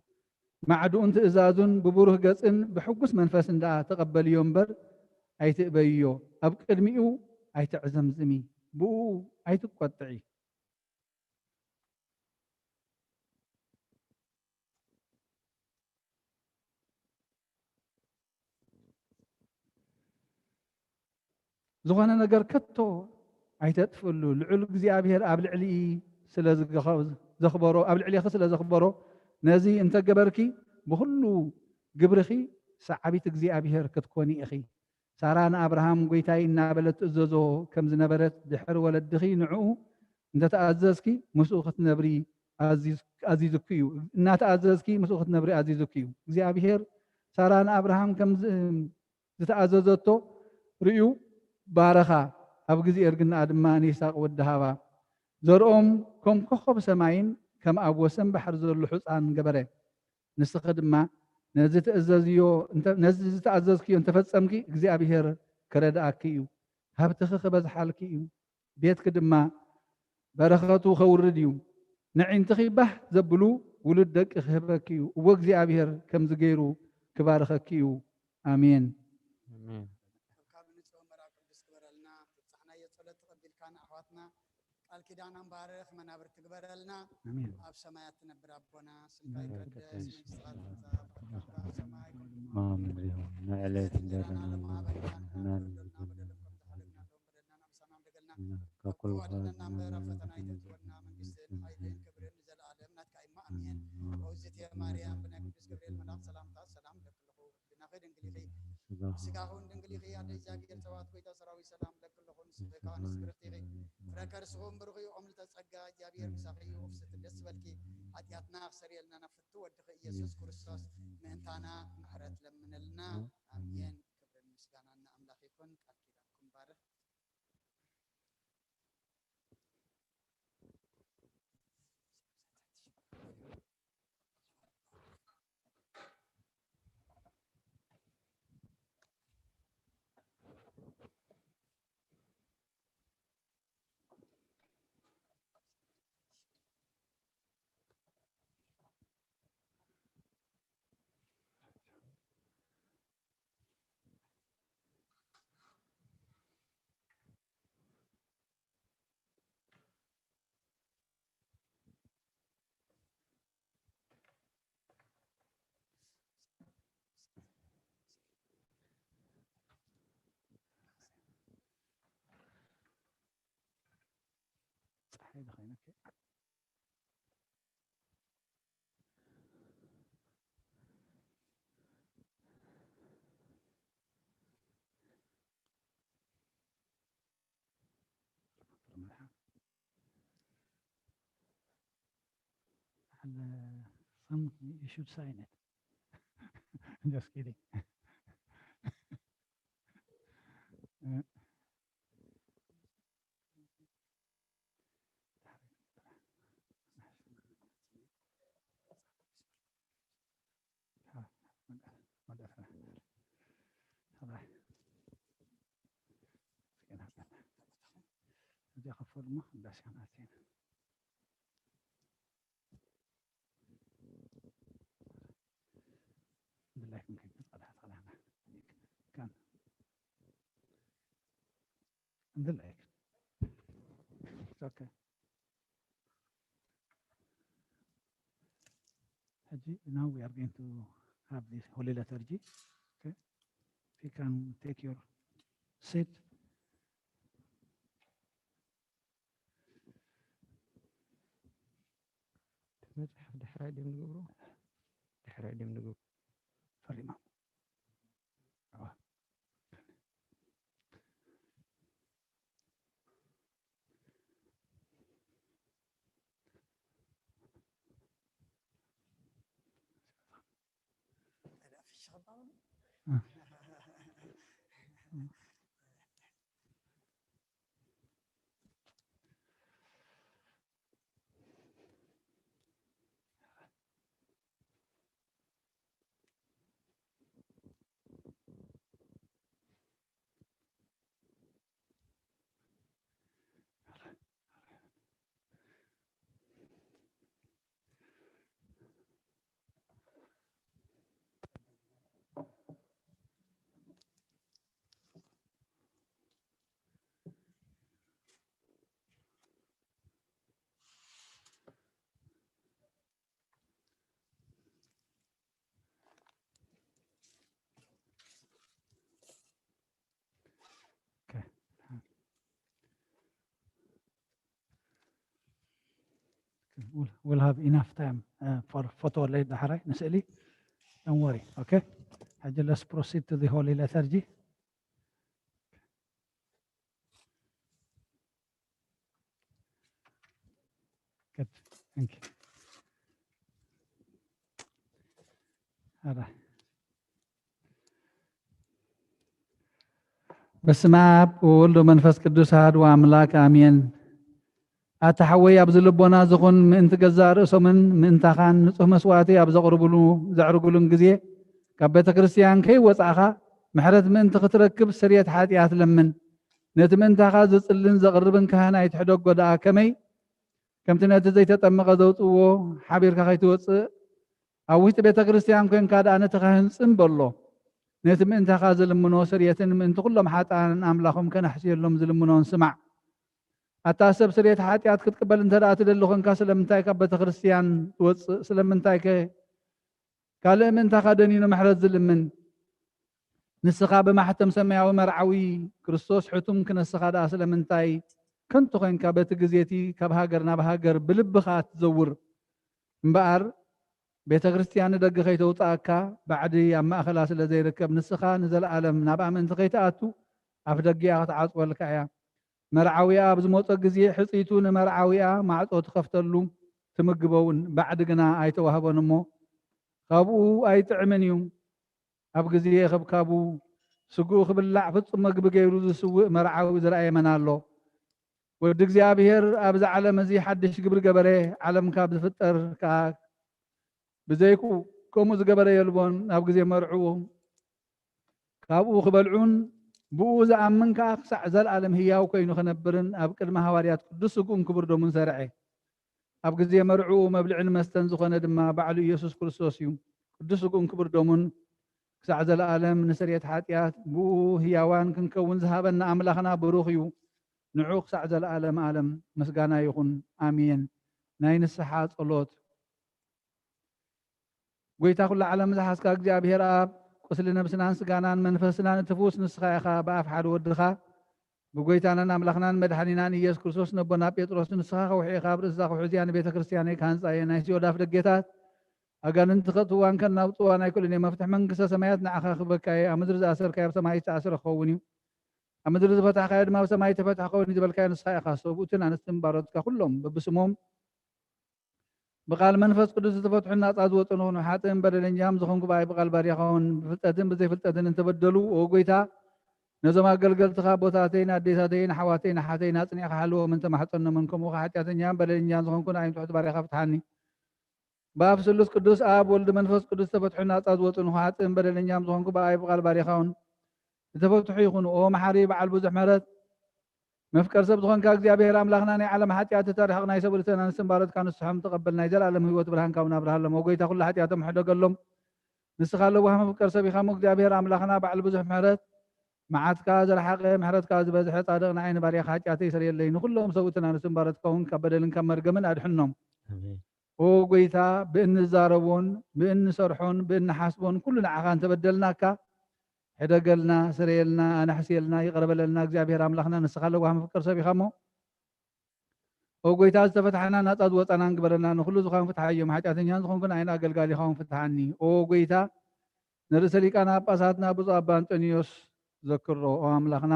ማዕድኡን ትእዛዙን ብብሩህ ገጽን ብሕጉስ መንፈስን ደኣ ተቐበልዮ እምበር፣ ኣይትእበይዮ። ኣብ ቅድሚኡ ኣይተዕዘምዝሚ፣ ብእኡ ኣይትቈጥዒ። ዝኾነ ነገር ከቶ ኣይተጥፍእሉ። ልዑል እግዚኣብሔር ኣብ ልዕሊ ስለ ዝገኸ-፣ ዘኽበሮ፣ ኣብ ልዕሌኺ ስለ ዘኽበሮ፣ ነዚ እንተገበርኪ፣ ብኹሉ ግብርኺ ሰዓቢት እግዚኣብሔር ክትኮኒ ኢኺ። ሳራ ንኣብርሃም፣ "ጐይታይ" እናበለት ትእዘዞ ከም ዝነበረት፣ ድሕሪ ወለድኺ ንዕኡ እንተተኣዘዝኪ፣ ምስኡ ክትነብሪ ኣዚዝ-፣ ኣዚዙኪ እዩ። እናተኣዘዝኪ፣ ምስኡ ክትነብሪ ኣዚዙኪ እዩ። እግዚኣብሔር ሳራ ንኣብርሃም ከም ዝ-፣ ዝተኣዘዘቶ ርእዩ ባረኻ። ኣብ ግዜ እርግናኣ ድማ ንይስሐቅ ወዲ ሃባ። ዘርኦም ከም ኮኾብ ሰማይን ከም ኣብ ወሰን ባሕሪ ዘሎ ሑጻን ገበረ። ንስኺ ድማ ነዚ ትእዘዝዮ እንተ-፣ ነዚ ዝተኣዘዝክዮ እንተፈጸምኪ፣ እግዚኣብሔር ክረድኣኪ እዩ። ሃብትኺ ክበዝሓልኪ እዩ። ቤትኪ ድማ በረኸቱ ኸውርድ እዩ። ነዒንትኺ ባህ ዘብሉ ውሉድ ደቂ ክህበኪ እዩ። እወ እግዚኣብሔር ከምዚ ገይሩ ክባርኸኪ እዩ። ኣሜን። ኣሜን። ካብ ንጹህ መራ ቅዱስ ክበረልና። ተብጻሕናዮ ጸሎት ተቐቢልካ ንኣሕዋትና ቃል ኪዳን ኪዳናን ባርኽ፣ መናብርቲ ግበረልና። ኣሜን። ኣብ ሰማያት ትነብር ኣቦና፣ ስምካ ይቀደስ፣ መንግስትኻ ትምጻእ፣ ፍቓድካ ኣብ ሰማይ ከምኡ ኣብ ምድሪ ይኹን። ንዕለት እንጀራና ሃበና፣ ንሕና ንበድለና በደልና ከም ንበድል ንበደልና፣ ንሕና ንበድለና በደልና፣ ንሕና ንበድለና በደልና፣ ካብ ኩሉ በደልና እምበር ኣብ ፈተና ኣይተእትወና፣ መንግስትን ሓይልን ክብርን ንዘለኣለም ናትካ እዩ። ኣሜን። እውዝቲ ማርያም፣ ብናይ ቅዱስ ገብርኤል መልኣክ ሰላምታ ሰላም እብለኪ ኣለኹ። ህሊናኺ ድንግል ኢኺ፣ ስጋኺ እውን ድንግል ኢኺ። ኣደ እግዚኣብሔር ጸባኦት፣ ጎይታ ሰራዊት፣ ሰላም እብለኪ ኣለኹ። ንስኺ ከኣ ንስግርቲ ኢኺ፣ ፍረ ከርስኺ እውን ብሩኽ እዩ። ኦም ልዕልተ ጸጋ፣ እግዚኣብሔር ምሳኺ እዩ። ፍስሕቲ ደስ ይበልኪ፣ ሓጢኣትና ክሰርየልና ናብ ፍቱ ወድኺ ኢየሱስ ክርስቶስ ምእንታና ምሕረት ለምነልና። ኣሜን። ክብርን ምስጋናን ንኣምላኽ ይኹን። ቃል ኪዳንኩም ባርኽ። ፀሓይ ዝኾይነኪ። And, uh, some, you should sign it. I'm just kidding. Uh, እዚኣ ከፈሉ እሞ ቅዳሴ ክንኣቱ ኢና። ድላይኩም ከይዱ ጸድሓት ኸላና ካን ድላይክ ኦኬ። ሕጂ now we are going to have this holy liturgy. Okay? If you can take your seat. እቲ መጽሓፍ ዳሕራይ ድዮም ዝገብሩ? ዳሕራይ ድዮም ዝገብሩ? ፈሪሞም። ኣዋ። Okay. We'll, we'll have enough time uh, for photo later. ዳሕራይ ንስእሊ። Don't worry. Okay. ሕጂ let's proceed to the holy liturgy. Good. Thank you. All right. በስመ አብ ወወልድ ወመንፈስ ቅዱስ አሐዱ አምላክ አሜን። ኣታ ሓወይ ኣብዚ ልቦና ዝኹን ምእንቲ ገዛእ ርእሶምን ምእንታኻን ንጹህ መስዋእቲ ኣብ ዘቕርብሉ ዘዕርጉሉን ግዜ ካብ ቤተ ክርስቲያን ከይወጻእኻ ምሕረት ምእንቲ ክትረክብ ስርየት ሓጢኣት ለምን። ነቲ ምእንታኻ ዝጽልን ዘቕርብን ካህን ኣይትሕደጎ ደኣ ከመይ ከምቲ ነቲ ዘይተጠመቐ ዘውጽእዎ ሓቢርካ ከይትወጽእ ኣብ ውሽጢ ቤተ ክርስቲያን ኮንካ ደኣ ነቲ ካህን ጽን በሎ። ነቲ ምእንታኻ ዝልምኖ ስርየትን ምእንቲ ኩሎም ሓጥኣንን ኣምላኾም ከነሕስየሎም ዝልምኖን ስማዕ። ኣታ ሰብ ስርየት ሓጢኣት ክትቅበል እንተ ደኣ ትደሊ ኾንካ፣ ስለምንታይ ካብ ቤተ ክርስቲያን ትወጽእ? ስለምንታይከ ካልእ ምእንታኻ ደኒኑ ምሕረት ዝልምን? ንስኻ ብማሕተም ሰማያዊ መርዓዊ ክርስቶስ ሕቱም ክነስኻ ደኣ ስለምንታይ ከንቱ ኾንካ በቲ ግዜቲ ካብ ሃገር ናብ ሃገር ብልብኻ ትዘውር? እምበኣር ቤተ ክርስቲያን ንደገ ከይተውጽኣካ፣ ባዕዲ ኣብ ማእኸላ ስለ ዘይርከብ፣ ንስኻ ንዘለኣለም ናብኣ ምእንቲ ከይትኣቱ ኣፍ ደጊኣ ክትዓጽወልካ እያ። መርዓዊኣ ኣብ ዝመጾ ግዜ ሕጽይቱ ንመርዓዊኣ ማዕጾ ትኸፍተሉ፣ ትምግቦ እውን። ባዕዲ ግና ኣይተዋህቦን እሞ ካብኡ ኣይጥዕምን እዩ። ኣብ ግዜ ኸብካቡ ስግኡ ክብላዕ ፍጹም መግቢ ገይሩ ዝስውእ መርዓዊ ዝረኣየ መን ኣሎ? ወዲ እግዚኣብሔር ኣብዚ ዓለም እዚ ሓድሽ ግብሪ ገበረ፣ ዓለም ካብ ዝፍጠር ከኣ ብዘይኩ ከምኡ ዝገበረ የልቦን። ኣብ ግዜ መርዕኡ ካብኡ ክበልዑን ብኡ ዝኣምን ከኣ ክሳዕ ዘለኣለም ህያው ኮይኑ ክነብርን ኣብ ቅድሚ ሃዋርያት ቅዱስ ስግኡን ክቡር ደሙን ሰርዐ። ኣብ ግዜ መርዕኡ መብልዕን መስተን ዝኾነ ድማ ባዕሉ ኢየሱስ ክርስቶስ እዩ። ቅዱስ ስግኡን ክቡር ደሙን ክሳዕ ዘለኣለም ንስርየት ሓጢኣት ብኡ ህያዋን ክንከውን ዝሃበና ኣምላኽና ብሩኽ እዩ። ንዑ ክሳዕ ዘለኣለም ኣለም ምስጋና ይኹን። ኣሜን። ናይ ንስሓ ጸሎት። ጎይታ ኩሉ ዓለም ዝሓዝካ እግዚኣብሔር ኣብ፣ ቁስሊ ነብስናን ስጋናን መንፈስናን እትፍውስ ንስኻ ኢኻ። ብኣፍ ሓደ ወድኻ ብጎይታናን ኣምላኽናን መድሓኒናን ኢየሱስ ክርስቶስ ነቦና ጴጥሮስ ንስኻ ከውሒ ኢኻ፣ ኣብ ርእስዛ ከውሒ እዚኣ ንቤተ ክርስቲያነይ ክሃንጻ እየ። ናይ ሲኦል ኣፍ ደጌታት ኣጋንንቲ ከእትዋን ከናውጽዋን ኣይክእሉን እዮም። መፍትሕ መንግስተ ሰማያት ንዓኻ ክበካ እየ። ኣብ ምድሪ ዝኣሰርካዮ ኣብ ሰማይ ዝተኣስረ ክኸውን እዩ፣ ኣብ ምድሪ ዝፈታሕካዮ ድማ ኣብ ሰማይ ዝተፈትሐ ክኸውን እዩ ዝበልካዮ ንስኻ ኢኻ። ሰብኡትን ኣንስትን ባሮትካ ኩሎም በብስሞም ብቃል መንፈስ ቅዱስ ዝተፈትሑን ናጻ ዝወጹን ይኹኑ። ሓጥእን በደለኛም ዝኾንኩ ብኣይ ብቃል ባርያኻውን ብፍልጠትን ብዘይፍልጠትን እንተበደሉ፣ ኦ ጎይታ፣ ነዞም ኣገልገልትኻ ኣቦታተይን ኣዴታተይን ኣሕዋተይን ኣሓተይን ኣጽኒዕካ ሓልዎም እንተ ማሕጸኖምን፣ ከምኡ ኸዓ ሓጢኣተኛን በደለኛን ዝኾንኩ ንኣይን ትሑት ባርያኻ ፍትሓኒ። ብኣብ ስሉስ ቅዱስ ኣብ ወልድ መንፈስ ቅዱስ ዝተፈትሑን ናጻ ዝወጹን ይኹኑ። ሓጥእን በደለኛም ዝኾንኩ ብኣይ ብቃል ባርያኻውን ዝተፈትሑ ይኹኑ። ኦ መሓሪ በዓል ብዙሕ ምሕረት፣ መፍቀር ሰብ ዝኾንካ እግዚኣብሔር ኣምላኽና፣ ናይ ዓለም ሓጢኣት እተርሕቕ ናይ ሰብኡትን ኣንስትን ባሮትካ ንስሖም ተቐበል። ናይ ዘለኣለም ህይወት ብርሃንካ እውን ኣብርሃሎም። ኦ ጎይታ ኩሉ ሓጢኣቶም ሕደገሎም። ንስኻ ለዋህ መፍቀር ሰብ ኢኻ እሞ እግዚኣብሔር ኣምላኽና በዓል ብዙሕ ምሕረት፣ መዓትካ ዝረሓቐ ምሕረትካ ዝበዝሐ ጻድቕ ንዓይ ንባርያኻ ሓጢኣተይ ሰረየለይ። ንኹሎም ሰብኡትን ኣንስትን ባሮትካ እውን ካብ በደልን ካብ መርገምን ኣድሕኖም። ኣሜን። ኦ ጎይታ ብእንዛረቦን ብእንሰርሖን ብእንሓስቦን ኩሉ ንዓኻ እንተበደልናካ ሕደገልና፣ ስረየልና፣ ኣናሕስየልና፣ ይቕረ በለልና። እግዚኣብሔር ኣምላኽና ንስኻ ለዋህ መፍቀር ሰብ ኢኻ እሞ፣ ኦ ጎይታ፣ ዝተፈትሓና ናጻ ዝወጻናን ግበረና። ንኹሉ ዝኾን ፍትሓዮም። ሓጢኣተኛን ዝኾንኩ ንዓይን ኣገልጋሊኻውን ፍትሓኒ። ኦ ጎይታ፣ ንርእሰ ሊቃነ ጳጳሳትና ብፁዕ ኣባ ኣንጦንዮስ ዘክሮ። ኦ ኣምላኽና፣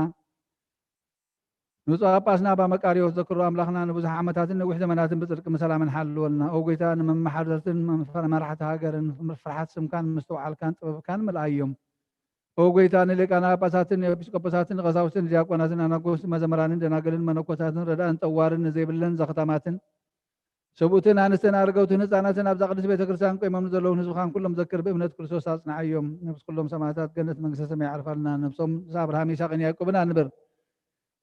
ንፁዕ ጳጳስና ኣባ መቃርዮስ ዘክሮ። ኣምላኽና ንብዙሕ ዓመታትን ነዊሕ ዘመናትን ብጽድቂ ብሰላምን ሓልወልና። ኦ ጎይታ፣ ንመመሓደርትን መራሕቲ ሃገርን ፍርሓት ስምካን ምስትውዓልካን ጥበብካን ምልኣዮም። ኦ ጎይታ፣ ንሊቃነ ጳጳሳትን ንኤጲስቆጶሳትን ንቀሳውስትን ንዲያቆናትን ኣናጎስትን መዘምራንን ደናግልን መነኮሳትን ረዳእን ጠዋርን ንዘይብለን ዘኽታማትን ሰብኡትን ኣንስትን ኣረገውትን ህፃናትን ኣብዛ ቅድስት ቤተ ክርስቲያን ቆይሞም ንዘለውን ህዝብኻን ኩሎም ዘክር፣ ብእምነት ክርስቶስ ኣጽንዓዮም። ነብስ ኩሎም ሰማዕታት ገነት መንግስተ ሰማይ ያዕርፋልና። ነብሶም ምስ ኣብርሃም ይስሐቅን ያዕቆብን ኣንብር።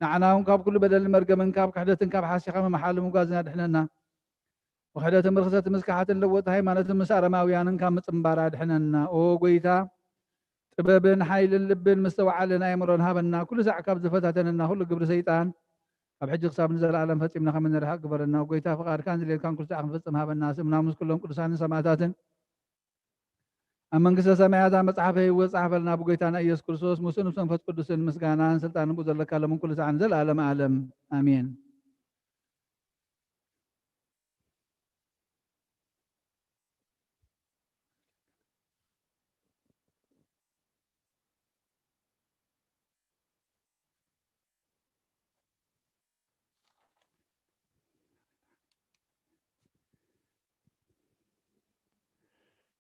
ንዓና እውን ካብ ኩሉ በደልን መርገምን ካብ ክሕደትን ካብ ሓሲኻ ምምሓል ምጓዝን ኣድሕነና። ብክሕደትን ብርኽሰትን ምስካሓትን ለወጥቲ ሃይማኖትን ምስ ኣረማውያንን ካብ ምጽንባር ኣድሕነና። ኦ ጎይታ፣ ጥበብን ሓይልን ልብን ምስትውዓልን ኣእምሮን ሃበና። ኩሉ ሳዕ ካብ ዝፈታተነና ኩሉ ግብሪ ሰይጣን ካብ ሕጂ ክሳብ ንዘለኣለም ፈጺምና ከም እንርሕቕ ግበረና። ጎይታ፣ ፍቓድካን ድሌትካን ኩሉ ሳዕ ክንፍጽም ሃበና። ስምና ምስ ኩሎም ቅዱሳንን ሰማዕታትን ኣብ መንግስተ ሰማያት ኣብ መጽሓፈ ህይወት ጸሓፈልና። ብጎይታና ኢየሱስ ክርስቶስ ምስኡ ምስ መንፈስ ቅዱስን ምስጋናን ስልጣንን ብኡ ዘለካ ሎምን ኩሉ ሳዕን ዘለኣለም ኣለም ኣሜን።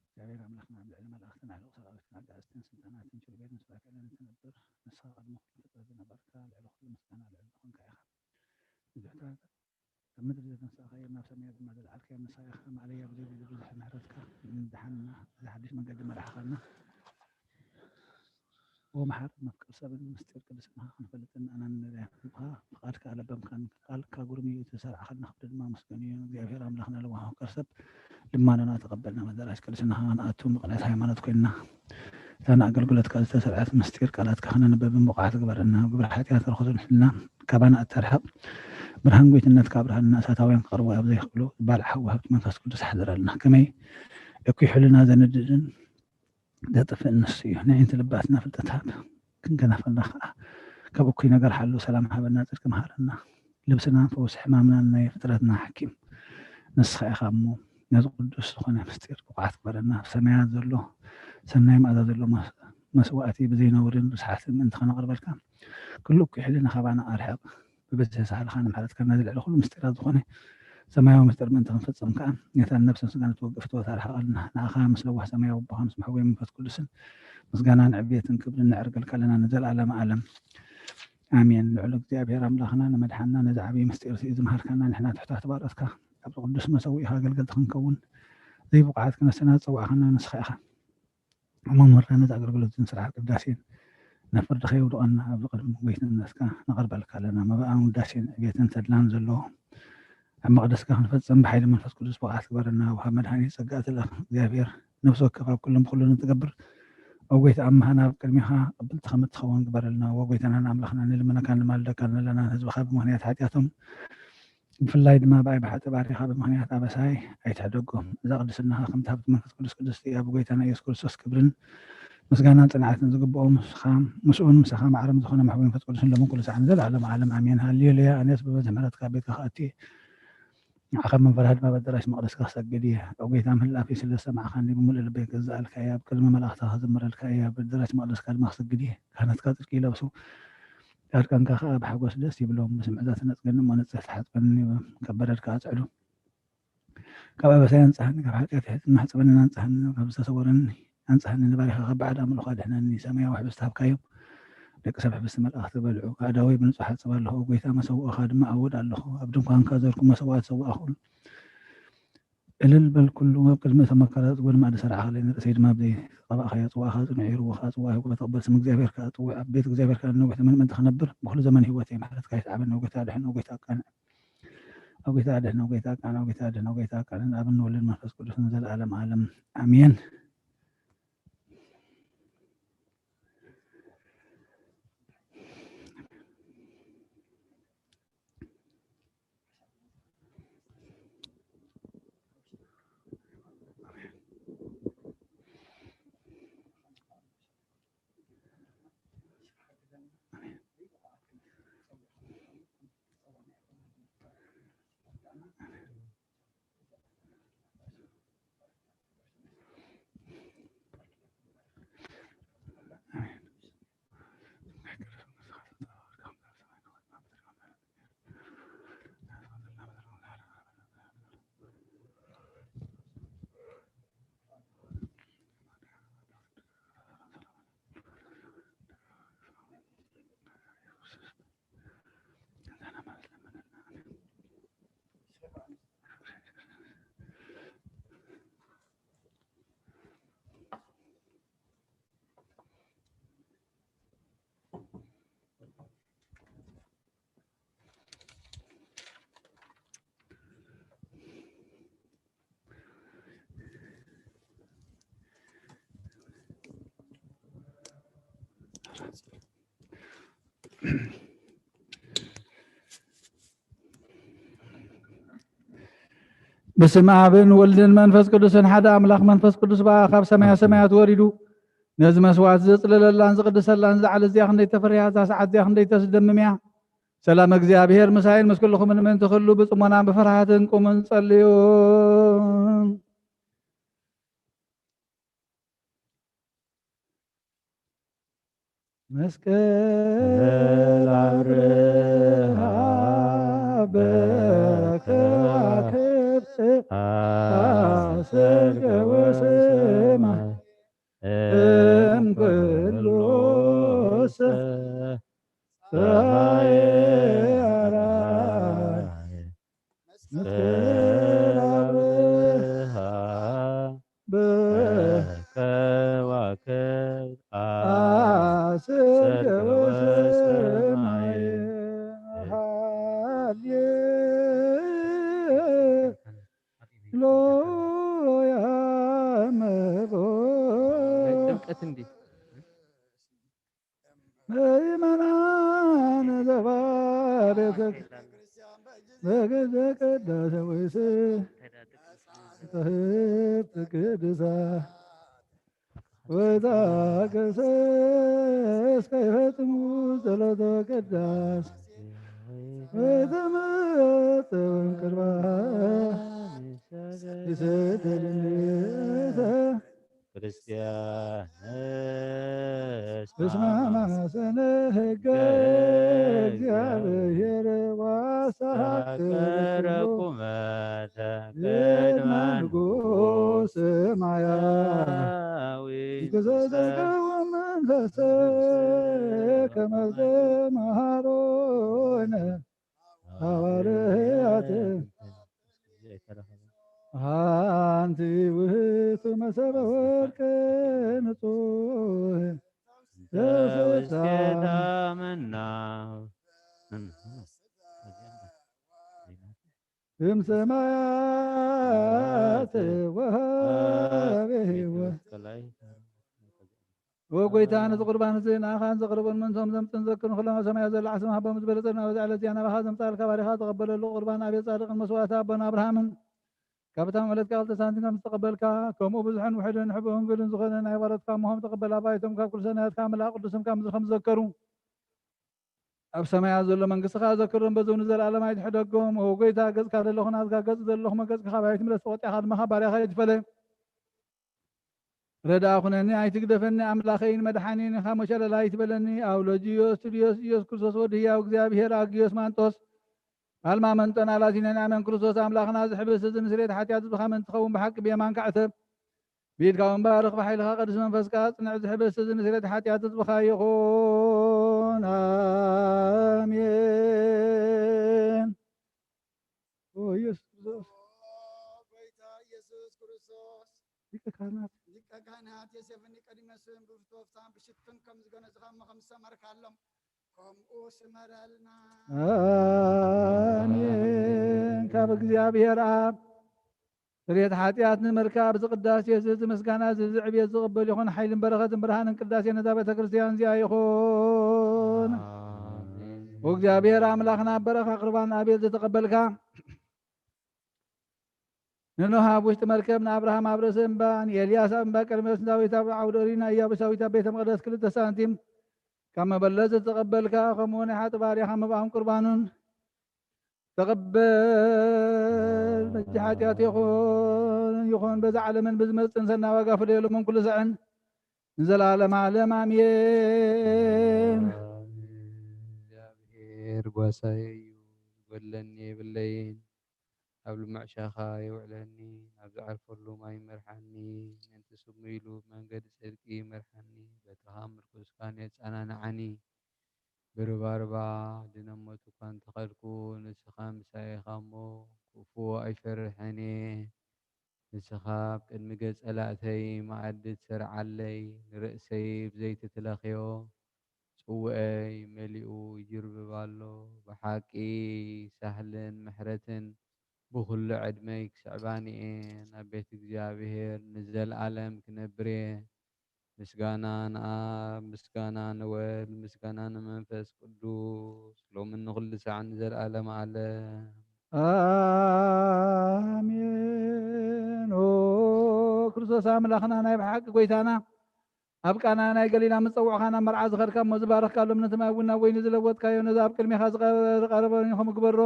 እግዚኣብሔር ኣምላኽና፣ ኣብ ልዕሊ መላእኽትን ኣዕሩኽ ሰራዊትን ኣጋእዝትን ስልጣናትን ኪሩቤልን ሱራፌልን እትነብር፣ ንስኻ ቅድሚ ኩሉ ፍጥረት ዝነበርካ፣ ልዕሊ ኩሉ ምስጋና ልዑል ዝኾንካ ኢኻ። ንብሕትታት ኣብ ምድሪ ዘተንሳእካዮም፣ ናብ ሰማያት ድማ ዘልዓልካዮም ንስኻ ኢኻ። ማዕበያ ብዘይብሉ ብዙሕ ምሕረትካ ምድሓንና፣ እዚ ሓድሽ መገዲ መራሕኻና። ኦ መሓር መፍቀር ሰብን ምስጢር ቅድስናኻ ክንፈልጥን ኣነ ንደልያ ህዝብኻ ፍቓድካ ኣለበምካን ቃልካ ጉርምዩ እቲ ዝሰርዕኻልና ክብሪ ድማ መስገን እዩ። እግዚኣብሔር ኣምላኽና ለዋህ መፍቀር ሰብ ልማኖና ተቐበልና። መዳራሽ ቅድስናኻ ንኣቱ ምቕናት ሃይማኖት ኮይንና እታ ንኣገልግሎትካ ዝተሰርዐት ምስጢር ቃላትካ ክነንበብን ብቑዓት ግበረና። ግብሪ ሓጢኣት ርኹስን ሕልና ካባና ኣታርሕቕ። ብርሃን ጎይትነትካ ኣብርሃልና፣ እሳታውያን ክቐርቡ ኣብ ዘይኽእሉ፣ ባልዕ ሓዊ ሃብቲ መንፈስ ቅዱስ ሓድረልና። ከመይ እኩይ ሕልና ዘንድድን ዘጥፍእን ንሱ እዩ። ነዒንቲ ልባትና ፍልጠት ሃብ፣ ክንከናፈልና ከኣ ካብ እኩይ ነገር ሓሉ። ሰላም ሃበና፣ ጽድቂ መሃረና። ልብስና ፈውሲ፣ ሕማምና ናይ ፍጥረትና ሓኪም ንስኻ ኢኻ እሞ፣ ነዚ ቅዱስ ዝኾነ ምስጢር ብቑዓት ግበረና። ኣብ ሰማያት ዘሎ ሰናይ መኣዛ ዘሎ መስ-፣ መስዋእቲ ብዘይነውርን ርስሓትን ምእንቲ ከነቕርበልካ፣ ኩሉ እኩይ ሕልና ካባና ኣርሕቕ። ብብዝሒ ሳህልኻ ንምሕረትካ፣ ነዚ ልዕሊ ኩሉ ምስጢራት ዝኾነ ሰማያዊ ምስጢር ምእንቲ ክንፍጽም ከኣ፣ ነታ ንነብስን ስጋን እትወግእ ፍትወት ኣርሕቐልና። ንኣኻ ምስ ለዋህ ሰማያዊ ኣቦኻ፣ ምስ መሕወይ መንፈስ ቅዱስን ምስጋናን ዕብየትን ክብርን ነዕርገልካ ኣለና ንዘለኣለመ ዓለም። ኣሜን። ልዑል እግዚኣብሔር ኣምላኽና ንመድሓንና ነዚ ዓብዪ ምስጢር እዚ ዝመሃርካና፣ ንሕና ትሕታት ባሮትካ ኣብዚ ቅዱስ መሰውኢኻ ኣገልገልቲ ክንከውን ዘይብቑዓት ክነስና ዝጸዋዕኻና ንስኻ ኢኻ። መምህርና ነዚ ኣገልግሎትን ስርዓት ቅዳሴን ናብ ፍርዲ ከየውድቐና ኣብዚ ቅድሚ ጎይትነትካ ነቐርበልካ ኣለና። መባኣን ውዳሴን ዕብየትን ተድላን ዘለዎ ኣብ መቕደስካ ክንፈጽም ብሓይሊ መንፈስ ቅዱስ ብቕዓት ግበረና። ወሃብ መድሓኒት ጸጋ ትልኣኽ እግዚኣብሔር ነፍሲ ወከፍ ኣብ ኩሉን ብኹሉን እትገብር፣ ኦ ጎይታ ኣምሃና ኣብ ቅድሜኻ ቅብልቲ ከም እትኸውን ግበረልና። ኦ ጎይታናን ኣምላኽና ንልምነካን ንማልደካን ኣለና። ህዝብኻ ብምኽንያት ሓጢኣቶም ብፍላይ ድማ ብኣይ ብሓጢ ባሪኻ ብምኽንያት ኣበሳይ ኣይትሕደጎም። እዛ ቅድስናኻ ከምቲ ሃብቲ መንፈስ ቅዱስ ቅድስቲ እያ። ብጎይታና ኢየሱስ ክርስቶስ ክብርን ምስጋናን ጽንዓትን ዝግብኦ ምስኻ፣ ምስኡን ምሳኻ ማዕረም ዝኾነ መሕቡብ መንፈስ ቅዱስን ሎምን ኩሉ ሰዓት ንዘለዓለም ዓለም ኣሜን። ሃሌሉያ። ኣነስ ብብዝሒ ምሕረትካ ኣብ ቤትካ ክኣቱ እየ። ንዓኻ መንፈርሃ ድማ በደራሽ መቕደስካ ክሰግድ እየ። ኦ ጎይታ ምህላፊ ስለ ዝሰማዕኻኒ ብምሉእ ልበይ ክገዝኣልካ እየ። ኣብ ቅድሚ መላእኽትኻ ክዝምረልካ እየ። ኣብ በደራሽ መቕደስካ ድማ ክሰግድ እየ። ካህናትካ ጽድቂ ይለብሱ። ጻድቃንካ ከኣ ብሓጎስ ደስ ይብሎም። ብስምዒታት ነጽገኒ እሞ ንጽህ ተሓጽበኒ፣ ካብ በደል ከኣ ጽዕዱ። ካብ ኣበሳይ ኣንጽሃኒ፣ ካብ ሓጢኣት ሕጽን ማሕጽበንን ኣንጽሃኒ፣ ካብ ዝተሰወረኒ ኣንጽሃኒ፣ ንባሪኻ ካብ ባዕድ ኣምልኾ ኣድሕነኒ። ሰማያዊ ሕብስቲ ሃብካዮም፣ ደቂ ሰብ ሕብስቲ መላእኽቲ በልዑ። ኣእዳወይ ብንጹሕ እሓጽብ ኣለኹ፣ ጎይታ መሰውእኻ ድማ ኣውድ ኣለኹ። ኣብ ድንኳንካ ዘርኩ መሰዋእቲ ሰዋእኹሉ። እልል በልኩሉ፣ ኣብ ቅድሚ እቶም መካራጽ ጎድኒ ማዕዲ ሰራዕኻለይ፣ ንርእሰይ ድማ ብዘይ ቀባእካዮ ጽዋእኻ ጽኑዕ እዩ። ርቡኻ ጽዋእ ይሁቦ፣ ተቐበል ስም እግዚኣብሔር ከኣ ጽውዕ፣ ኣብ ቤት እግዚኣብሔር ከኣ ነዊሕ ዘመን ምእንቲ ክነብር፣ ብኹሉ ዘመን ህይወተይ ምሕረትካ ይስዓበኒ። ጎይታ ኣድሕኖ፣ ጎይታ ኣቃንዕ። ኦ ጎይታ ኣድሕኖ፣ ጎይታ ኣቃንዕ፣ ኦ ጎይታ ኣድሕኖ፣ ጎይታ ኣቃንዕ፣ ንኣብን ወልድን መንፈስ ቅዱስን ንዘለዓለም ዓለም ኣሜን። በስመ ኣብን ወልድን መንፈስ ቅዱስን ሓደ ኣምላኽ። መንፈስ ቅዱስ በኣ ካብ ሰማያ ሰማያት ወሪዱ ነዚ መስዋዕቲ ዘጽለለላን ዝቕድሰላን፣ እዛ ዓለት እዚኣ ክንደይ ተፈሪሃ፣ እዛ ሰዓት እዚኣ ክንደይ ተስደምም እያ። ሰላም እግዚኣብሔር ምሳይን ምስ ኩልኹምን ምእንቲ ኩሉ ብጽሞናን ብፍርሃትን ቁምን ጸልዩን። መስቀል ኣብርሃ በከዋክብት ኣሰገወ ሰማይ እምኩሉ ሰ-፣ ፀሐየ ኣርአየ መስቀል ኣብርሃ በከዋክብት ኣሰገወ ሰማየ። ሃሌሉያ መቦ ጥምቀት እንዴ? ምእመናን ዘባ ቤተ ክርስቲያን ክብርት ቅዱሳን ወይታገሰስ ከይፈጽሙ ጸሎተ ቅዳሴ ወይተመጠወን ቅርባ ይሰደልንተ ክርስቲያን እስመ ማሰነ ሕገ እግዚአብሔር ዋሳከረኩመ ቅድመ ንጉሥ ሰማያዊ። ዘተቀወመ መንፈስ ከመ ዘመሃሮነ ሐዋርያት። አንቲ ውእቱ መሰበ ወርቅ ንጹሕ ዘውስቴታ መና እምሰማያት ወሃበ ሕይወት። ወጎይታ ነዚ ቁርባን እዚ ንኣኻን ዘቕርቦን መንቶም ዘምፅን ዘክርን ኩሎም ኣብ ሰማያት ዘሎ ዓስም ሃቦም ዝበለጸ ናበዚ ዕለት እዚኣ ናባኻ ዘምፃልካ ባሪኻ ተቐበለሉ። ቁርባን ኣቤት ጻድቅን መስዋዕቲ ኣቦና ኣብርሃምን ካብታ መለትካ ክልተ ሳንቲም ከም ዝተቐበልካ ከምኡ ብዙሕን ውሕድን ሕቡእን ግልን ዝኾነ ናይ ባሮትካ ሞሆም ተቐበል። ኣባይቶም ካብ ኩሉ ሰናያትካ መልኣ ቅዱስም ካብ ምድሪ ከም ዝዘከሩ ኣብ ሰማያት ዘሎ መንግስትኻ ዘክሮም በዚ እውን ንዘለኣለም ኣይትሕደጎም። ኦ ጎይታ፣ ገጽካ ዘለኹ ናትካ ገጽ ዘለኹ መገጽካ ካባይ ትምለስ፣ ተቆጢዕካ ድማ ካብ ባርያኻ ይትፈለ። ረድኣ ኩነኒ፣ ኣይትግደፈኒ፣ ኣምላኸይን መድሓኒን ኢኻ፣ ሞሸለል ኣይትበለኒ። ኣውሎጅዮስ ቱልዮስ፣ ኢየሱስ ክርስቶስ ወዲ ህያው እግዚኣብሔር፣ ኣግዮስ ማንጦስ፣ ኣልማ መንጦን ኣላቲነን ኣመን ክርስቶስ ኣምላኽና ዝሕብስ እዚ ንስርየት ሓጢኣት ህዝብኻ ምእንቲ ትኸውን ብሓቂ ብየማንካ ዕተብ። ብኢድካ እውን ባርኽ፣ ብሓይልኻ ቅዱስ መንፈስካ ኣጽንዕ። ዝሕብስ እዚ ንስርየት ሓጢኣት ህዝብኻ ይኹን። ኣሜን። ኦ ኢየሱስ ክርስቶስ። ኦ ጎይታ ኢየሱስ ክርስቶስ። ሊቀ ካህናት። ሊቀ ካህናት ዮሴፍን ኒቆዲሞስን ብፍትወታን ብሽቱን ከም ዝገነዝኻ እሞ ከም ዝሰመርካሎም ከምኡ ስመረልና። ኣሜን። ካብ እግዚኣብሔር ኣብ ስርየት ሓጢኣት ንምርካብ እዚ ቅዳሴ እዚ፣ እዚ ምስጋና እዚ፣ እዚ ዕብየት ዝቕበል ይኹን። ሓይልን በረኸትን ብርሃንን ቅዳሴ ነዛ ቤተ ክርስቲያን እዚኣ ይኹን። ኣሜን። ወእግዚኣብሔር ኣምላኽና በረኻ ቁርባን ኣቤል ዝተቐበልካ፣ ንኖህ ኣብ ውሽጢ መርከብ፣ ንኣብርሃም ኣብ ርእሲ እምባ፣ ንኤልያስ ኣብ እምባ ቀርሜሎስ፣ ንዳዊት ኣብ ዓውደ ኦሪት፣ ንኢያቡስ ዳዊት ኣብ ቤተ መቕደስ ክልተ ሳንቲም ካብ መበለት ዝተቐበልካ፣ ከምኡ ናይ ሓጥእ ባርያኻ መባኦም ቁርባኑን ተቐበል። በጃ ሓጢኣት ይኹን፣ ይኹን በዛ ዓለምን ብዝመጽእን ሰናይ ዋጋ ፍደየሎም ኩሉ ሰዕን ንዘለዓለም ዓለም ኣሜን። እግዚኣብሔር ጓሳየ እዩ፣ ዝጎድለኒ የብለይን። ኣብ ልሙዕ ሻኻ የውዕለኒ፣ ኣብ ዝዓርፈሉ ማይ ይመርሓኒ። ምእንቲ ስሙ ኢሉ ብመንገዲ ጽድቂ ይመርሓኒ፣ በትርኻ ምርኩስካን የጸናንዓኒ። ብርባርባ ድነ ሞት እኳ እንተኸድኩ፣ ንስኻ ምሳይ ኢኻ እሞ፣ ክፉእ ኣይፈርሕን እየ። ንስኻ ኣብ ቅድሚ ገጽ ጸላእተይ መኣዲ ትሰርዓለይ፣ ንርእሰይ ብዘይቲ ትለኽዮ፣ ጽውኤይ መሊኡ ይጅርብብ ኣሎ። ብሓቂ ሳህልን ምሕረትን ብኹሉ ዕድመይ ክስዕባኒ እየ። ናብ ቤት እግዚኣብሔር ንዘለኣለም ክነብር እየ። ምስጋና ንኣብ፣ ምስጋና ንወልድ፣ ምስጋና ንመንፈስ ቅዱስ፣ ሎምን ንኹሉ ሰዓት ንዘለኣለም ዓለም። ኣሜን። ኦ ክርስቶስ ኣምላኽና፣ ናይ ብሓቂ ጎይታና፣ ኣብ ቃና ናይ ገሊላ ምስ ጸውዕኻ ናብ መርዓ ዝኸድካ እሞ ዝባረኽካሎም ነቲ ማይ እውን ናብ ወይኒ ዝለወጥካዮ፣ ነዚ ኣብ ቅድሜኻ ዝቐ-፣ ዝቐረበ ወይኒ ከም ግበሮ።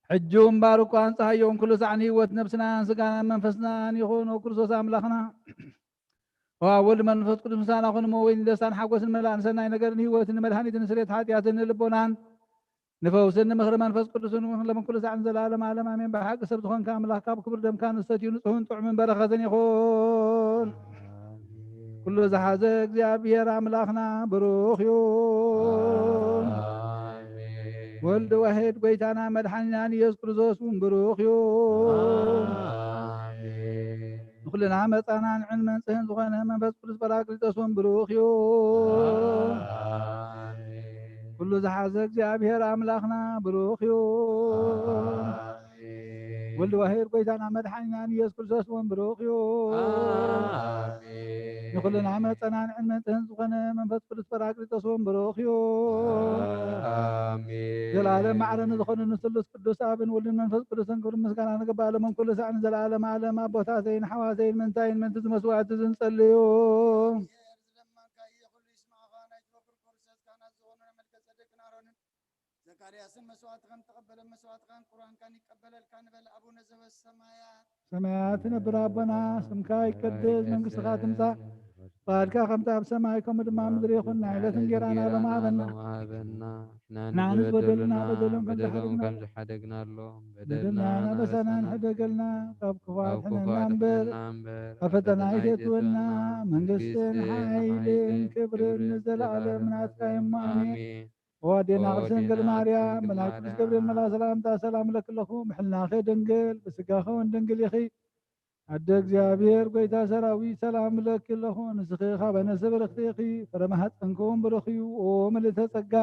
ሕጂ እውን ባርኮ ኣንጽሃዮ፣ ኩሉ ሳዕ ንህይወት ነብስናን ስጋናን መንፈስናን ይኹን። ኦ ክርስቶስ ኣምላኽና፣ ኦ ኣብ ወልድ መንፈስ ቅዱስ ምሳና ኩን እሞ፣ ወይኒ ደስታን ሓጎስን መላእን ሰናይ ነገርን ህይወትን መድሃኒትን ስርየት ሓጢኣትን ንልቦናን ንፈውስን ንምኽሪ መንፈስ ቅዱስን እውን ሎምን ኩሉ ሳዕ ንዘለዓለም ዓለም ኣሜን። ብሓቂ ሰብ ዝኾንካ ኣምላኽ ካብ ክቡር ደምካ ንሰትዩ ንጹህን ጥዑምን በረኸትን ይኹን። ኩሉ ዝሓዘ እግዚኣብሔር ኣምላኽና ብሩኽ እዩ። ኣሜን። ወልድ ዋሕድ ጎይታና መድሓኒናን ኢየሱስ ክርስቶስ እውን ብሩኽ እዩ። ኣሜን። ንኹልና መጻናንዕን መንጽህን ዝኾነ መንፈስ ቅዱስ ጳራቅሊጦስ እውን ብሩኽ እዩ። ኣሜን። ኩሉ ዝሓዘ እግዚኣብሔር ኣምላኽና ብሩኽ እዩ። ኣሜን። ወልድ ዋሕድ ጎይታና መድሓኒናን ኢየሱስ ክርስቶስ እውን ብሩኽ እዩ። ኣሜን። ንኹልና መጸናንዕን መንጽህን ዝኾነ መንፈስ ቅዱስ ጳራቅሊጦስ እውን ብሩኽ እዩ። ኣሜን። ዘላለም ማዕረ ንዝኾነ ንስሉስ ቅዱስ ኣብን ወልድን መንፈስ ቅዱስን ክብሪ ምስጋና ንግባእ፣ ሎምን ኩሉ ሳዕ ንዘለዓለም ዓለም። ኣቦታተይን ኣሕዋተይን መንታይን ምእንቲ ዝመስዋዕቲ ዝንጸልዩ። ዘካርያስን መስዋዕትኻን ተቐበለ፣ መስዋዕትኻን ቁርባንካን ይቀበለልካ ንበል። ኣቡነ ዘበሰማያት። ሰማያት ትነብር ኣቦና፣ ስምካ ይቀደስ፣ መንግስትኻ ትምጻእ፣ ፍቓድካ ከምቲ ኣብ ሰማይ ከምኡ ድማ ኣብ ምድሪ ይኹን። ናይ ዕለት እንጌራና ሎም ሃበና። ንሕና ንዝበደሉና በደሎም ከም ዝሓደግናሎም፣ በደልና ኣበሳና ንሕደገልና፣ ካብ ክፉ ኣድሕነና እምበር፣ ካብ ፈተና ኣይተእትወና። መንግስትን ሓይልን ክብርን ንዘለዓለም ናትካ እዩ። ኣሜን። ኦ ኣዴና ቅድስት ድንግል ማርያም፣ መልኣክ ቅዱስ ገብርኤል መልኣ ሰላምታ ሰላም እለኪ ኣለኹ። ምሕልናኺ ድንግል፣ ብስጋኺ እውን ድንግል ኢኺ። ኣደ እግዚኣብሔር፣ ጎይታ ሰራዊት፣ ሰላም እለኪ ኣለኹ። ንስኺ ካብ ኣነስ ብርኽቲ ኢኺ፣ ፍረ ማህፀንኪ እውን ብሩኽ እዩ። ኦ ምልእተ ጸጋ፣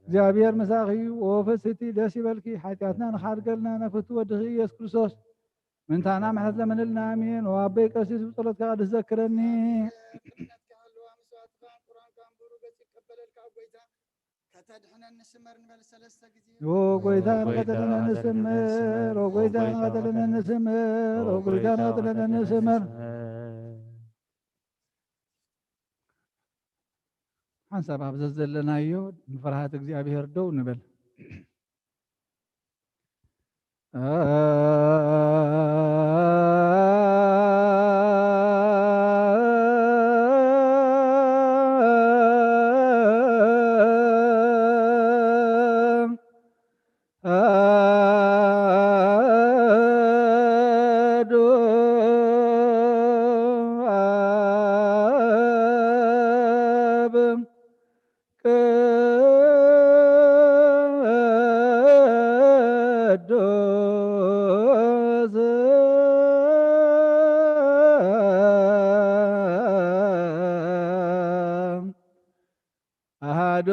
እግዚኣብሔር ምሳኺ እዩ። ኦ ፍስቲ፣ ደስ ይበልኪ። ሓጢኣትና ንኻድገልና፣ ነፍቱ ወድኺ ኢየሱስ ክርስቶስ ምንታና ምሕረት ለምንልና። ኣሜን። ኦ ኣበይ ቀሲስ፣ ብጸሎትካ ቅዱስ ዘክረኒ። ከተድሕነኒ ስመር ንበል ሰለስተ ግዜ። ኦ ጎይታ ንኸተድሕነኒ ስመር፣ ኦ ጎይታ ንኸተድሕነኒ ስመር፣ ኦ ጎይታ ንኸተድሕነኒ ስመር። ሓንሳብ ኣብ ዘዘለናዮ ንፍርሃት እግዚኣብሔር ደው ንበል። ቅዱስ ኣሃዱ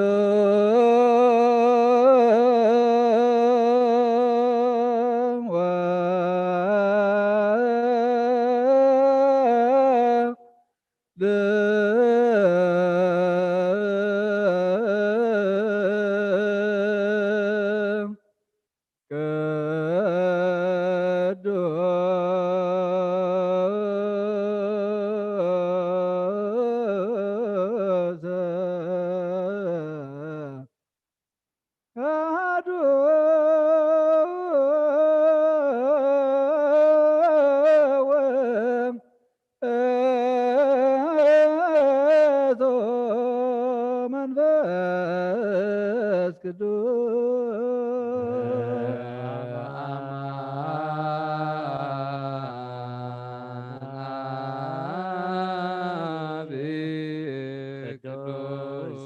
ቅዱስ አሐዱ ውእቱ መንፈስ ቅዱስ። ቅዱስ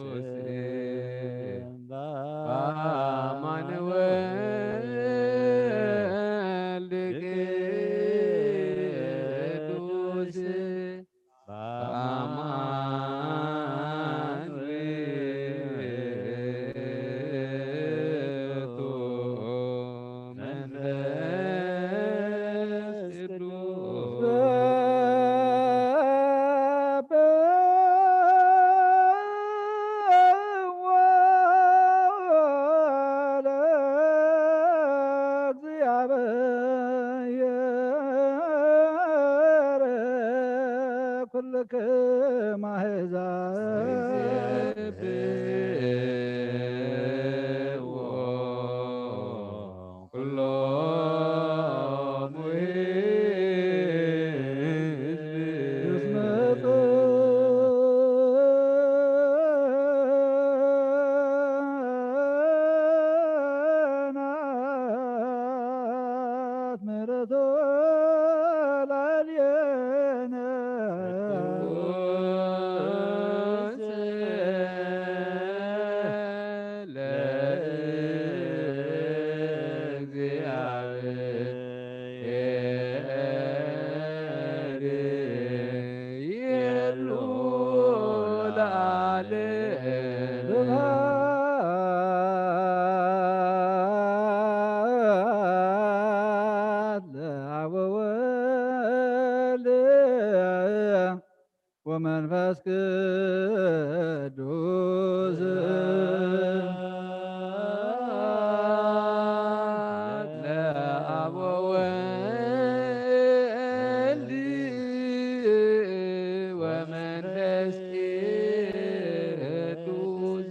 በአማን ወልድ ቅዱስ በአማን ውእቱ መንፈስ ቅዱስ። ኩልክም አሕዛብ። ኩሎሙ ህዝብ እስመ ጽንዓት ምሕረቱ ላዕሌነ። መንፈስ ቅዱስ ለአብ ወወልድ ወመንፈስ ቅዱስ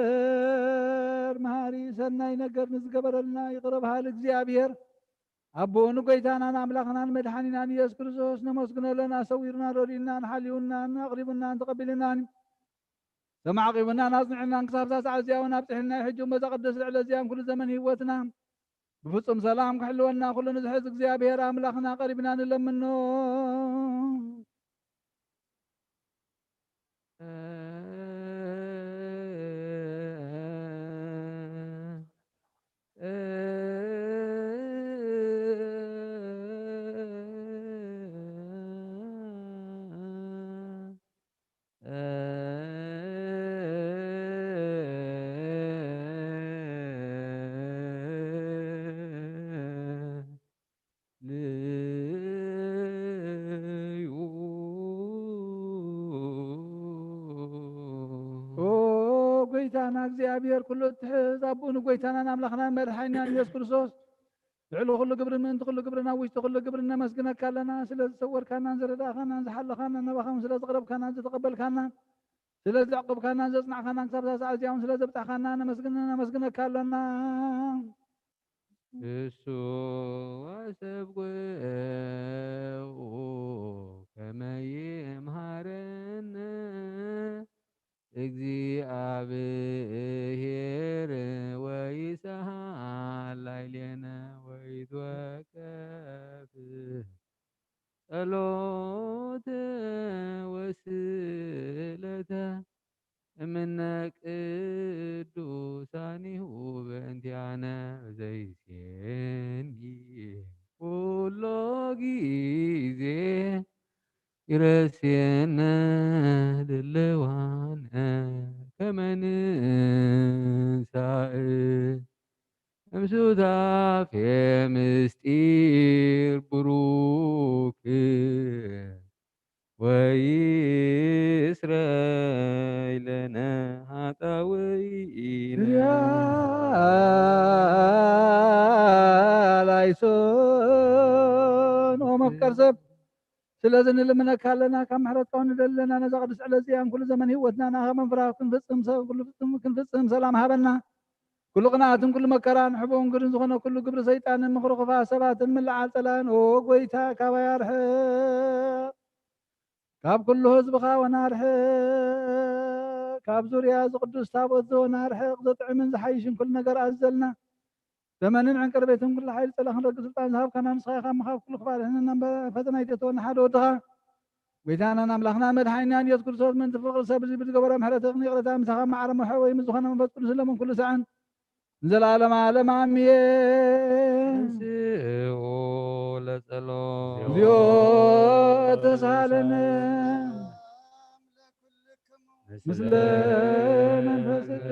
እግዚኣብሔር መሃሪ ሰናይ ነገር ንዝገበረልና ይቕረ በሃሊ እግዚኣብሔር ኣቦኡ ንጎይታናን ኣምላኽናን መድሓኒናን ኢየሱስ ክርስቶስ ነመስግነሉ። ኣሰዊሩና ረድኡናን ሓልዩናን ኣቕሪቡናን ተቐቢልናን እዩ። ተማዕቂቡናን ኣጽኒዑናን ክሳብ እዛ ሰዓት እዚኣ እውን ኣብጽሕልና እዩ። ሕጂ እውን በዛ ቅድስቲ ዕለት እዚኣ ኩሉ ዘመን ህይወትና ብፍጹም ሰላም ክሕልወና ኩሉ ንዝሕዝ እግዚኣብሔር ኣምላኽና ቀሪብና ንለምኖ። ልዩ። ኦ ጎይታና እግዚኣብሔር ኩሉ እትሕዝ ኣቦኡ ንጎይታናን ኣምላኽናን መድሓኒናን ኢየሱስ ክርስቶስ ልዕሊ ኩሉ ግብሪ ምእንቲ ኩሉ ግብርን ኣብ ውሽጢ ኩሉ ግብርን ነመስግነካ ኣለና። ስለ ዝሰወርካናን ዝረዳእካናን ዝሓለኻናን ናባኻ እውን ስለ ዝቕረብካናን ዝተቐበልካናን ስለ ዘዕቆብካናን ዘጽናዕካናን ክሳብ እዛ ሰዓት እዚኣ እውን ስለ ዘብጻሕካና ነመስግን ነመስግነካ ኣለና። እሱ ወሰብኩ ከመ ይምሃረነ እግዚኣብሔር ወይሰሃል ላዕሌነ ወይትወከፍ ጸሎተ ወስእለተ እምነ ቅዱሳኒሁ በእንቲአነ ዘይሴኒ ኩሎ ጊዜ ይረስየነ ድልዋነ ከመ ንንሳእ እምሱታፌ ምስጢር ብሩክ ወይስረይ ለነ ኃጣውኢነ። ሰብ። ስለዚ ንልምነካ ኣለና፣ ካብ ምሕረትካ እውን ንደሊ ኣለና። ነዛ ቅድስቲ ዕለት እዚኣን ኩሉ ዘመን ህይወትና ንኣኻ ምፍራህ ክንፍጽም፣ ሰብ ኩሉ ፍጽም ክንፍጽም ሰላም ሃበና። ኩሉ ቅንኣትን ኩሉ መከራን፣ ሕቡን ግርን ዝኾነ ኩሉ ግብሪ ሰይጣንን ምኽሪ ክፉኣት ሰባትን ምልዓል ጸላእን፣ ኦ ጎይታ፣ ካባይ ኣርሕቕ። ካብ ኩሉ ህዝብኻ እውን ኣርሕቕ። ካብ ዙርያ እዚ ቅዱስ ታቦት እዚ እውን ኣርሕቕ። ዘጥዕምን ዝሓይሽን ኩሉ ነገር ኣዘልና። ዘመንን ዕንቅርቤትን ኩሉ ሓይሊ ጸላእ ክንረግጽ ስልጣን ዝሃብካና ንስኻ ኢኻ እሞ፣ ካብ ኩሉ ክፋል ሕንና እምበር ፈተና ኣይተእትወና ሓደ ወድኻ። ጎይታናን ኣምላኽናን መድሓኒናን ኢየሱስ ክርስቶስ፣ ምእንቲ ፍቕሪ ሰብ እዚ ብዝገበሮ ምሕረትኽን ይቕረታ ምሳኻ ማዕረ መሐወይ ምስ ዝኾነ መንፈስ ቅዱስ ለምን ኩሉ ሰዓን ንዘለዓለመ ዓለም ኣሜን። ተንሥኡ ለጸሎት። እግዚኦ ተሳለነ። ምስለ መንፈስከ።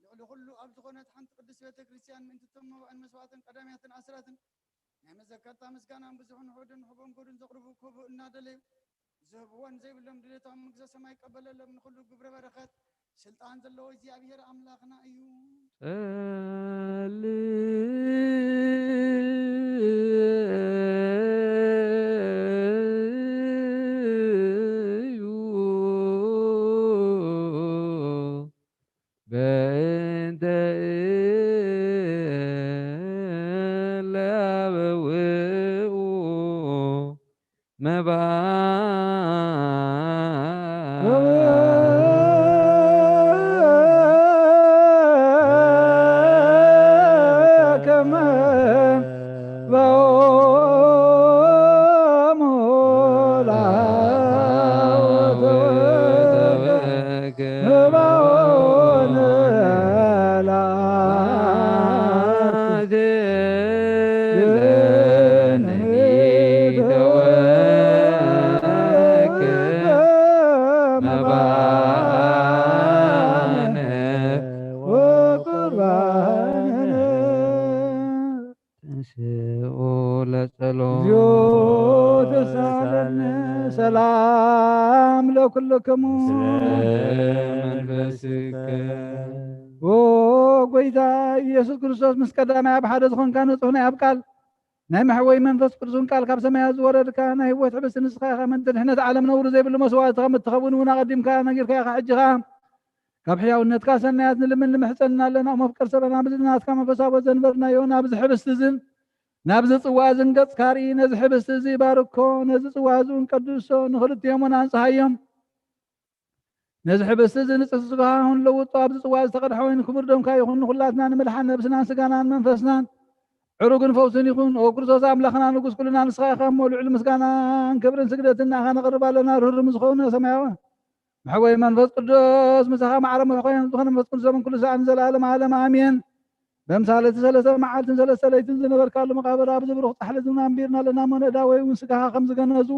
ልዕሊ ኩሉ ኣብ ዝኾነት ሓንቲ ቅድስት ቤተ ክርስቲያን ምእንቲ እቶም መባእን መስዋዕትን ቀዳሚያትን ኣስራትን ናይ መዘከርታ ምስጋናን ብዙሕን ውሑድን ሕቡን ጉድን ዘቕርቡ ክህቡ እናደለዩ ዝህብዎን ዘይብሎም ድሌቶም መንግስተ ሰማይ ይቀበለሎም። ንኹሉ ግብረ በረኸት ስልጣን ዘለዎ እግዚኣብሔር ኣምላኽና እዩ። ጸልዩ በእንተ እለ አበውኡ መባነ ከመ በውላወተ ህባውን ለአት ለነኒ ተወከ መባነ ወቁርባነ። ተንሥኡ ለጸሎት። እግዚኦ ተሳለነ። ሰላም ለኩልክሙ። መንፈስከ። ኦ ጎይታ ኢየሱስ ክርስቶስ፣ ምስ ቀዳማይ ኣብ ሓደ ዝኾንካ ንጹሕ ናይ ኣብ ቃል ናይ መሕወይ መንፈስ ቅዱስን ቃል ካብ ሰማያት ዝወረድካ ናይ ህይወት ሕብስቲ ንስኻ ኢኻ። ምእንቲ ድሕነት ዓለም ነውሪ ዘይብሉ መስዋዕቲ ከም እትኸውን እውን ኣቐዲምካ ነጊርካ ኢኻ። ሕጂ ኸኣ ካብ ሕያውነትካ ሰናያት ንልምን ንምሕጸን ኣለና። እሞ ፍቅር ሰበና ብዚ ናትካ መንፈሳዊ ዘንበርናዮ ናብዚ ሕብስቲ እዝን ናብዚ ጽዋ እዝን ገጽካ ርኢ። ነዚ ሕብስቲ እዚ ባርኮ፣ ነዚ ጽዋ እዚ እውን ቀድሶ፣ ንኽልቲኦም እውን ኣንጽሃዮም። ነዚ ሕብስቲ እዚ ንጽህቲ ስጋኻ ክንለውጦ ኣብዚ ጽዋ ዝተቐድሐ ወይን ክቡር ደምካ ይኹን። ንኹላትና ንምድሓን ነብስናን ስጋናን መንፈስናን ዕሩግን ፈውስን ይኹን። ኦ ክርስቶስ ኣምላኽና ንጉስ ኩልና ንስኻ ኢኻ እሞ ልዑል ምስጋናን ክብርን ስግደትን ንኣኻ ነቕርብ ኣለና። ርህሩም ዝኾነ ሰማያዊ መሕወይ መንፈስ ቅዱስ ምሳኻ ማዕረ ምሕኮይ ዝኾነ መንፈስ ቅዱስ ዘመን ኩሉ ሰዓት ንዘለዓለም ዓለም ኣሜን። በምሳሌ እቲ ሰለስተ መዓልትን ሰለስተ ለይትን ዝነበርካሉ መቓብር ኣብዚ ብሩኽ ጻሕሊ ዝና ኣንቢርና ኣለና እሞ ንእዳ ወይ እውን ስጋኻ ከም ዝገነዙ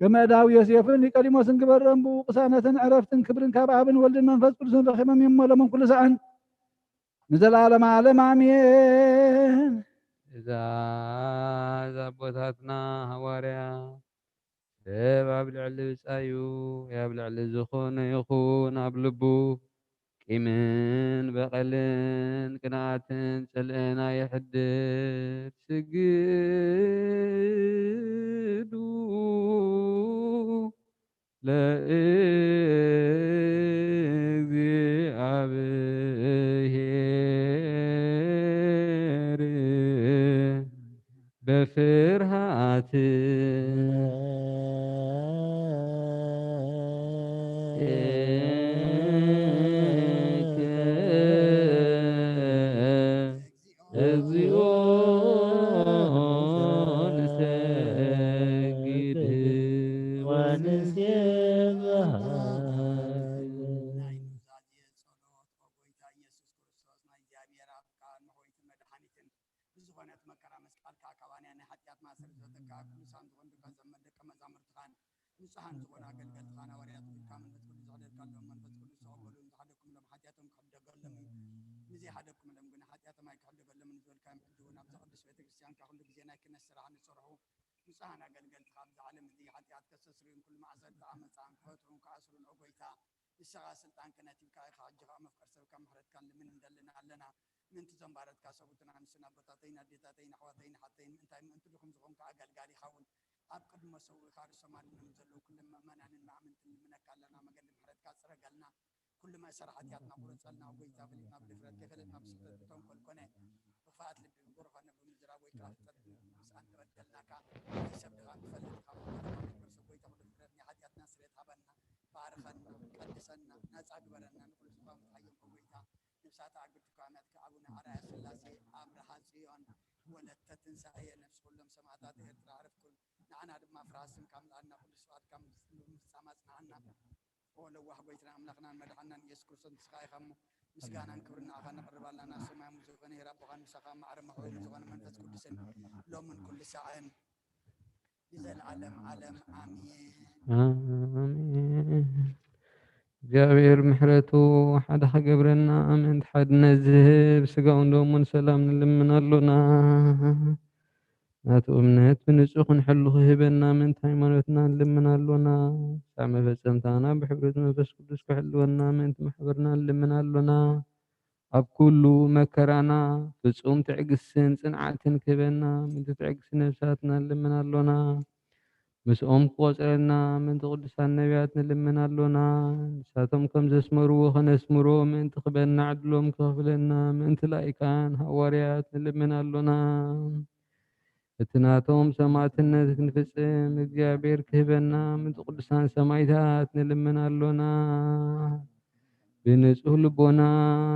ከም እዳው ዮሴፍን ኒቆዲሞስን ግበረን። ብኡ ቅሳነትን ዕረፍትን ክብርን ካብ ኣብን ወልድን መንፈስ ቅዱስን ረኺቦም እዮም እሞ ሎምን ኩሉ ሰዓን ንዘለዓለም ዓለም ኣሜን። እዛ እዛ ኣቦታትና ሃዋርያ ሰብ ኣብ ልዕሊ ብጻዩ፣ ኣብ ልዕሊ ዝኾነ ይኹን ኣብ ልቡ ቂምን በቐልን ቅንኣትን ጽልእን ኣየሕድር። ስግዱ ለእግዚኣብሔር በፍርሃት እግዚኦ ንሰግድ ወንሴብሐ። ናይ ኑዛዜ ጸሎት። ኦ ጎይታ ኢየሱስ ክርስቶስ፣ ናይ እግዚኣብሔር ኣብ ቃል መሕወይትን መድሓኒትን ብዝኾነት መከራ መስቀልካ ካባና ናይ ሓጢኣት ማእሰርቲ ዝፈተካ፣ ቅዱሳን ዝኾኑ ደቀ መዛሙርትኻን ንጹሃን ዝኾኑ ኣገልገልትኻን ሃዋርያት ኢልካ መንፈስ ቅዱስ ዘሕደርካሎም፣ መንፈስ ቅዱስ ተቐበሉ። ንዝሓደግኩምሎም ሓጢኣቶም ክሕደገሎም እዩ፣ ንዘይሓደግኩምሎም ግን ሓጢኣቶም ኣይክሕደገሎምን ዝበልካዮም፣ ሕጂ እውን ኣብዛ ቅድስት ቤተ ክርስቲያንካ ኩሉ ግዜ ናይ ክህነት ስራሕ ንሰርሑ ንጹሃን ኣገልገልትኻ ኣብዚ ዓለም እዚ ሓጢኣት ከስተስርዩን ኩሉ ማእሰርቲ ኣመፃን ክፈትሑን ክኣስሩን፣ ኦ ጎይታ፣ ንስኻ ስልጣን ክህነት ኢልካ ኢኻ። ሕጂ ኸኣ መፍቀር ሰብካ ምሕረትካ ንልምን እንደልን ኣለና። ምእንቲ እዞም ባረትካ ሰብኡትን ኣንስትን ኣቦታተይን ኣዴታተይን ኣሕዋተይን ሓተይን ምእንታይ ምእንቲ ድኹም ዝኾንካ ኣገልጋሊ ይኸውን። ኣብ ቅድሚ መሰውኢኻ ርእሶም ኣድኖም ዘለዉ ኩሎም ምእመናንን መኣምንትን ንልምነካ ኣለና። መገዲ ምሕረትካ ጽረገልና። ኩሉ ማእሰር ሓጢኣትና ቁረጸልና። ጎይታ፣ ፈሊጥና ብድፍረት ከይፈለጥና ብስሕተት ብተንኮል ኮነ ብኽፍኣት ልቢ ብጎረፋ ነቢ ምዝራብ ወይ ከዓ ፍጥረት ምስኣን ተበደልናካ። እዚ ሰብ ድኻ ንፈልጥ ካብ ሞት ካብ ነበር ሰብ ጎይታ፣ ኩሉ ፍጥረት ናይ ሓጢኣትና ስርየት ሃበና። ባርኸና፣ ቀድሰና፣ ነጻ ግበረና። ንኹሉ ዝቋም ተሓየምኮ ጎይታ፣ ነብሳት ኣግድ ኳናት ከኣቡነ ኣርኣያ ስላሴ ኣብርሃ ጽዮን ወለተ ትንሳኤ ነፍሲ ኩሎም ሰማዕታት ኤርትራ ኣረፍኩን። ንዓና ድማ ፍርሃት ስምካ ምልኣና። ኩሉ ስብሐት ካብ ምፍጻም ኣጽንዓና። ኦ ለዋህ ጎይትና ኣምላኽናን መድሓናን ኢየሱስ ክርስቶስ ንስኻ ኢኻ እሞ ምስጋናን ክብርን ንዓኻ ነቕርብ ኣለና። ሰማያዊ ዝኾነ ሄር ኣቦኻን ምሳኻ ማዕረ መዕበዊ ዝኾነ መንፈስ ቅዱስን ሎምን ኩሉ ሳዕን ንዘለዓለም ዓለም ኣሜን። ኣሜን። እግዚኣብሔር ምሕረቱ ሓደ ክገብረና ምእንቲ ሓድነት ዝህብ ስጋውን ደሙን ሰላም ንልምን ኣሎና። ናቱ እምነት ብንጹህ ክንሕሉ ክህበና ምእንቲ ሃይማኖትና ንልምን ኣሎና። ሳዕ መፈጸምታና ብሕብረት መንፈስ ቅዱስ ክሕልወና ምእንቲ ማሕበርና ንልምን ኣሎና። ኣብ ኩሉ መከራና ፍጹም ትዕግስትን ጽንዓትን ክህበና ምእንቲ ትዕግስቲ ነፍሳትና ንልምን ኣሎና። ምስኦም ክቆጽረና ምእንቲ ቅዱሳን ነቢያት ንልምን ኣሎና። ንሳቶም ከም ዘስመርዎ ከነስምሮ ምእንቲ ክበና ዕድሎም ክኸፍለና ምእንቲ ላይካን ሃዋርያት ንልምን ኣሎና። እቲ ናቶም ሰማዕትነት ክንፍጽም እግዚኣብሔር ክህበና ምእንቲ ቅዱሳን ሰማይታት ንልምን ኣሎና። ብንጹህ ልቦና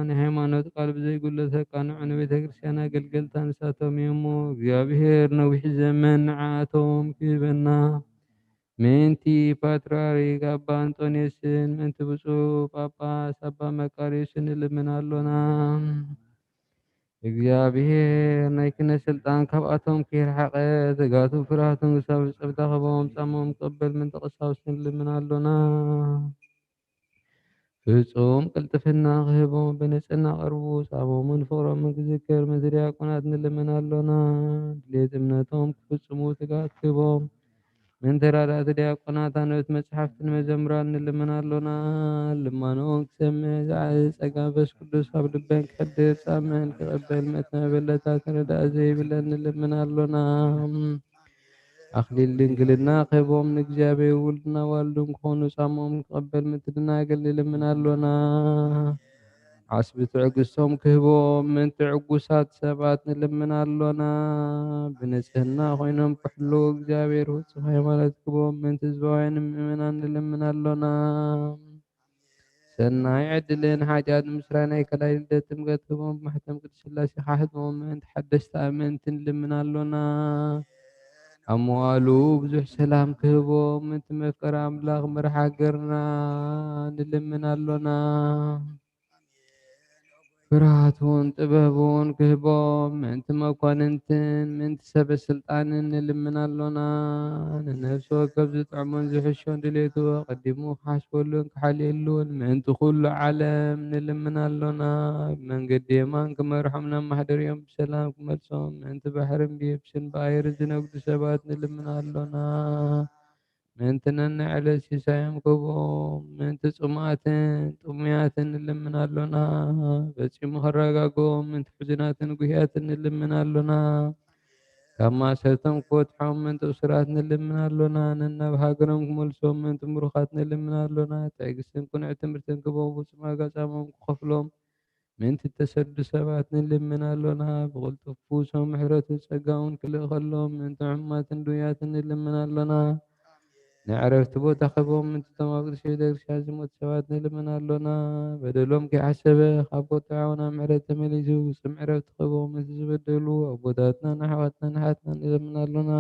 ናይ ሃይማኖት ቃል ብዘይጉድለት ከቃንዑ ንቤተ ክርስቲያን ኣገልገልታ ንሳቶም እዮም እሞ፣ እግዚኣብሔር ነዊሕ ዘመን ንዓቶም ክህበና ምእንቲ ፓትርያርክ ኣባ እንጦንዮስን ምእንቲ ብፁዕ ጳጳስ ኣባ መቃርዮስን ንልምን ኣሎና። እግዚኣብሔር ናይ ክህነት ስልጣን ካብኣቶም ከይርሓቐ፣ ትግሃቱን ፍርሃቱን ክሳብ ፍጸምታ ክህቦም ጻሞም ክቕበል ምእንቲ ቀሳውስት ንልምን ኣሎና። ፍጹም ቅልጥፍና ክህቦም ብንጽህና ቀርቡ ጻሞምን ፍቕሮምን ክዝከር ምእንቲ ዲያቆናት ንልምን ኣሎና። ድሌት እምነቶም ክፍጽሙ ትግሃት ክህቦም ምእንቲ ረዳእቲ ዲያቆናት ኣንበብቲ መጻሕፍትን መዘምራን ንልምን ኣሎና። ልማኖኦም ክሰምዕ ዝዓቢ ጸጋ መንፈስ ቅዱስ ኣብ ልበን ክሕድር ጻመን ክቕበል ምእንቲ መበለታትን ረዳእ ዘይብለን ንልምን ኣሎና። ኣኽሊል ድንግልና ክህቦም ንእግዚኣብሔር ውሉድን ኣዋልዱን ክኾኑ ጻሞኦም ክቕበል ምእንቲ ደናግል ንልምን ኣሎና። ዓስቢ ትዕግስቶም ክህቦም ምእንቲ ዕጉሳት ሰባት ንልምን ኣሎና። ብንጽህና ኮይኖም ክሕልዉ እግዚኣብሔር ፍጹም ሃይማኖት ክህቦም ምእንቲ ህዝባውያን ምእመናን ንልምን ኣሎና። ሰናይ ዕድልን ሓጢኣት ምስራይ ናይ ካልኣይ ልደት ጥምቀት ክህቦም ብማሕተም ቅድስት ስላሴ ክሓትሞም ምእንቲ ሓደስቲ ኣመንቲ ንልምን ኣሎና። ኣብ መዋሉ ብዙሕ ሰላም ክህቦም ምእንቲ መፍቀሪ ኣምላኽ መርሓ ሃገርና ንልምን ኣሎና። ፍርሃቱን ጥበቡን ክህቦም ምእንቲ መኳንንትን ምእንቲ ሰበ ስልጣንን ንልምን ኣሎና። ንነፍሲ ወከፍ ዝጥዕሞን ዝሕሾን ድሌቱ ኣቐዲሙ ክሓስበሉን ክሓልየሉን ምእንቲ ኩሉ ዓለም ንልምን ኣሎና። ብመንገዲ የማን ክመርሖም ናብ ማሕደሪኦም ብሰላም ክመልሶም ምእንቲ ባሕርን ብየብስን ብኣየርን ዝነግዱ ሰባት ንልምን ኣሎና። ምእንቲ ነናይ ዕለት ሲሳዮም ክህቦም፣ ምእንቲ ጽሙኣትን ጥሙያትን ንልምን ኣሎና። ፈጺሙ ከረጋግኦም፣ ምእንቲ ሕዙናትን ጉህያትን ንልምን ኣሎና። ካብ ማእሰርቶም ክፈትሖም፣ ምእንቲ እሱራት ንልምን ኣሎና። ነናብ ሃገሮም ክመልሶም፣ ምእንቲ ምሩኻት ንልምን ኣሎና። ትዕግስትን ቅኑዕ ትምህርትን ክህቦም፣ ፍጹም ዋጋ ጻሞም ክኸፍሎም፣ ምእንቲ እተሰዱ ሰባት ንልምን ኣሎና። ብቕልጡፍ ፍውሶም፣ ምሕረቱ ጸጋኡን ክልእኸሎም፣ ምእንቲ ሕሙማትን ድውያትን ንልምን ኣሎና። ናይ ዕረፍቲ ቦታ ክህቦም፣ ምእንቲ እቶም ኣብ ቅድስቲ ቤተ ክርስቲያን ዝሞቱ ሰባት ንልምን ኣሎና። በደሎም ከይሓሰበ፣ ካብ ቁጥዐ ናብ ምሕረት ተመሊሱ፣ ፍጹም ዕረፍቲ ክህቦም፣ ምእንቲ ዝበደሉ ኣቦታትናን ኣሕዋትናን ኣሓትናን ንልምን ኣሎና።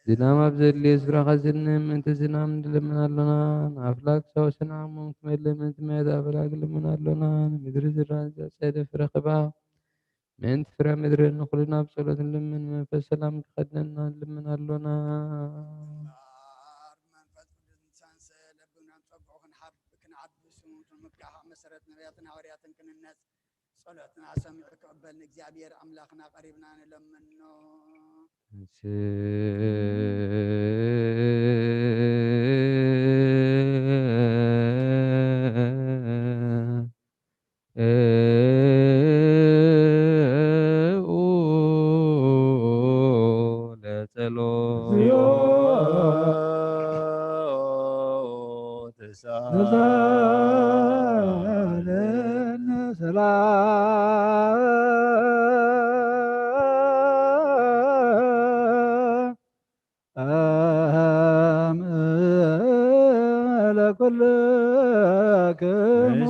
ዝናም ኣብ ዘድልዮ ስፍራ ከዝንብ ምእንቲ ዝናም ንልምን ኣሎና። ንኣፍላግ ሰው ስንዓሞም ክመልእ ምእንቲ ማያት ኣፍላግ ንልምን ኣሎና። ንምድሪ ዝራእን ዘጸደ ፍረ ክባ ምእንቲ ፍረ ምድሪ ንኹልና ብጸሎት ንልምን። መንፈስ ሰላም ክኸድነና ንልምን ኣሎና። እምበኣር ብመንፈስ ቅዱስ ንሳንሰ ለብናን ጸግዑ ክንሓብ-፣ ክንዓቢ ስሙ ንምክሓ መሰረት ነቢያትን ሃዋርያትን ክንነጽ ጸሎትና ሰሚዑ ክቕበል ንእግዚኣብሔር ኣምላኽና ቀሪብና ንለምኖ። ሰላም ለኩልክሙ።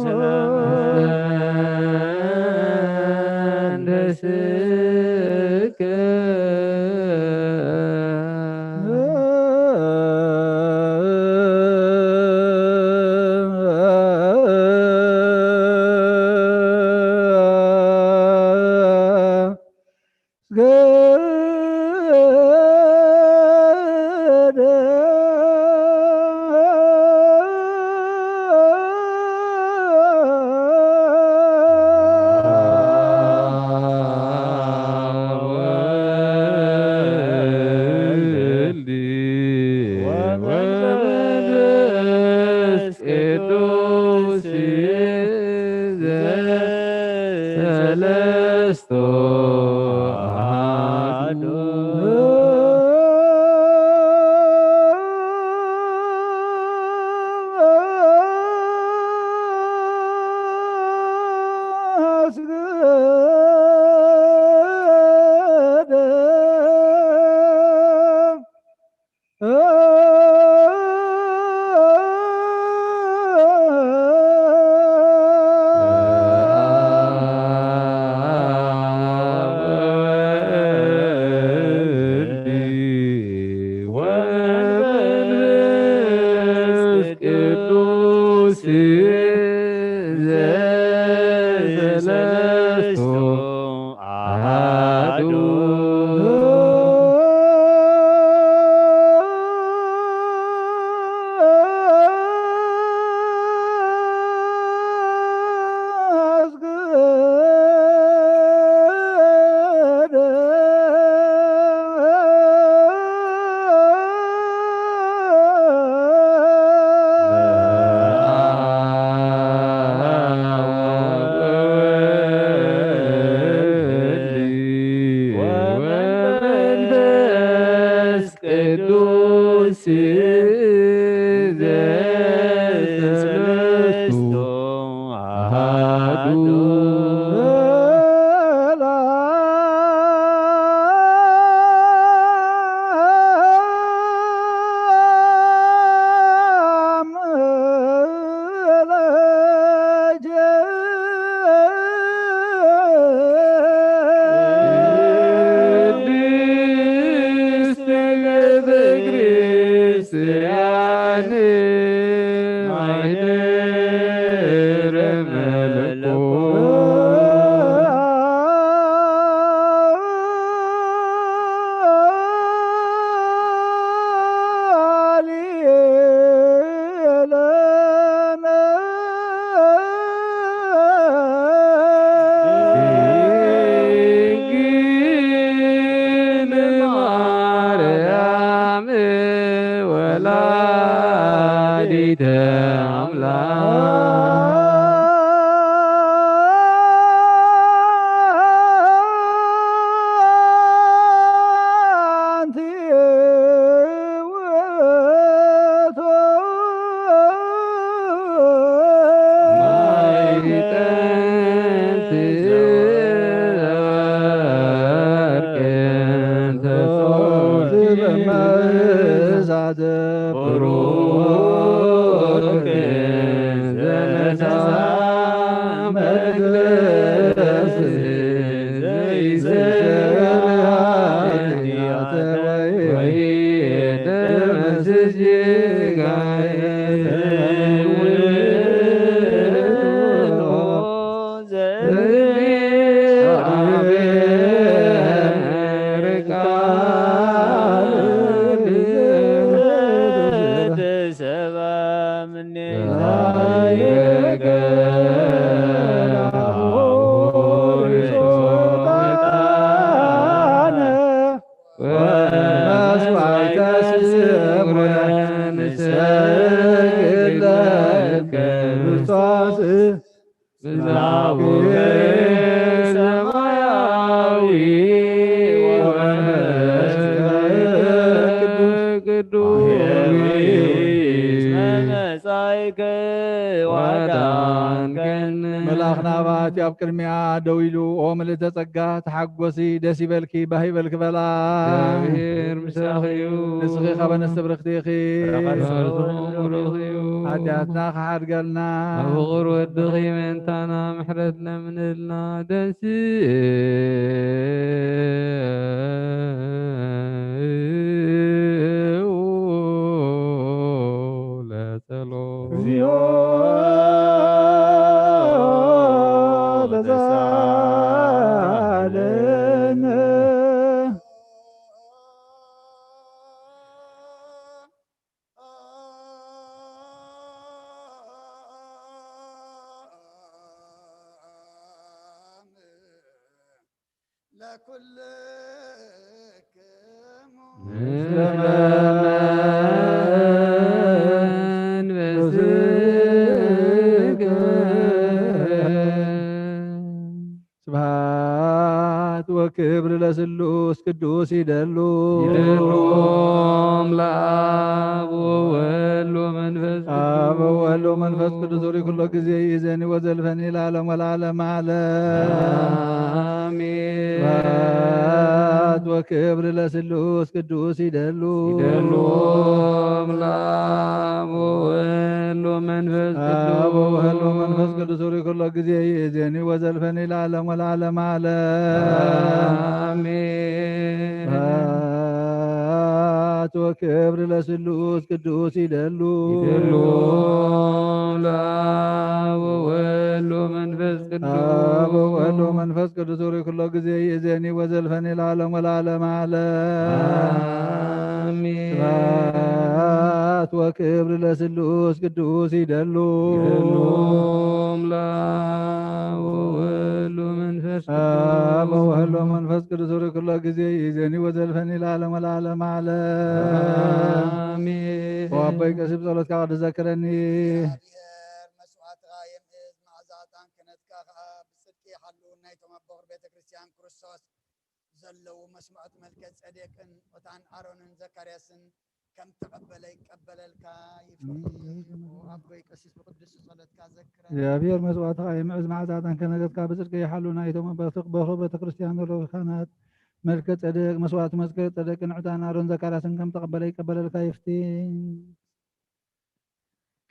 ቅዱስ ዘሰለስቱ አሐዱ። ወመንፈስ ቅዱስ ዘሰለስቱ አሐዱ። ወመንፈስ ቅዱስ ዘሰለስቱ አሐዱ። ቅድስት ቤተ ክርስቲያን ማይደረ መለኮት ድንግል ማርያም ወላዲተ አምላክ። መጻእከ ወአዳንከኒ። መልኣኽ ናባቲ ኣብ ቅድሚኣ ደው ኢሉ፣ "ኦ ምልእተ ጸጋ፣ ተሓጎሲ፣ ደስ ይበልኪ፣ ባህ ይበልኪ" በላ። እግዚኣብሔር ምሳኺ እዩ። ንስኺ ካብ ኣንስቲ ብርኽቲ ኢኺ። ካብ ኣንስቲ ብሩኽ እዩ። ሓጢኣትና ክሓድገልና። ኣብ ፍቕር ወድኺ ምእንታና ምሕረት ለምንልና። ደንስ ለጸሎት። እግዚኦ ተሳለነ። ለኩልክሙ። ምስለ መንፈስከ። ስብሐት ወክብር ለስሉስ ቅዱስ ይደሉ። ይደሉ ለአብ ወወልድ ወመንፈስ ቅዱስ። አብ ወወልድ ወመንፈስ ቅዱስ ዙሪ ኩሎ ጊዜ ይእዜኒ ወዘልፈኒ ለዓለም ወለዓለም ዓለም። አሜን። ስብሐት ወክብር ለስሉስ ቅዱስ ይደሉ። ይደሉ ለአብ ወወልድ ወመንፈስ አብ ቅዱስ። ወወልድ ወመንፈስ ቅዱስ ዙሪ ኩሎ ጊዜ ይእዜኒ ወዘልፈኒ ለዓለም ወለዓለም ዓለም። አሜን። ስብሐት ወክብር ለስሉስ ቅዱስ ይደሉ። ይደሉ ለአብ ወወልድ ወመንፈስ ቅዱስ። አብ ወወልድ ወመንፈስ ቅዱስ ዙሪ ኩሎ ጊዜ ይእዜኒ ወዘልፈኒ ለዓለም ወለዓለም ዓለም። አሜን። ስብሐት ወክብር ለስሉስ ቅዱስ ይደሉ። ይደሉ ለአብ ወወልድ ወመንፈስ አብ ቅዱስ። ወወልድ ወመንፈስ ቅዱስ ዙሪ ኩሎ ጊዜ ይእዜኒ ወዘልፈኒ ለዓለም ወለዓለም ዓለም። አሜን። ወአቦይ ቀሲስ ጸሎትካ ቅዱስ ዘክረኒ። እግዚኣብሔር መስዋዕትኻ የምእዝ፣ መዓዛ ዕጣን ክህነትካ ኸዓ ብጽድቂ ይሓሉ። ናይቶም ኣቦ ቤተ ክርስቲያን ክርስቶስ ዘለዉ መስዋዕት መልከ ጼዴቅን ዕጣን ኣሮንን ዘካርያስን ከም ተቐበለ ይቀበለልካ ይፍትሕ። ኣቦይ ቀሲስ ብቅዱስ ጸሎትካ ዘክረን። እግዚኣብሔር መስዋዕትኻ ይምዕዝ፣ መዓዛ ዕጣን ክህነትካ ብጽድቂ ይሓሉ። ናይቶም ኣብ በኽሪ ቤተ ክርስቲያን ዘለዉ ካህናት መልከ ጼዴቅ መስዋዕት መልከ ጼዴቅን ዕጣን ኣሮን ዘካርያስን ከም ተቐበለ ይቀበለልካ ይፍትሕ።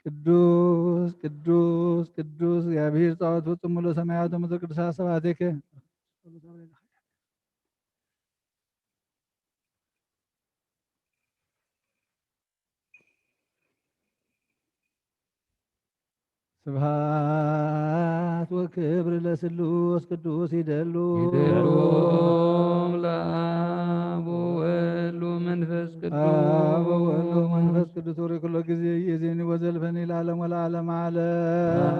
ቅዱስ ቅዱስ ቅዱስ እግዚኣብሔር ጸባኦት ፍጹም ምሉእ ሰማያት ወምድር ቅዱሳት ስብሐቲከ። ስብሐት ወክብር ለስሉስ ቅዱስ ይደሉ። ይደሉ ለአብ ወወልድ ወመንፈስ ቅዱስ። አብ ወወልድ ወመንፈስ ቅዱስ ዙሪ ኩሎ ጊዜ ይእዜኒ ወዘልፈኒ ለዓለም ወለዓለም ዓለም።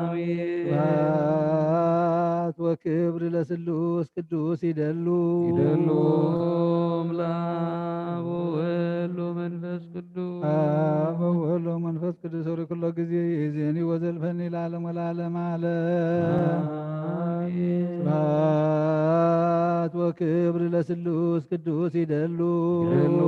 አሜን። ስብሐት ወክብር ለስሉስ ቅዱስ ይደሉ። ይደሉ ለአብ ወወልድ ወመንፈስ ቅዱስ። አብ ወወልድ ወመንፈስ ቅዱስ ዙሪ ኩሎ ጊዜ ይእዜኒ ወዘልፈኒ ለዓለም ወለዓለም ዓለም። አሜን። ስብሐት ወክብር ለስሉስ ቅዱስ ይደሉ። ይደሉ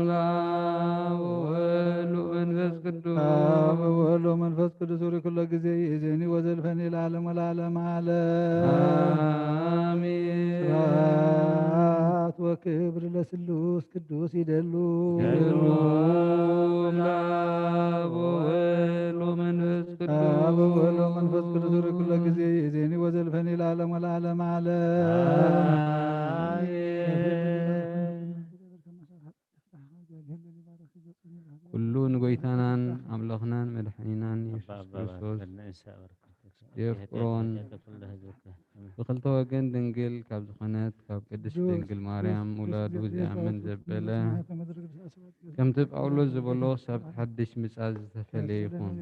ለአብ ወወልድ ወመንፈስ ቅዱስ። አብ ወወልድ ወመንፈስ ቅዱስ ዙሪ ኩሎ ጊዜ ይእዜኒ ወዘልፈኒ ለዓለም ወለዓለም ዓለም። አሜን። ስብሐት ወክብር ለስሉስ ቅዱስ ይደሉ። ይደሉ ለአብ ወወልድ ወመንፈስ ቅዱስ። አብ ወወልድ ወመንፈስ ቅዱስ ዙሪ ኩሎ ጊዜ ይእዜኒ ወዘልፈኒ ለዓለም ወለዓለም ዓለም። አሜን። ኩሉ ንጎይታናን ኣምላኽናን መድሓኒናን የሱስ ክርስቶስ የፍቅሮን ብኽልተ ወገን ድንግል ካብ ዝኾነት ካብ ቅድስት ድንግል ማርያም ውላዱ ዝኣምን ዘበለ ከምቲ ጳውሎስ ዝበሎ ክሳብ ሓድሽ ምጻ ዝተፈለየ ይኹን።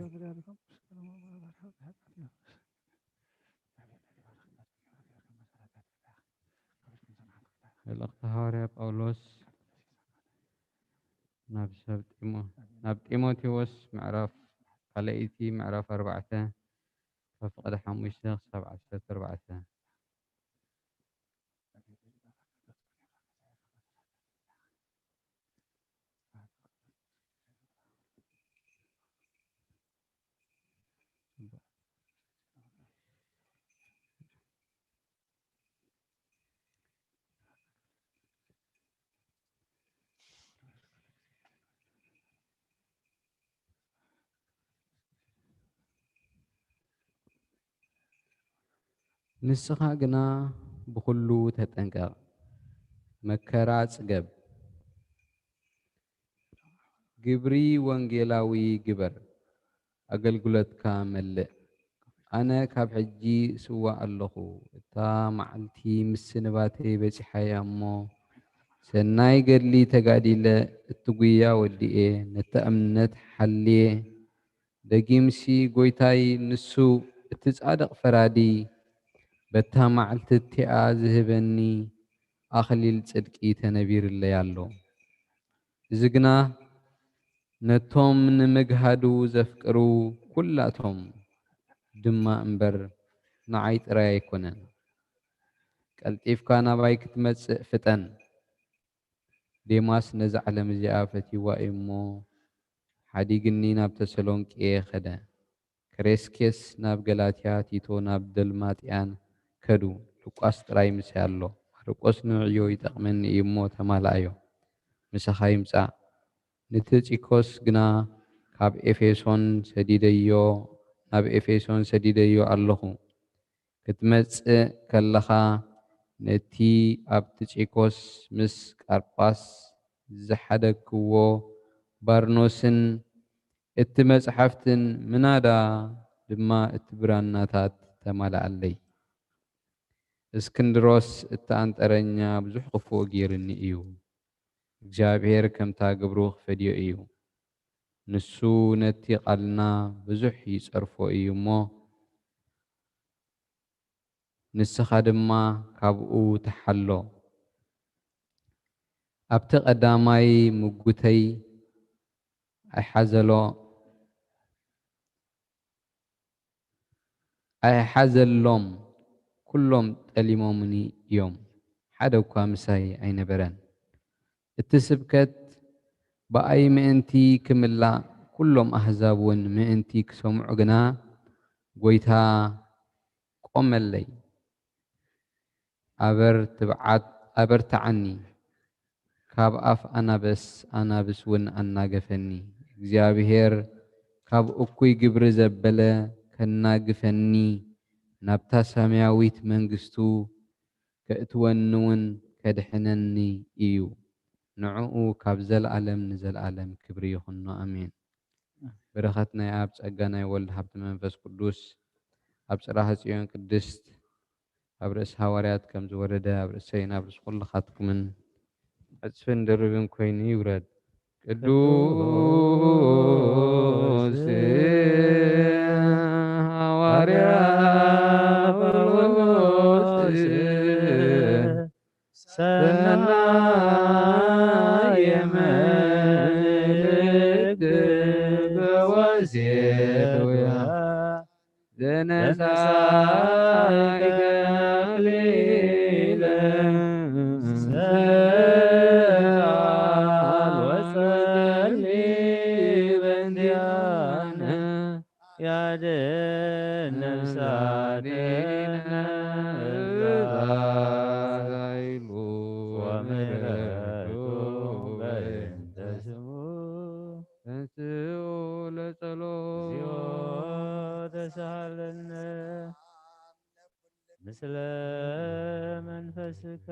መልእኽቲ ሃዋርያ ጳውሎስ ናብ ሰብ ጢሞ-፣ ናብ ጢሞቴዎስ ምዕራፍ ካልኣይቲ ምዕራፍ ኣርባዕተ ካብ ፍቕዲ ሓሙሽተ ክሳብ ዓሰርተ ኣርባዕተ። ንስኻ ግና ብኹሉ ተጠንቀቕ፣ መከራ ጽገብ፣ ግብሪ ወንጌላዊ ግበር፣ ኣገልግሎትካ መልእ። ኣነ ካብ ሕጂ እስዋእ ኣለኹ፣ እታ መዓልቲ ምስንባተይ በጺሓ እያ እሞ፣ ሰናይ ገድሊ ተጋዲለ፣ እቲ ጉያ ወዲኤ፣ ነታ እምነት ሓልየ፣ ደጊምሲ ጐይታይ ንሱ እቲ ጻድቕ ፈራዲ በታ መዓልቲ እቲኣ ዝህበኒ ኣኽሊል ጽድቂ ተነቢርለይ ኣሎ። እዚ ግና ነቶም ንምግሃዱ ዘፍቅሩ ኵላቶም ድማ እምበር ንዓይ ጥራይ ኣይኮነን። ቀልጢፍካ ናባይ ክትመጽእ ፍጠን። ዴማስ ነዛ ዓለም እዚኣ ፈትይዋ እዩ እሞ፣ ሓዲግኒ ናብ ተሰሎንቄ ኸደ። ክሬስኬስ ናብ ገላትያ፣ ቲቶ ናብ ደልማጥያን ከዱ። ሉቃስ ጥራይ ምሳይ ኣሎ። ማርቆስ ንዕዮ ይጠቕመኒ እዩ እሞ ተማልኣዮ፣ ምሳኻ ይምጻእ። ንቲጺኮስ ግና ካብ ኤፌሶን ሰዲደዮ፣ ናብ ኤፌሶን ሰዲደዮ ኣለኹ። ክትመጽእ ከለኻ ነቲ ኣብ ቲጺኮስ ምስ ቃርጳስ ዝሓደግክዎ ባርኖስን እቲ መጽሓፍትን ምናዳ ድማ እቲ ብራናታት ተማልኣለይ። እስክንድሮስ እቲ ኣንጠረኛ ብዙሕ ክፉእ ገይሩኒ እዩ። እግዚኣብሔር ከምታ ግብሩ ክፈድዮ እዩ። ንሱ ነቲ ቃልና ብዙሕ ይጸርፎ እዩ እሞ፣ ንስኻ ድማ ካብኡ ተሓሎ። ኣብቲ ቀዳማይ ምጉተይ ኣይሓዘሎ ኣይሓዘሎም፣ ኩሎም ጠሊሞምኒ እዮም፣ ሓደ እኳ ምሳይ ኣይነበረን። እቲ ስብከት ብኣይ ምእንቲ ክምላእ፣ ኩሎም ኣህዛብ እውን ምእንቲ ክሰምዑ ግና፣ ጐይታ ቆመለይ። ኣበር ትብዓት ኣበርትዓኒ፣ ካብ ኣፍ ኣናበስ ኣናብስ እውን ኣናገፈኒ። እግዚኣብሔር ካብ እኩይ ግብሪ ዘበለ ከናግፈኒ፣ ናብታ ሰማያዊት መንግስቱ ከእትወኒ እውን ከድሕነኒ እዩ። ንዕኡ ካብ ዘለኣለም ንዘለኣለም ክብሪ ይኹኖ። ኣሜን። በረኸት ናይ ኣብ፣ ጸጋ ናይ ወልድ፣ ሃብቲ መንፈስ ቅዱስ ኣብ ጽርሐ ጽዮን ቅድስት ኣብ ርእሲ ሃዋርያት ከም ዝወረደ ኣብ ርእሰይን ኣብ ርእሲ ኩልኻትኩምን ዕጽፍን ድርብን ኮይኑ ይውረድ። ቅዱስ ሃዋርያ ጳውሎስ ሰናየ መልእክት በወዜቱያ ዘነሳይ ተክሊለ ሰአል ወጸሊ በእንቲአነ ያድን ነፍሳቲነ ዛይሉ ወምሕረቱ በእንተ ስሙ። ተንሥኡ ለጸሎት። እግዚኦ ተሳሃለነ ምስለ መንፈስከ።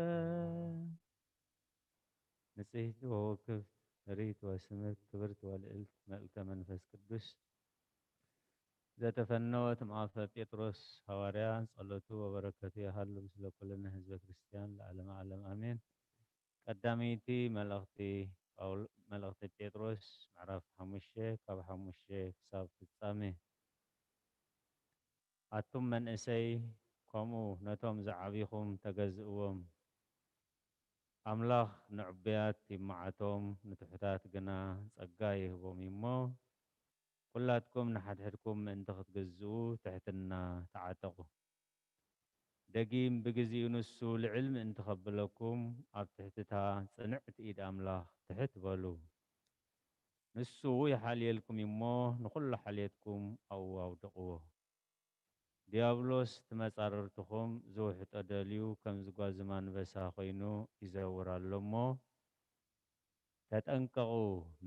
ንጽሕቲ ወውክፍት፣ ሕርይት ወስምርት፣ ክብርት ወልዕልት፣ መልእልተ መንፈስ ቅዱስ፣ ዘተፈነወት እምኣፈ ጴጥሮስ ሃዋርያ፣ ጸሎቱ ወበረከቱ ይሃሉ ምስለ ኩልነ ህዝበ ክርስቲያን ለዓለመ ዓለም፣ ኣሜን። ቀዳመይቲ መልእኽቲ ጳውል-፣ መልእኽቲ ጴጥሮስ፣ ምዕራፍ ሓሙሽተ፣ ካብ ሓሙሽተ ክሳብ ፍጻሜ። ኣቱም መንእሰይ፣ ከምኡ ነቶም ዝዓቢኹም ተገዝእዎም። ኣምላኽ ንዕቡያት ይመዓቶም፣ ንትሑታት ግና ጸጋ ይህቦም እዩ እሞ፣ ኩላትኩም ንሓድሕድኩም ምእንቲ ክትግዝኡ ትሕትና ተዓጠቑ። ደጊም ብግዚኡ ንሱ ልዕል ምእንቲ ኸብለኩም፣ ኣብ ትሕትታ ጽንዕቲ ኢድ ኣምላኽ ትሕት በሉ። ንሱ ይሓልየልኩም እዩ እሞ፣ ንኹሉ ሓልየትኩም ኣብኡ ኣውድቕዎ። ዲያብሎስ፣ እቲ መጻርርትኹም ዝውሕጦ ደልዩ፣ ከም ዝጓዝም ኣንበሳ ኾይኑ ይዘውር ኣሎ እሞ፣ ተጠንቀቑ፣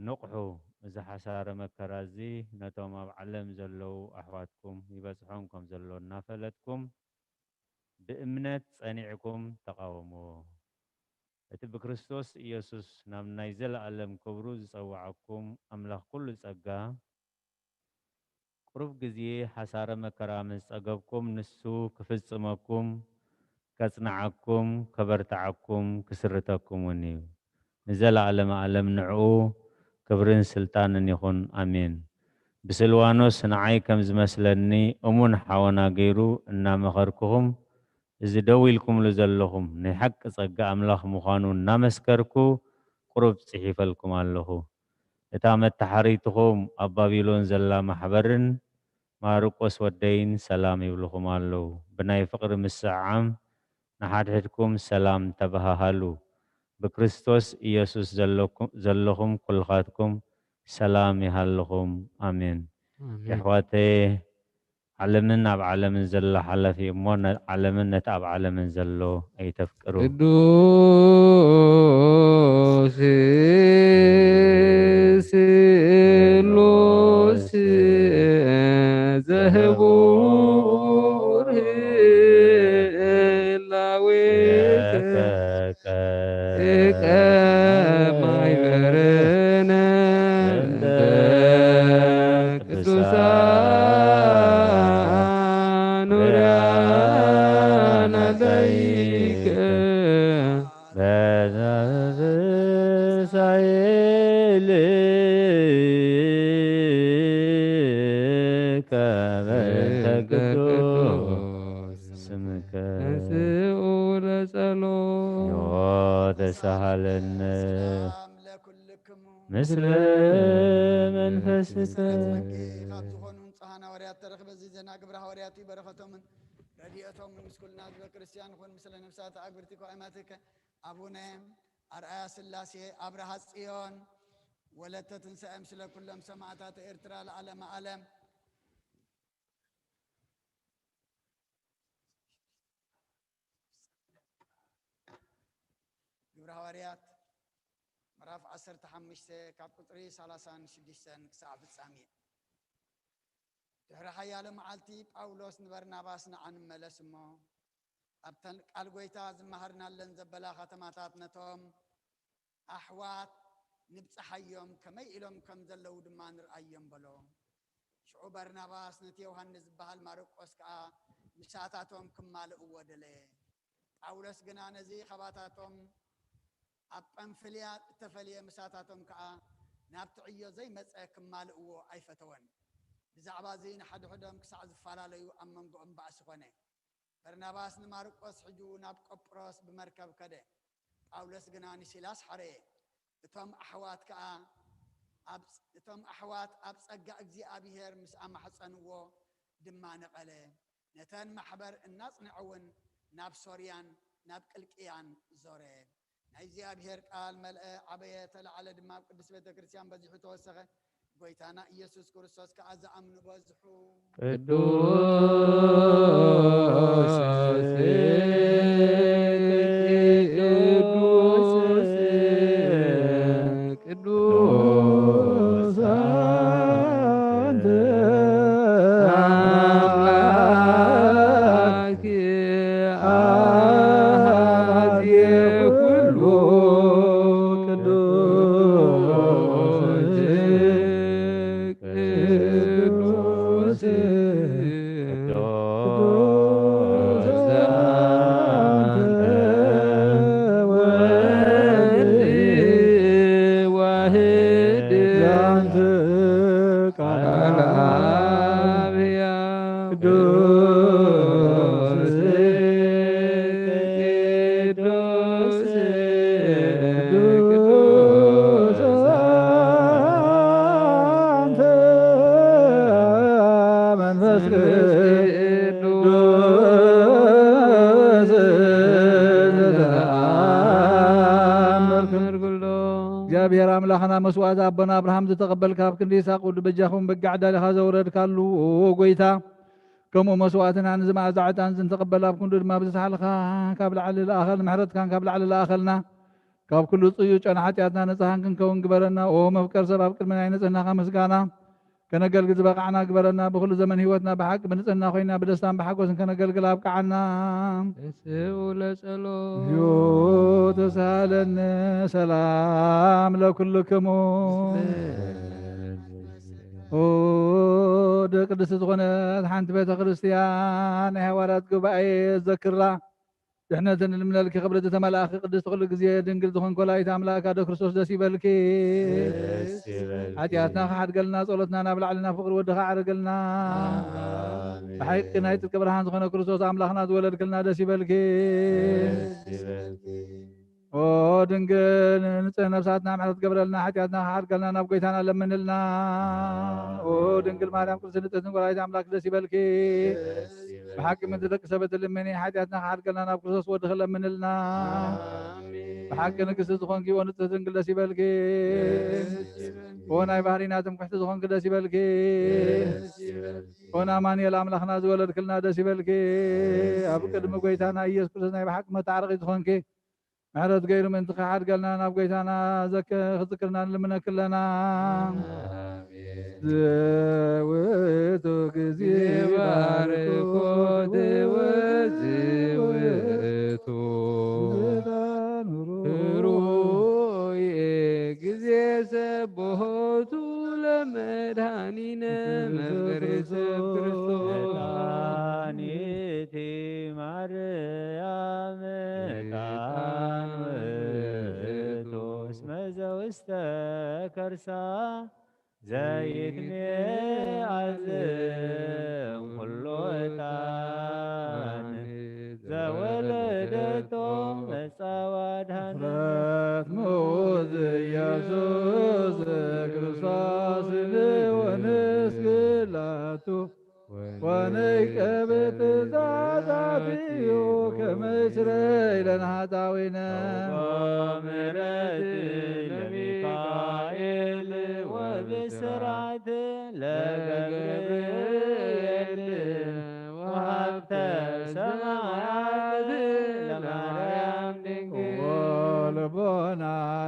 ንቕሑ። እዚ ሓሳረ መከራ እዚ ነቶም ኣብ ዓለም ዘለዉ ኣሕዋትኩም ይበጽሖም ከም ዘሎ እናፈለጥኩም፣ ብእምነት ጸኒዕኩም ተቓወምዎ። እቲ ብክርስቶስ ኢየሱስ ናብ ናይ ዘለኣለም ክብሩ ዝጸውዓኩም ኣምላኽ ኩሉ ጸጋ፣ ቁሩብ ግዜ ሓሳረ መከራ ምስ ጸገብኩም፣ ንሱ ክፍጽመኩም፣ ከጽንዓኩም፣ ከበርትዓኩም፣ ክስርተኩም እውን እዩ። ንዘለኣለመ ኣለም ንዕኡ ክብርን ስልጣንን ይኹን። ኣሜን። ብስልዋኖስ ንዓይ ከም ዝመስለኒ እሙን ሓወና ገይሩ እናመኸርኩኹም፣ እዚ ደው ኢልኩምሉ ዘለኹም ናይ ሓቂ ጸጋ ኣምላኽ ምዃኑ እናመስከርኩ ቁሩብ ጽሒፈልኩም ኣለኹ። እታ መተሓሪትኹም ኣብ ባቢሎን ዘላ ማሕበርን ማርቆስ ወደይን ሰላም ይብልኹም ኣለዉ። ብናይ ፍቕሪ ምስዕዓም ንሓድሕድኩም ሰላም ተበሃሃሉ። ብክርስቶስ ኢየሱስ ዘለኩ-፣ ዘለኹም ኩልኻትኩም ሰላም ይሃልኹም። ኣሜን። ኣሜን። የሕዋተየ፣ ዓለምን ኣብ ዓለምን ዘላ ሓላፊ እሞ፣ ነ-፣ ዓለምን ነቲ ኣብ ዓለምን ዘሎ ኣይተፍቅሩ። ቅዱስ ስሉስ ዘህቡር ህላዌከ ማይበረነ እንተ ቅዱሳን ኑርያነ ደይከ። ስምከ ተንሥኡ ለጸሎት። ሕይወት ተሳሃለነ። ሰላም ለኩልክሙ። ምስለ መንፈስከ። ጸጋይ ካብ ዝኾኑ ንጹሃን ሃዋርያት ተረኽበ። እዚ ዜና ግብረ ሃዋርያት እዩ። በረኸቶምን ረድኤቶምን ምስ ኩልና ህዝበ ክርስቲያን ይኹን። ምስለ ነፍሳት ኣግብርቲ ኮኣይማትከ ኣቡነ ኣርኣያ ስላሴ፣ ኣብርሃ ጽዮን፣ ወለተ ትንሳኤ፣ ምስለ ኩሎም ሰማዕታት ኤርትራ ለዓለመ ዓለም። ግብረ ሃዋርያት ምዕራፍ ዓሰርተ ሓሙሽተ ካብ ቁጽሪ ሰላሳን ሽዱሽተን ክሳዕ ፍጻሜ። ድሕሪ ሓያሎ መዓልቲ ጳውሎስ ንበርናባስ ንዓ ንመለስ እሞ፣ ኣብተን ቃል ጐይታ ዝመሃርናለን ዘበላ ከተማታት ነቶም ኣሕዋት ንብጽሓዮም፣ ከመይ ኢሎም ከም ዘለዉ ድማ ንርኣዮም በሎ። ሽዑ በርናባስ ነቲ ዮሃንስ ዝበሃል ማርቆስ ከኣ ምሳታቶም ክማልእዎ ደለየ። ጳውሎስ ግና ነዚ ኻባታቶም ኣብ ጳምፍልያ እተፈልየ፣ ምሳታቶም ከኣ ናብቲ ዕዮ ዘይመጸ ክማልእዎ ኣይፈተወን። ብዛዕባ እዚ ንሓድሕዶም ክሳዕ ዝፈላለዩ ኣብ መንጎኦም ባእሲ ኾነ። በርናባስ ንማርቆስ ሒዙ ናብ ቆጵሮስ ብመርከብ ከደ። ጳውሎስ ግና ንሲላስ ሓረየ። እቶም ኣሕዋት ከኣ ኣብ፣ እቶም ኣሕዋት ኣብ ጸጋ እግዚኣብሔር ምስ ኣማሕጸንዎ ድማ ነቐለ። ነተን ማሕበር እናጽንዐ እውን ናብ ሶርያን ናብ ቅልቅያን ዞረ። ናይ እግዚኣብሔር ቃል መልአ፣ ዓበየ፣ ተለዓለ ድማ ኣብ ቅድስት ቤተ ክርስቲያን በዚሑ ተወሰኸ። ጐይታና ኢየሱስ ክርስቶስ ከኣ ዝኣምኑ በዝሑ። ቅዱስ ቅዱስ ቅዱስ አንተ አምላክ አዜ ኩሉ ቅዱስ ቅዱስ ቅዱስ አንተ ወልድ ዋህድ አንተ ቃል አብ ቅዱስ ቅዱስ ቅዱስ አንተ መንፈስ ቅዱስ ዘተአምር ኩሉ። እግዚኣብሔር ኣምላኽና መስዋዕቲ ኣቦና ኣብርሃም ዝተቐበልካ፣ ኣብ ክንዲ ይስሐቅ ወዱ በጃኹም በጊዕ ኣዳሊኻ ዘውረድካሉ፣ ኦ ጐይታ፣ ከምኡ መስዋዕትና ንዚ መኣዛ ዕጣን እዚ እንተቐበል፣ ኣብ ክንዱ ድማ ብዝሰሓልካ ካብ ላዕሊ ለኣኸል፣ ምሕረትካን ካብ ላዕሊ ለኣኸልና፣ ካብ ኩሉ ጽዩፍ ጨና ሓጢኣትና ንጽሃን ክንከውን ግበረና። ኦ መፍቀር ሰብ፣ ኣብ ቅድሚ ናይ ንጽህናኻ ምስጋና ከነገልግል ዝበቃዕና ግበረና። ብኹሉ ዘመን ህይወትና ብሓቂ ብንጽህና ኮይና ብደስታን ብሓጎስን ከነገልግል ኣብቃዓና። እስኡ ለጸሎ እዩ ተሳለኒ። ሰላም ለኩልክሙ። ኦ፣ ቅድስቲ ዝኾነት ሓንቲ ቤተ ክርስቲያን ናይ ሃዋርያት ጉባኤ ዘክራ ድሕነትን ልምነልኪ ክብርቲ ተመላእኪ ቅድስቲ ኩሉ ግዜ ድንግል ዝኾንክ ወላዲት ኣምላክ ኣዶ ክርስቶስ ደስ ይበልኪ። ደስ ይበልኪ። ሓጢኣትና ክሓድገልና ጸሎትና ናብ ላዕልና ፍቅሪ ወድኻ ዓርግልና። ኣሜን። ብሓቂ ናይ ጽድቂ ብርሃን ዝኾነ ክርስቶስ ኣምላኽና ዝወለድክልና ደስ ይበልኪ። ደስ ይበልኪ። ኦ ድንግል ንጽህ ነፍሳትና ምሕረት ገብረልና ሓጢኣትና ክሓድገልና ናብ ጎይታና ለምንልና። ኦ ድንግል ማርያም ቅድስቲ ንጽህትን ወላዲት ኣምላክ ደስ ይበልኪ። ደስ ይበልኪ። ብሓቂ ምድሪ ደቂ ሰብ ትልምኒ ሓጢኣትና ክሓድገልና ናብ ክርስቶስ ወድኺ ለምንልና። ኣሜን። ብሓቂ ንግስቲ ዝኾንኪ ኦ ንጽህቲ ድንግል ደስ ይበልኪ። ደስ ይበልኪ። ኦ ናይ ባህሪና ትምክሕቲ ዝኾንኪ ደስ ይበልኪ። ደስ ይበልኪ። ኦ ንኣማኑኤል ኣምላኽና ዝወለድክልና ደስ ይበልኪ። ኣብ ቅድሚ ጎይታና ኢየሱስ ክርስቶስ ናይ ብሓቂ መታረቂ ዝኾንኪ ምሕረት ገይሩ ምእንቲ ክሓድገልና ናብ ጎይታና ዘክ- ክዝክርና ንልምነኪ ኣለና። ኣሜን። ዘውቱ ጊዜ ባርኮት ወዝውቱ ዝዳኑሮ ሩይ ጊዜ ሰቦቱ ለመድኃኒነ መፍቀሬ ሰብ ክርስቶስ መድኃኒቲ ማርያም ዕጣን ውእቱ እስመ ዘውስተ ከርሳ ዘይትሜ ዓለም ኩሉ ዕጣን ዘወለደቶ መጻ ወድኃነ ፍጥሞ ዘኢየሱስ ክርስቶስ ንወንስግድ ላቱ ወነይቀብጥ ዛዛትዩ ከመ ይስረይ ለነ ኃጣውኢነ። ምሕረት ለሚካኤል ወብስራት ለገብርኤል ወሀብተ ሰማያት ለማርያም ድንግል። ወልቦና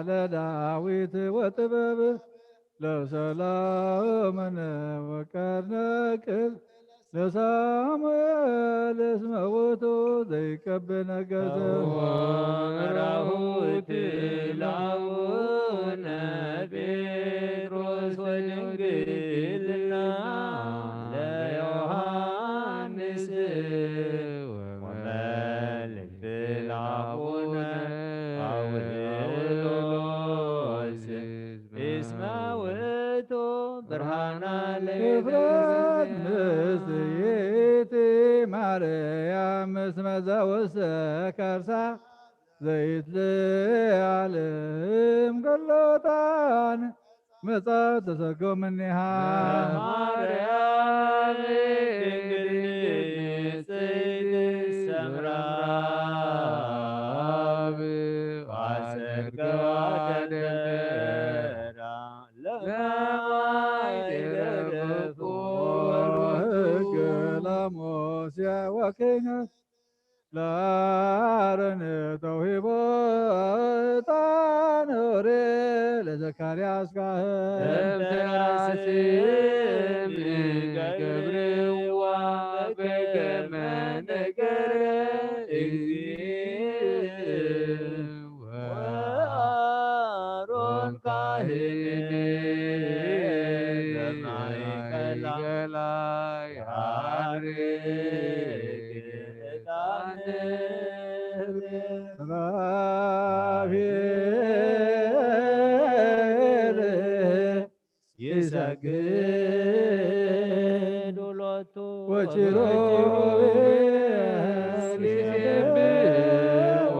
ለዳዊት ወጥበብ ለሰሎሞን ወቀርነ ቅል ለሳሙኤል እስመ ውእቱ ዘይቀብ ነገሰ። መራሁት ለአቡነ ጴጥሮስ ወድንግልና ለዮሐንስ ወመልእክት ለአቡነ ጳውሎስ እስመ ውእቱ ብርሃና እፍረት ምስይእቲ ማርያም እስመ ዘውስተ ከርሳ ዘይትልዓል እምገሎታን መጻ ተሰጎ እምኔሃ። ማርያም ድንግል ንጽሕት ሰምራ አብ አሰርከዋ ደንደራ ለማይ ደረፉ ሕግ ለሙሴ ወክህነት ለአሮን ተውሂቦ ዕጣን ኦሪት ለዘካርያስ ካህን። እምተራስም ገብርዋ በከመ ነገረ እግዚእ ወአሮን ካህን በማእከላ ያርግ ዕጣን። ራፋኤል ይሰግድ ሎቱ ወኪሩቤል ይሴብሕዎ።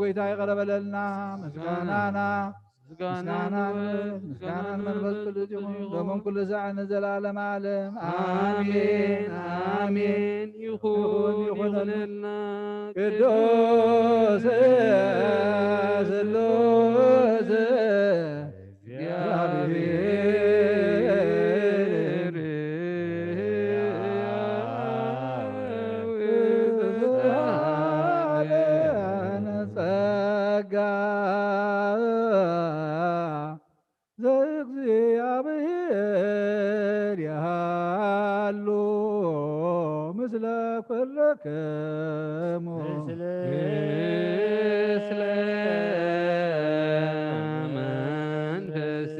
ጎይታ ይቕረ በለልና። ምስጋናና ምስጋና ንወልድ፣ ምስጋና ንመንፈስ ቅዱስ ይኹን፣ ሎምን ኩሉ ሳዕ ንዘለዓለም ዓለም። ኣሜን፣ ኣሜን። ይኹን፣ ይኹን፣ ይኹንልና። ቅዱስ ስሉስ እግዚአብሔር ጸጋ ዘእግዚአብሔር ያሉ ምስለ ኩልክሙ። ምስለ መንፈስከ።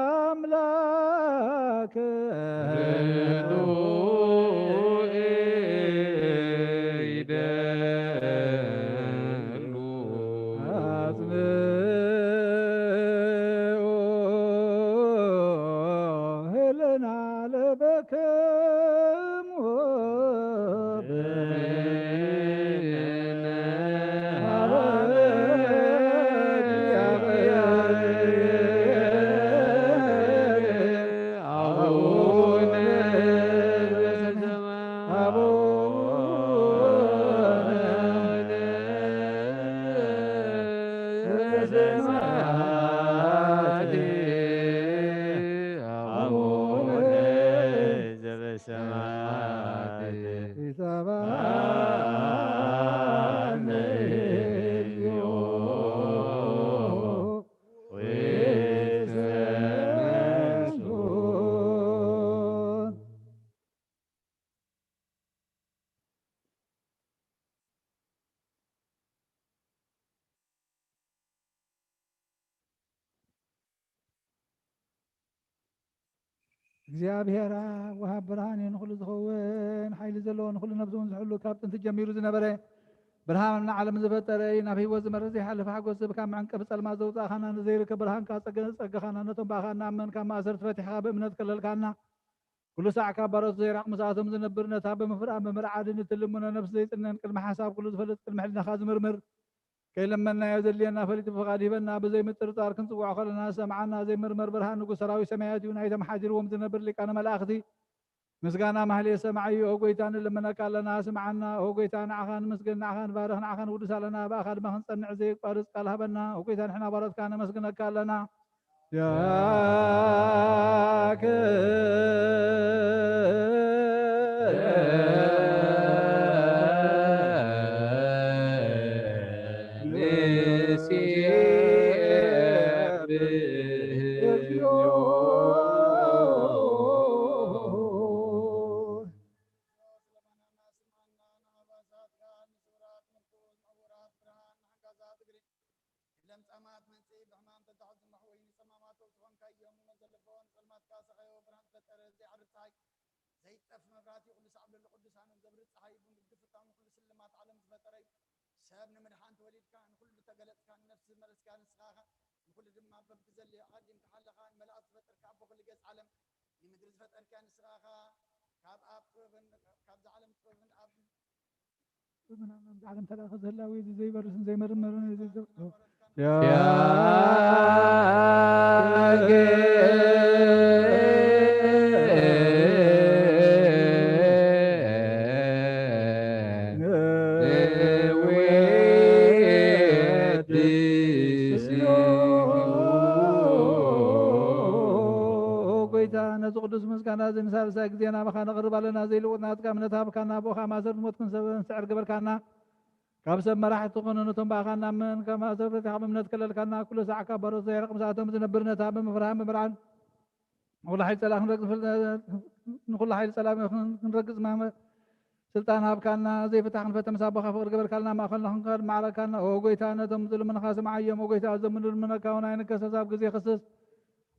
ለአምላክ ርቱዕ ይደሉ። አጽንዑ ህልና ልብክሙ። እግዚኣብሔር ኣብ ወሃብ ብርሃን እዩ፣ ንኹሉ ዝኸውን ሓይሊ ዘለዎ፣ ንኹሉ ነብሱ እውን ዝሕሉ፣ ካብ ጥንቲ ጀሚሩ ዝነበረ፣ ብርሃን ንዓለም ዝፈጠረ እዩ። ናብ ህይወት ዝመርሕ ዘይሓልፍ ሓጎስ ዝህብካ፣ መዐንቀፊ ጸልማት ዘውጻእኻና፣ ንዘይርከብ ብርሃንካ ጸገ-፣ ጸጋኻና፣ ነቶም ብኣኻ እናኣመንካ ማእሰርቲ ፈቲሕኻ ብእምነት ከለልካና፣ ኩሉ ሳዕ ካብ ባሮት ዘይራቕ ምስኣቶም ዝነብር፣ ነታ ብምፍራን ብምርዓድን እትልምኖ ነፍሲ ዘይጽነን፣ ቅድሚ ሓሳብ ኩሉ ዝፈልጥ፣ ቅድሚ ሕልናኻ ዝምርምር፣ ከይለመንናዮ ዘድልየና ፈሊጡ ብፍቓድ ሂበና፣ ብዘይ ምጥርጣር ክንጽውዖ ከለና ዝሰምዓና፣ ዘይምርመር ብርሃን ንጉስ ሰራዊት ሰማያት እዩ፣ ናይቶም ሓዲርዎም ዝነብር ሊቃነ መላእኽቲ ምስጋና ማህሌት ሰማዒ እዩ። ኦ ጎይታ ንልምነካ ኣለና፣ ስምዓና። ኦ ጎይታ ንዓኻ ንመስግን፣ ንዓኻ ንባርኽ፣ ንዓኻ ንውድስ ኣለና፣ ብኣኻ ድማ ክንጸንዕ ዘየቋርጽ ቃል ሃበና። ኦ ጎይታ ንሕና ባሮትካ ነመስግነካ ኣለና። ያከ ለምጻማት መንጽኢ ብሕማም ተታሒዞም ኣሕወይኒ ጸማማት ወልቲ ኾንካዮም፣ እሞ ዘለፈዎ ንጸልማትካ ሰቐዮ ብርሃን ፈጠረ ዘይዓርብ ጸሓይ፣ ዘይጠፍ መብራህቲ፣ ኩሉ ሳዕ ብልዕሊ ቅዱሳኑ ዘብርህ ጸሓይ፣ ብምግፍታው ንኹሉ ስልማት ዓለም ዝፈጠረ እዩ። ሰብ ንምድሓን ተወሊድካ፣ ንኹሉ ተገለጽካ፣ ንነፍሲ ዝመለስካ ንስኻ ኢኻ። ንኹሉ ድማ በብቲ ዘድልዮ ኣቐዲምካ ሓለኻ፣ ንመላእኽቲ ዝፈጠርካ ኣቦ ኩሉ ገጽ ዓለም፣ ንምድሪ ዝፈጠርካ ንስኻ ኢኻ። ካብ ኣብ ጥበብን ካብዛ ዓለም ጥበብን ኣብ ኣብዚ ዓለም ተላእኸ ዝህላዊ እዚ ዘይበርስን ዘይመርመርን እዚ ዘ-፣ ያ ጎይታ፣ ነዚ ቅዱስ ምስጋና እዚ ንሳልሳይ ግዜ ናባኻ ነቕርብ ኣለና። ዘይልውጥ ናትካ እምነት ሃብካና፣ ብኡኻ ማእሰርቲ ሞት ክንሰብር ንስዕር ገበርካና። ካብ ሰብ መራሕቲ ኮነ ነቶም ብኣኻ እናመን ካብ ማእሰርቲ ካብ እምነት ከለልካና፣ ኩሉ ሳዕ ካብ ባሮት ዘይርቕ ምስኣቶም ዝነብር ነታ ብምፍርሃን ብምርዓን ንኹሉ ሓይሊ ጸላእ ክንረግጽ ንኹሉ ሓይሊ ጸላእና ክን-፣ ክንረግጽ ማመ-፣ ስልጣን ሃብካና። ዘይፍታሕ ክንፈተ ምስ ኣቦኻ ፍቕሪ ገበርካልና፣ ማእኸልና ክንከድ ማዕረካና። ኦ ጎይታ፣ ነቶም ዝልምንኻ ስምዓዮም። ኦ ጎይታ፣ እዞም ንልምነካ እውን ኣይንከሰስ። ኣብ ግዜ ክስስ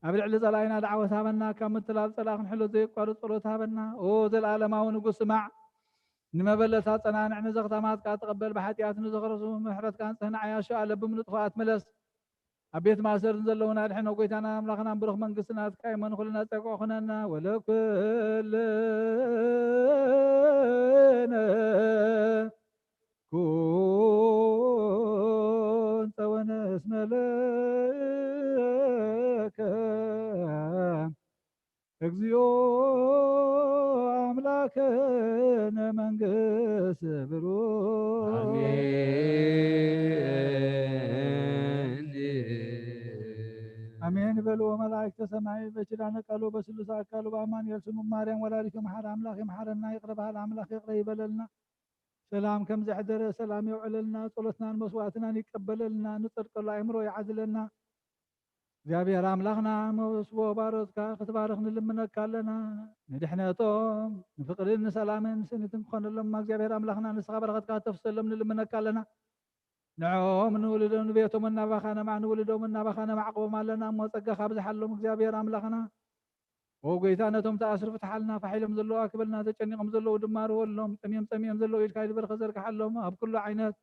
ኣብ ልዕሊ ጸላኢና ደዓወት ሃበና። ካብ ምትላል ጸላኢ ክንሕሎ ዘየቋርጽ ጸሎት ሃበና። ኦ ዘለኣለማዊ ንጉስ፣ ስማዕ። ንመበለት ኣጸናንዕ፣ ንዘኽታማትካ ተቐበል። ብሓጢኣት ንዝኸረሱ ምሕረትካ ኣንጽህ። ንዓያሾ ኣለብም ንጥፉኣት ምለስ። ኣብ ቤት ማእሰር ዘለዉና ኣድሕኖ። ጎይታና ኣምላኽና፣ ብሩኽ መንግስቲ ናትካ እሞ፣ ንኹልና ጸግዒ ኩነና። ወለኩልነ ኩን ጸወነ እስመ ለከ እግዚኦ ኣምላክነ መንግስት ብሩክ። አሜን። አሜን በሉ። ወመላእክተ ሰማይ በኪዳነ ቃሉ በስሉስ አካሉ በአማኑኤል ስሙ ማርያም ወላዲት መሐረ አምላክ ይምሐረና። ይቅረ በሃል አምላክ ይቅረ ይበለልና። ሰላም ከም ዘሕደረ ሰላም የውዕለልና። ጸሎትናን መስዋዕትናን ይቀበለልና። ንጸድቀሉ አእምሮ ይዓድለና። እግዚኣብሔር ኣምላኽና፣ መውስቦ ባሮትካ ክትባርኽ ንልምነካ ኣለና። ንድሕነቶም፣ ንፍቕርን ንሰላምን ስኒትን ክኾነሎም፣ እግዚኣብሔር ኣምላኽና፣ ንስኻ በረኸትካ ክተፍሰሎም ንልምነካ ኣለና። ንዕኦም፣ ንውልዶም፣ ንቤቶም እናባኻ ነማዕ፣ ንውልዶም እናባኻ ነማዕቅቦም ኣለና እሞ፣ ጸጋኻ ኣብዝሓሎም እግዚኣብሔር ኣምላኽና። ኦ ጎይታ፣ ነቶም ተኣስሩ ፍትሓልና፣ ፋሕ ኢሎም ዘለዉ ኣክበልና፣ ተጨኒቖም ዘለዉ ድማ ርወሎም፣ ጠምዮም ጸሚኦም ዘለዉ ኢድካ ይድበርኸ ዘርግሓሎም፣ ኣብ ኩሉ ዓይነት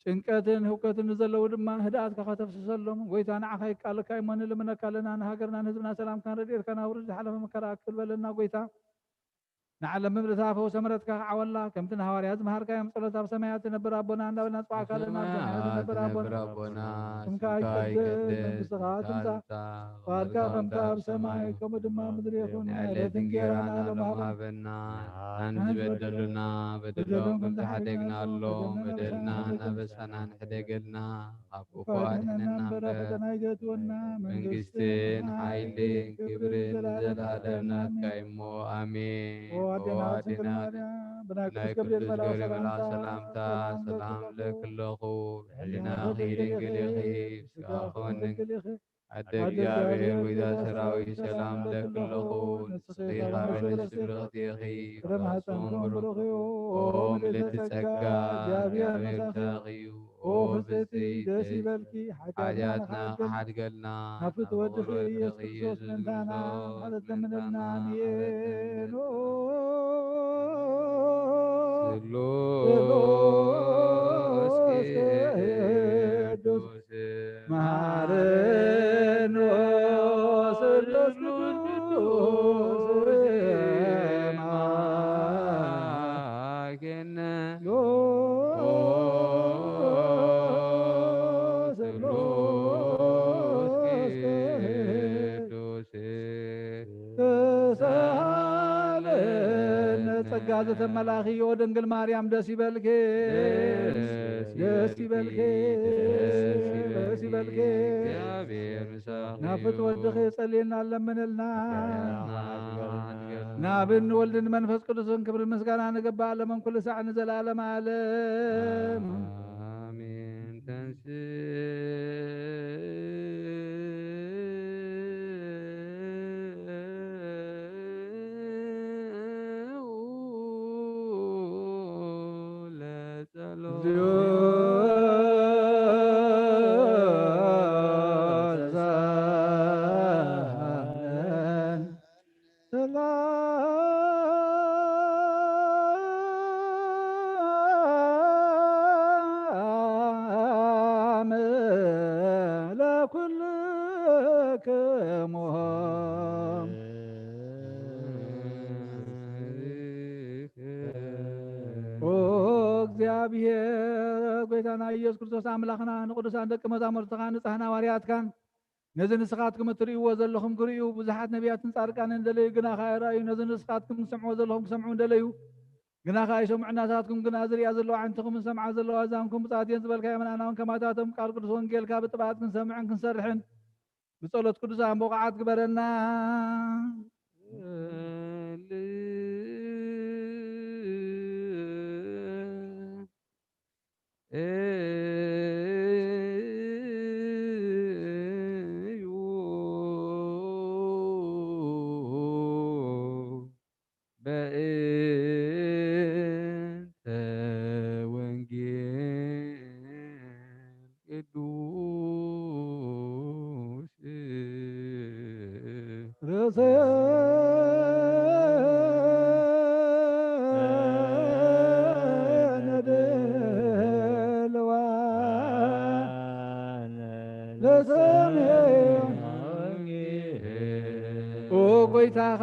ጭንቀትን ህውከትን ንዘለዉ ድማ ህድኣትካ ከተፍስሰሎም። ጎይታ፣ ንዓኻ ይቃለካ እሞ ንልምነካ ኣለና። ንሃገርና ንህዝብና ሰላምካን ረድኤትካን ኣውርድ። ዝሓለፈ መከራ ኣክል በለና ጎይታ። ንዓለም ብምልእታ ፈውሰ ምሕረትካ ክዓወላ፣ ከምቲ ንሃዋርያት ዝመሃርካዮም ጸሎት፣ ኣብ ሰማያት ትነብር ኣቦና እንዳበልና ንጽዋዕካ ኣለና። ኣብ ሰማያት ትነብር ኣቦና፣ ስምካ ይቀደስ፣ መንግስትኻ ትምጻእ፣ ፍቓድካ ከምታ ኣብ ሰማይ ከምኡ ድማ ምድሪ ይኹን። ዕለት እንጌራና ሎሚ ሃበና። ኣን ዝበደሉና በደሎም ከም ዝሓደግናሎም በደልና እናበሳና ንሕደገልና፣ ካብ ክፉ ኣድሕነና እምበር፣ ፈተና ኣይተእትወና። መንግስትን ሓይልን ክብርን ንዘለኣለም ናትካ እሞ፣ ኣሜን። ኦ ኣዴና ድንግል ማርያም፣ ብናይ ቅዱስ ገብርኤል መልኣክ ሰላምታ ሰላም እብለኪ ኣለኹ። ብሕሊናኺ ድንግል ኢኺ፣ ብስጋኺ እውን ድንግል ኢኺ። ኣደ እግዚኣብሔር፣ ጐይታ ሰራዊት፣ ሰላም እብለኪ ኣለኹ። ንስኺ ካብ ኣንስቲ ብርኽቲ ኢኺ፣ ፍረ ማህፀንኪ እውን ብሩኽ እዩ። ኦ ምልእቲ ጸጋ፣ እግዚኣብሔር ምሳኺ እዩ። ኦ ፍጽምቲ ደስ ይበልኪ፣ ሓጢኣትና ክሓድገልና፣ ናብ ፍትወ ወድኺ ኢየሱስ ክርስቶስ ምእንታና ምሕረት ለምነልና። ኣሜን። ኦ ስሉስ ቅዱስ መሐረነ ስሉስ ቅዱስ መሐረነ። ኦ ስሉስ ቅዱስ ተሳሃለነ። ጸጋ ዘተመላኺ ኦ ድንግል ማርያም ደስ ይበልኪ፣ ደስ ይበልኪ፣ ደስ ይበልኪ። ናብ ፍትወት ወድኺ ጸልየልና ለምንልና። ናብን ወልድን መንፈስ ቅዱስን ክብርን ምስጋና ንገባእ ለመን ኩሉ ሳዕ ንዘለዓለም ዓለም። ኣሜን። ተንስኡ ለጸሎት። ሰላም ለኩልክሙ። ኦ እግዚኣብሔር ጎይታና ኢየሱስ ክርስቶስ ኣምላኽና፣ ንቅዱሳን ደቂ መዛሙርትኻ ንጻሕን ሃዋርያትካን ነዚ ንስኻትኩም እትርእይዎ ዘለኹም ክርእዩ ብዙሓት ነቢያትን ጻድቃንን ደለዩ፣ ግና ኸኣ ኣይረኣዩ። ነዚ ንስኻትኩም ትሰምዕዎ ዘለኹም ክሰምዑ ደለዩ፣ ግና ኸኣ ኣይሰምዑን። ናታትኩም ግና ዝርእያ ዘለዋ ኣዒንትኹምን ዝሰምዓ ዘለዋ ኣእዛንኩም ብጻት እየን ዝበልካዮ፣ ኣነ እውን ከማታቶም ቃል ቅዱስ ወንጌልካ ብጥብዓት ክንሰምዕን ክንሰርሕን ብጸሎት ቅዱሳን ብቑዓት ግበረና። እዩ። በእንተ ወንጌል ቅዱስ ርእሰነ ድልዋነ ለሰምዕ። ኦ ጎይታ፣ ካብ